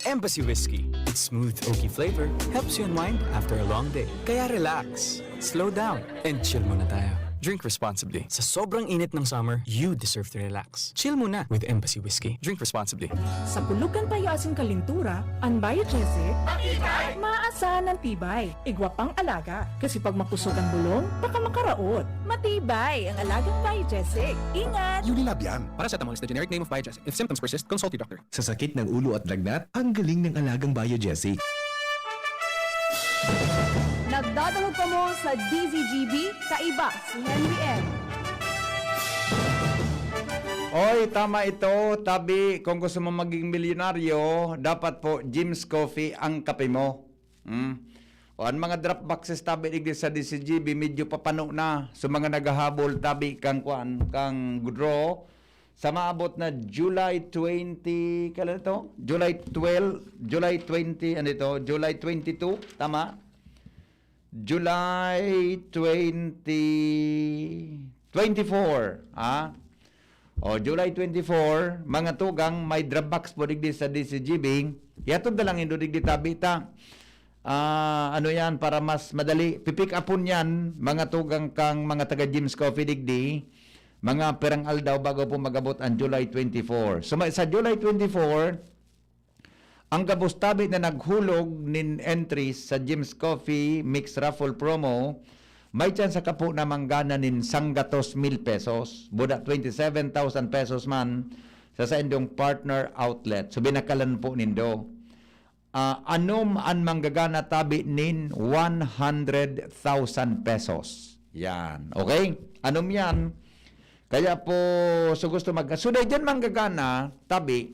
Embassy Whiskey. Its smooth, oaky flavor helps you unwind after a long day. Kaya relax, slow down, and chill muna tayo. Drink responsibly. Sa sobrang init ng summer, you deserve to relax. Chill muna with Embassy Whiskey. Drink responsibly. Sa pulugan payo asin kalintura, an Biogesic, maasahan an tibay. Igwa pang alaga, kasi pag makusog an bulong, baka makaraot. Matibay ang alagang Biogesic. Ingat! Unilab yan. Paracetamol is the generic name of Biogesic. If symptoms persist, consult your doctor. Sa sakit ng ulo at lagnat, ang galing ng alagang Biogesic. Nagdadangog kamo sa D Z G B, kaiba si Henry M. Oy, tama ito, tabi, kung gusto mo maging milyonaryo, dapat po Jim's Coffee ang kape mo. Hmm? O ang mga drop boxes tabi digdi sa D Z G B, medyo papano na. So mga naghahabol tabi kang kuan, kang draw, sa maabot na July twenty, kailan ito? July twelve, July twenty, ano ito? July twenty-two, tama? July twenty, twenty-four, ha? O, July twenty-four, mga tugang, may drop box po digdi sa D Z G B. Ihatod na lang indo digdi tabi ta. Ah, ano yan, para mas madali. Pipick upon yan, mga tugang kang mga taga Jim's Coffee digdi. Mga pirang aldaw bago po magabot ang July twenty-four. So, may- sa July twenty-four, ang gabos tabi na naghulog nin entries sa Jim's Coffee Mix Raffle Promo, may tsansa ka po na manggana nin sanggatos mil pesos, buda twenty-seven thousand pesos man, sa saindong partner outlet. So, binakalan po nindo. Ah, anom an manggagana tabi nin one hundred thousand pesos. Yan. Okay? Anom yan. Kaya po, so gusto mag-, so dahil dyan manggagana tabi,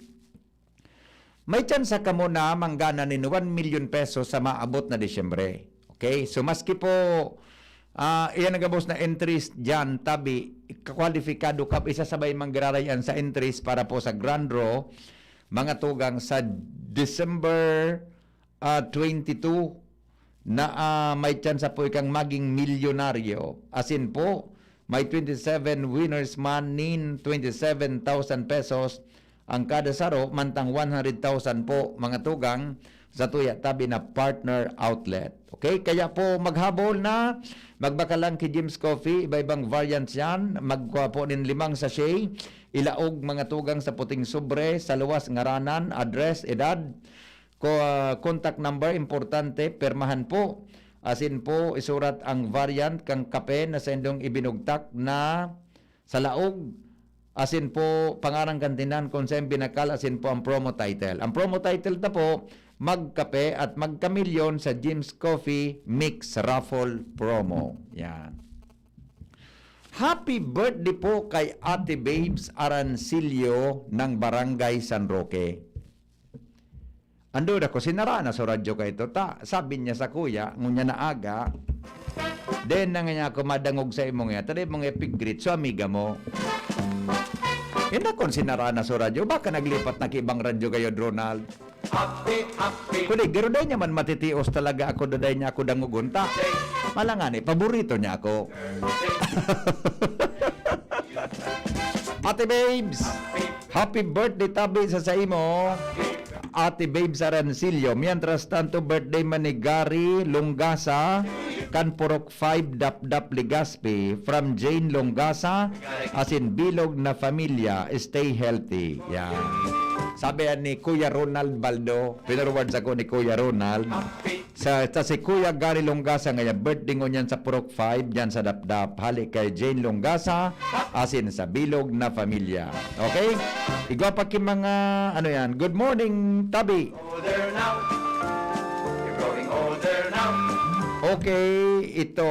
may tsansa kamo na manggana nin one million pesos sa maabot na Disyembre. Okay? So maski po, ah, iyan ang gabos na entries dyan, tabi, kakwalifikado ka, isasabay manggararay yan sa entries para po sa grand draw, mga tugang sa December, ah, twenty-two, na, ah, may tsansa po ikang maging milyonaryo. Asin po, may twenty-seven winners man nin twenty-seven thousand pesos ang kada saro, mantang one hundred thousand po, mga tugang, sa tuya tabi na partner outlet. Okay? Kaya po, maghabol na, magbakal lang ki Jim's Coffee, iba-ibang variants yan, magkuha po nin limang sachet, ilaog mga tugang sa puting sobre, sa luwas ngaranan, address, edad, ko, ah, contact number, importante, pirmahan po. Asin po, isurat ang variant kang kape na saindong ibinugtak na sa laog. Asin po, pangaran kan tindahan kung saan binakal, asin po ang promo title. Ang promo title ta po, Magkape at Magkamilyon sa Jim's Coffee Mix Raffle Promo. Yan. Happy birthday po kay Ate Babes Arancillo ng Barangay San Roque. Ando na ko, sinara na sa radyo ka ito. Ta, sabi niya sa kuya, ngunya na aga, then na nga niya ako madangog sa imong iya, tali mong epigrit, so amiga mo. Yan na kung sinara na sa radyo, baka naglipat na ki ibang radyo kayo, Ronald. Kundi, garo dahil niya man matitios talaga ako, dahil niya ako dangogon ta. Malangani, paborito niya ako. Ate Babes, happy birthday tabi sa sa imo. Ate Babes Arancillo. Mientras tanto, birthday man ni Gary Lungasa. kan Purok five Dapdap, Legazpi, from Jane Longasa, asin bilog na familia, stay healthy. Yan. Sabi yan ni Kuya Ronald Baldo, pinorward sa ko ni Kuya Ronald. Sa, sa si Kuya Gary Longasa, ngayon, birthday ngunyan sa Purok five, dyan sa Dapdap. Hali kay Jane Longasa, asin sa bilog na familia. Okay? Igwa pa ki mga, ano yan, good morning, Tabi. Older now. You're growing older now. Okay, ito.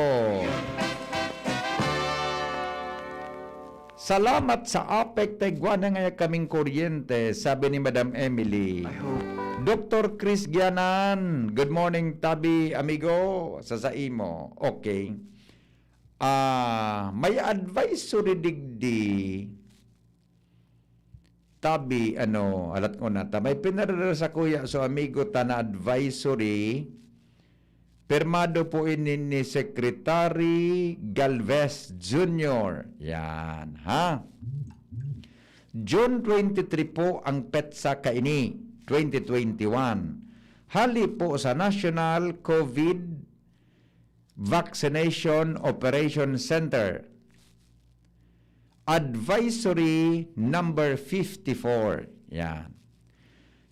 Salamat sa APEC, ta igwa na ngaya kaming kuryente, sabi ni Madam Emily. I hope. Doktor Chris Gianan, good morning, Tabi, amigo, sa saimo. Okay. Ah, may advisory digdi. Tabi, ano, alat ko na ta. May pinadala sa kuya, so amigo ta na advisory. Pirmado po ini ni Secretary Galvez Junior. Yan, ha? June twenty-three po ang petsa kaini, twenty twenty-one. Hali po sa National COVID Vaccination Operation Center. Advisory number fifty-four. Yan.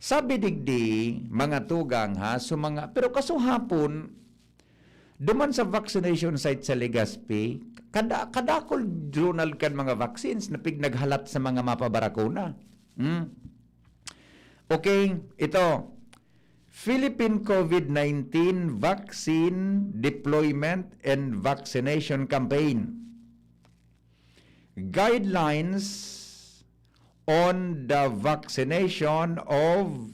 Sabi digdi, mga tugang ha, so mga, pero kasuhapon, duman sa vaccination site sa Legazpi, kada, kadakol journal kan mga vaccines na pig naghalat sa mga mapabarakuna. Hmm? Okay, ito. Philippine COVID nineteen Vaccine Deployment and Vaccination Campaign. Guidelines on the vaccination of,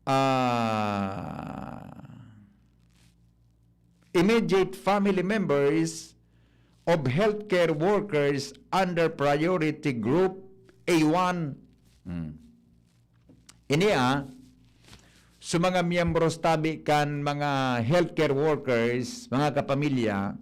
ah, immediate family members of healthcare workers under priority group A one. Hmm. Ini, ah, sa mga miyembros tabi kan mga healthcare workers, mga kapamilya,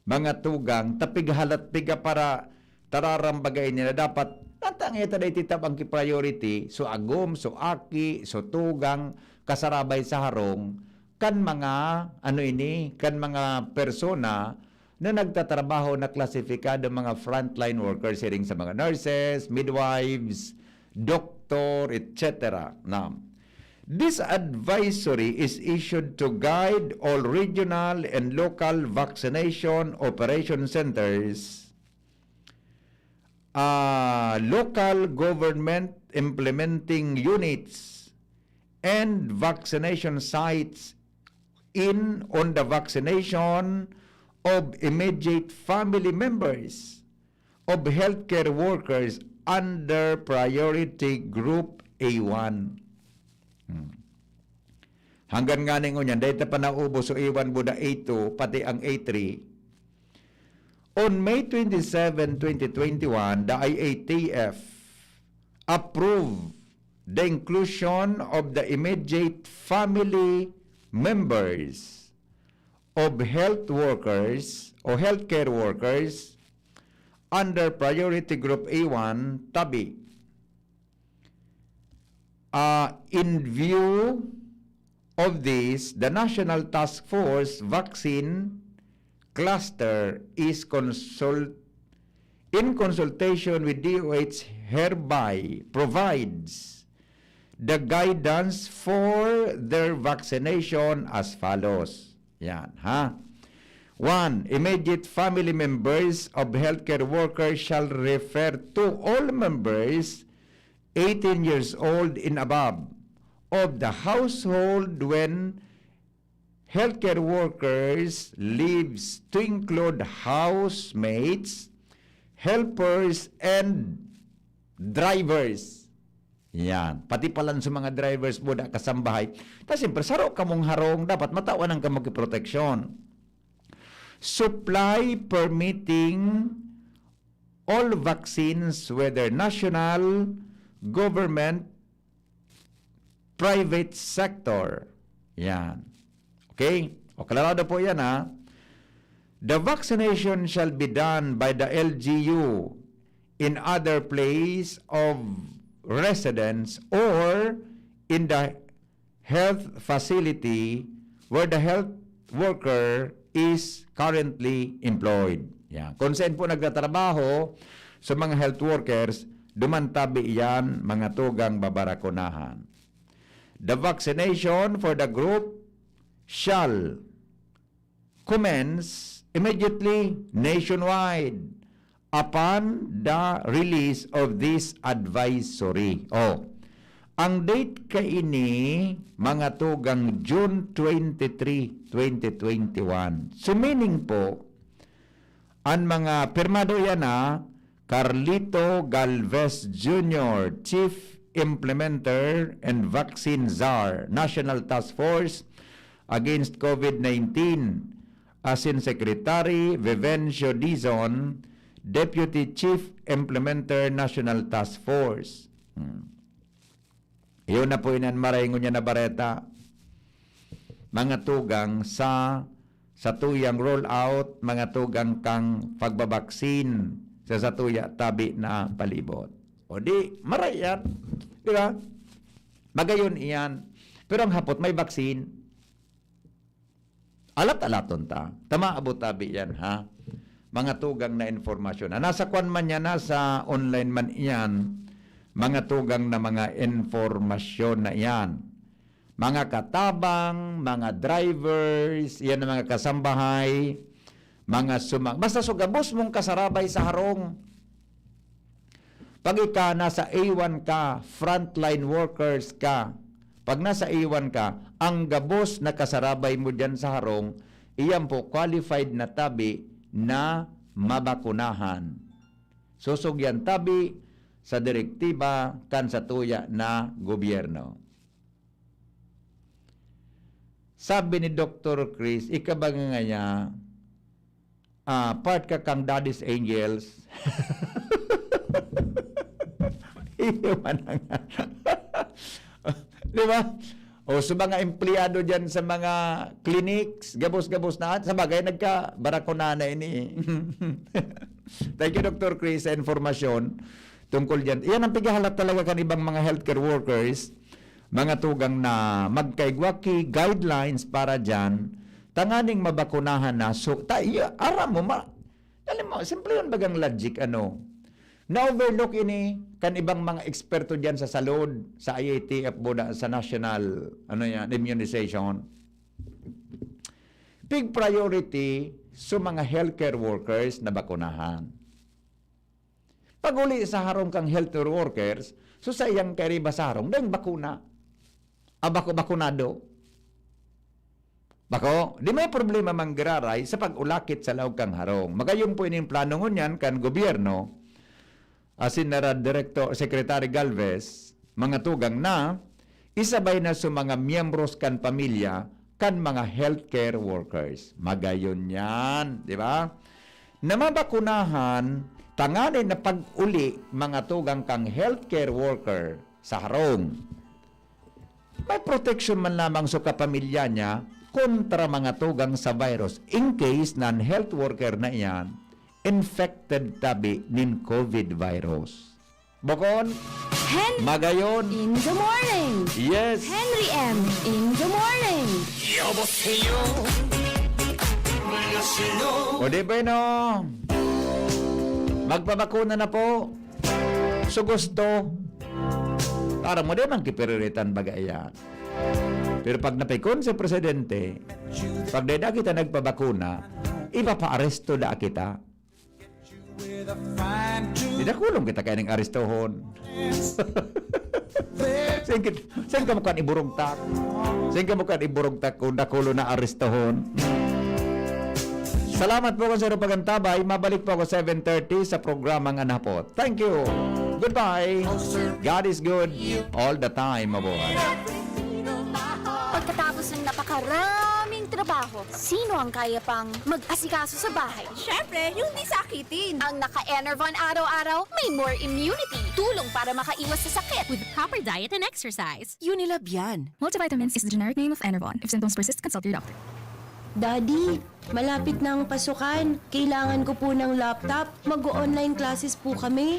mga tugang, ta pighalat piga para tararambaga ini na dapat, natang ita dai titabang ki priority, so agom, so aki, so tugang, kasarabay sa harong, kan mga, ano ini, kan mga persona na nagtatrabaho na klasifikado mga frontline workers, siring sa mga nurses, midwives, doktor, et cetera. Na, this advisory is issued to guide all regional and local vaccination operation centers, ah, local government implementing units, and vaccination sites in on the vaccination of immediate family members of healthcare workers under priority group A one. Hmm. Hanggan ngani ngunyan, dai ta pa naubos so A one buda A two, pati ang A three. On May twenty-seven, twenty twenty-one, the I A T F approved the inclusion of the immediate family members of health workers o healthcare workers under Priority Group A one, tabi. Ah, in view of this, the National Task Force Vaccine Cluster is consult-, in consultation with D O H hereby provides the guidance for their vaccination as follows. Yan, ha? One, immediate family members of healthcare workers shall refer to all members eighteen years old and above of the household when healthcare workers lives, to include housemates, helpers, and drivers. Yan. Pati palan sa mga drivers mo, da kasambahay. Ta siyempre, saro kamong harong, dapat matawan ang kamong proteksyon. Supply permitting all vaccines, whether national, government, private sector. Yan. Okay? O, klarado po yan, ha? The vaccination shall be done by the L G U in other place of residence or in the health facility where the health worker is currently employed. Yan. Kung saan po nagtatrabaho sa mga health workers, duman tabi yan, mga tugang babarakunahan. The vaccination for the group shall commence immediately nationwide upon the release of this advisory. Oh, ang date kaini, mga tugang, June twenty-three, twenty twenty-one. So, meaning po, ang mga pirmado yan na Carlito Galvez Junior, Chief Implementer and Vaccine Czar, National Task Force Against COVID nineteen, asin Secretary Vivencio Dizon, Deputy Chief Implementer, National Task Force. Hmm. Yun na po inan maray ngunyan na bareta. Mga tugang sa satuyang rollout, mga tugang kang pagbabaksin sa satuya tabi na palibot. O di, maray yan. Di ba? Magayon iyan. Pero ang hapot, may vaccine. Alat-alaton ta. Tama, abot tabi yan, ha? Mga tugang na informasyon. Na nasa kwan man yan, nasa online man iyan, mga tugang na mga informasyon na iyan. Mga katabang, mga drivers, yan ang mga kasambahay, mga suma-, basta so gabos mong kasarabay sa harong. Pag ika nasa A one ka, frontline workers ka, pag nasa A one ka, ang gabos na kasarabay mo diyan sa harong, iyan po qualified na tabi na mabakunahan. Susog yan tabi sa direktiba kan satuya na gobyerno. Sabi ni Doktor Chris, ika ba ngaya, ah, part ka kang Daddy's Angels? Iyo man na nga. Di ba? O sa mga empleyado dyan sa mga clinics, gabos-gabos na. Sa bagay, nagkabarakunahan na ini. Thank you, Doktor Chris, sa informasyon tungkol dyan. Yan ang pighahalat talaga kan ibang mga healthcare workers, mga tugang na magkaigwa ki guidelines para dyan, tanganing mabakunahan na. So, ta-, iya, aram mo, ma-, alam mo, simple yun bagang logic, ano. Na-overlook ini kan ibang mga eksperto dyan sa salud, sa I A T F, boda, sa national, ano yan, immunization. Big priority sa mga healthcare workers na bakunahan. Pag-uli sa harong kang healthcare workers, so saiyang kairiba sa harong, dahil bakuna. Ah, bako-, bakunado. Bako, di may problema manggiraray sa pag-ulakit sa laog kang harong. Magayon po ining plano ngunyan kan gobyerno, asin nara Director, Secretary Galvez, mga tugang na, isabay na sa mga miyembros kan pamilya kan mga healthcare workers. Magayon yan, di ba? Na mabakunahan, tanganing na pag-uli, mga tugang kang healthcare worker sa harong. May proteksyon man lamang sa kapamilya niya kontra mga tugang sa virus in case na an health worker na iyan infected tabi nin COVID virus. Bokon, Hen- Magayon. In the morning. Yes. Henry M. In the morning. 여보세요. 안녕하세요. O di ba, no? Magpabakuna na po. So gusto. Para mo di man kipiriritan baga iyan. Pero pag napikon si presidente, pag dai da kita nagpabakuna, ipapaaresto da kita. Di dakulon kita kaining arestohon. Singkit, singka mo kan iburugtak. Singka mo kan iburugtak kung dakulon na arestohon. Salamat po kan sa pagantabay. Mabalik po ako seven thirty sa programang Anapot. Thank you. Goodbye. God is good all the time, mabuhay. Pagkatapos ng napakaraming trabaho, sino ang kaya pang mag-asikaso sa bahay? Siyempre, yung di sakitin. Ang naka-Enervon araw-araw, may more immunity. Tulong para makaiwas sa sakit. With proper diet and exercise. Unilab yan. Multivitamins is the generic name of Enervon. If symptoms persist, consult your doctor. Daddy, malapit na ang pasukan. Kailangan ko po ng laptop. Mag-o-online classes po kami.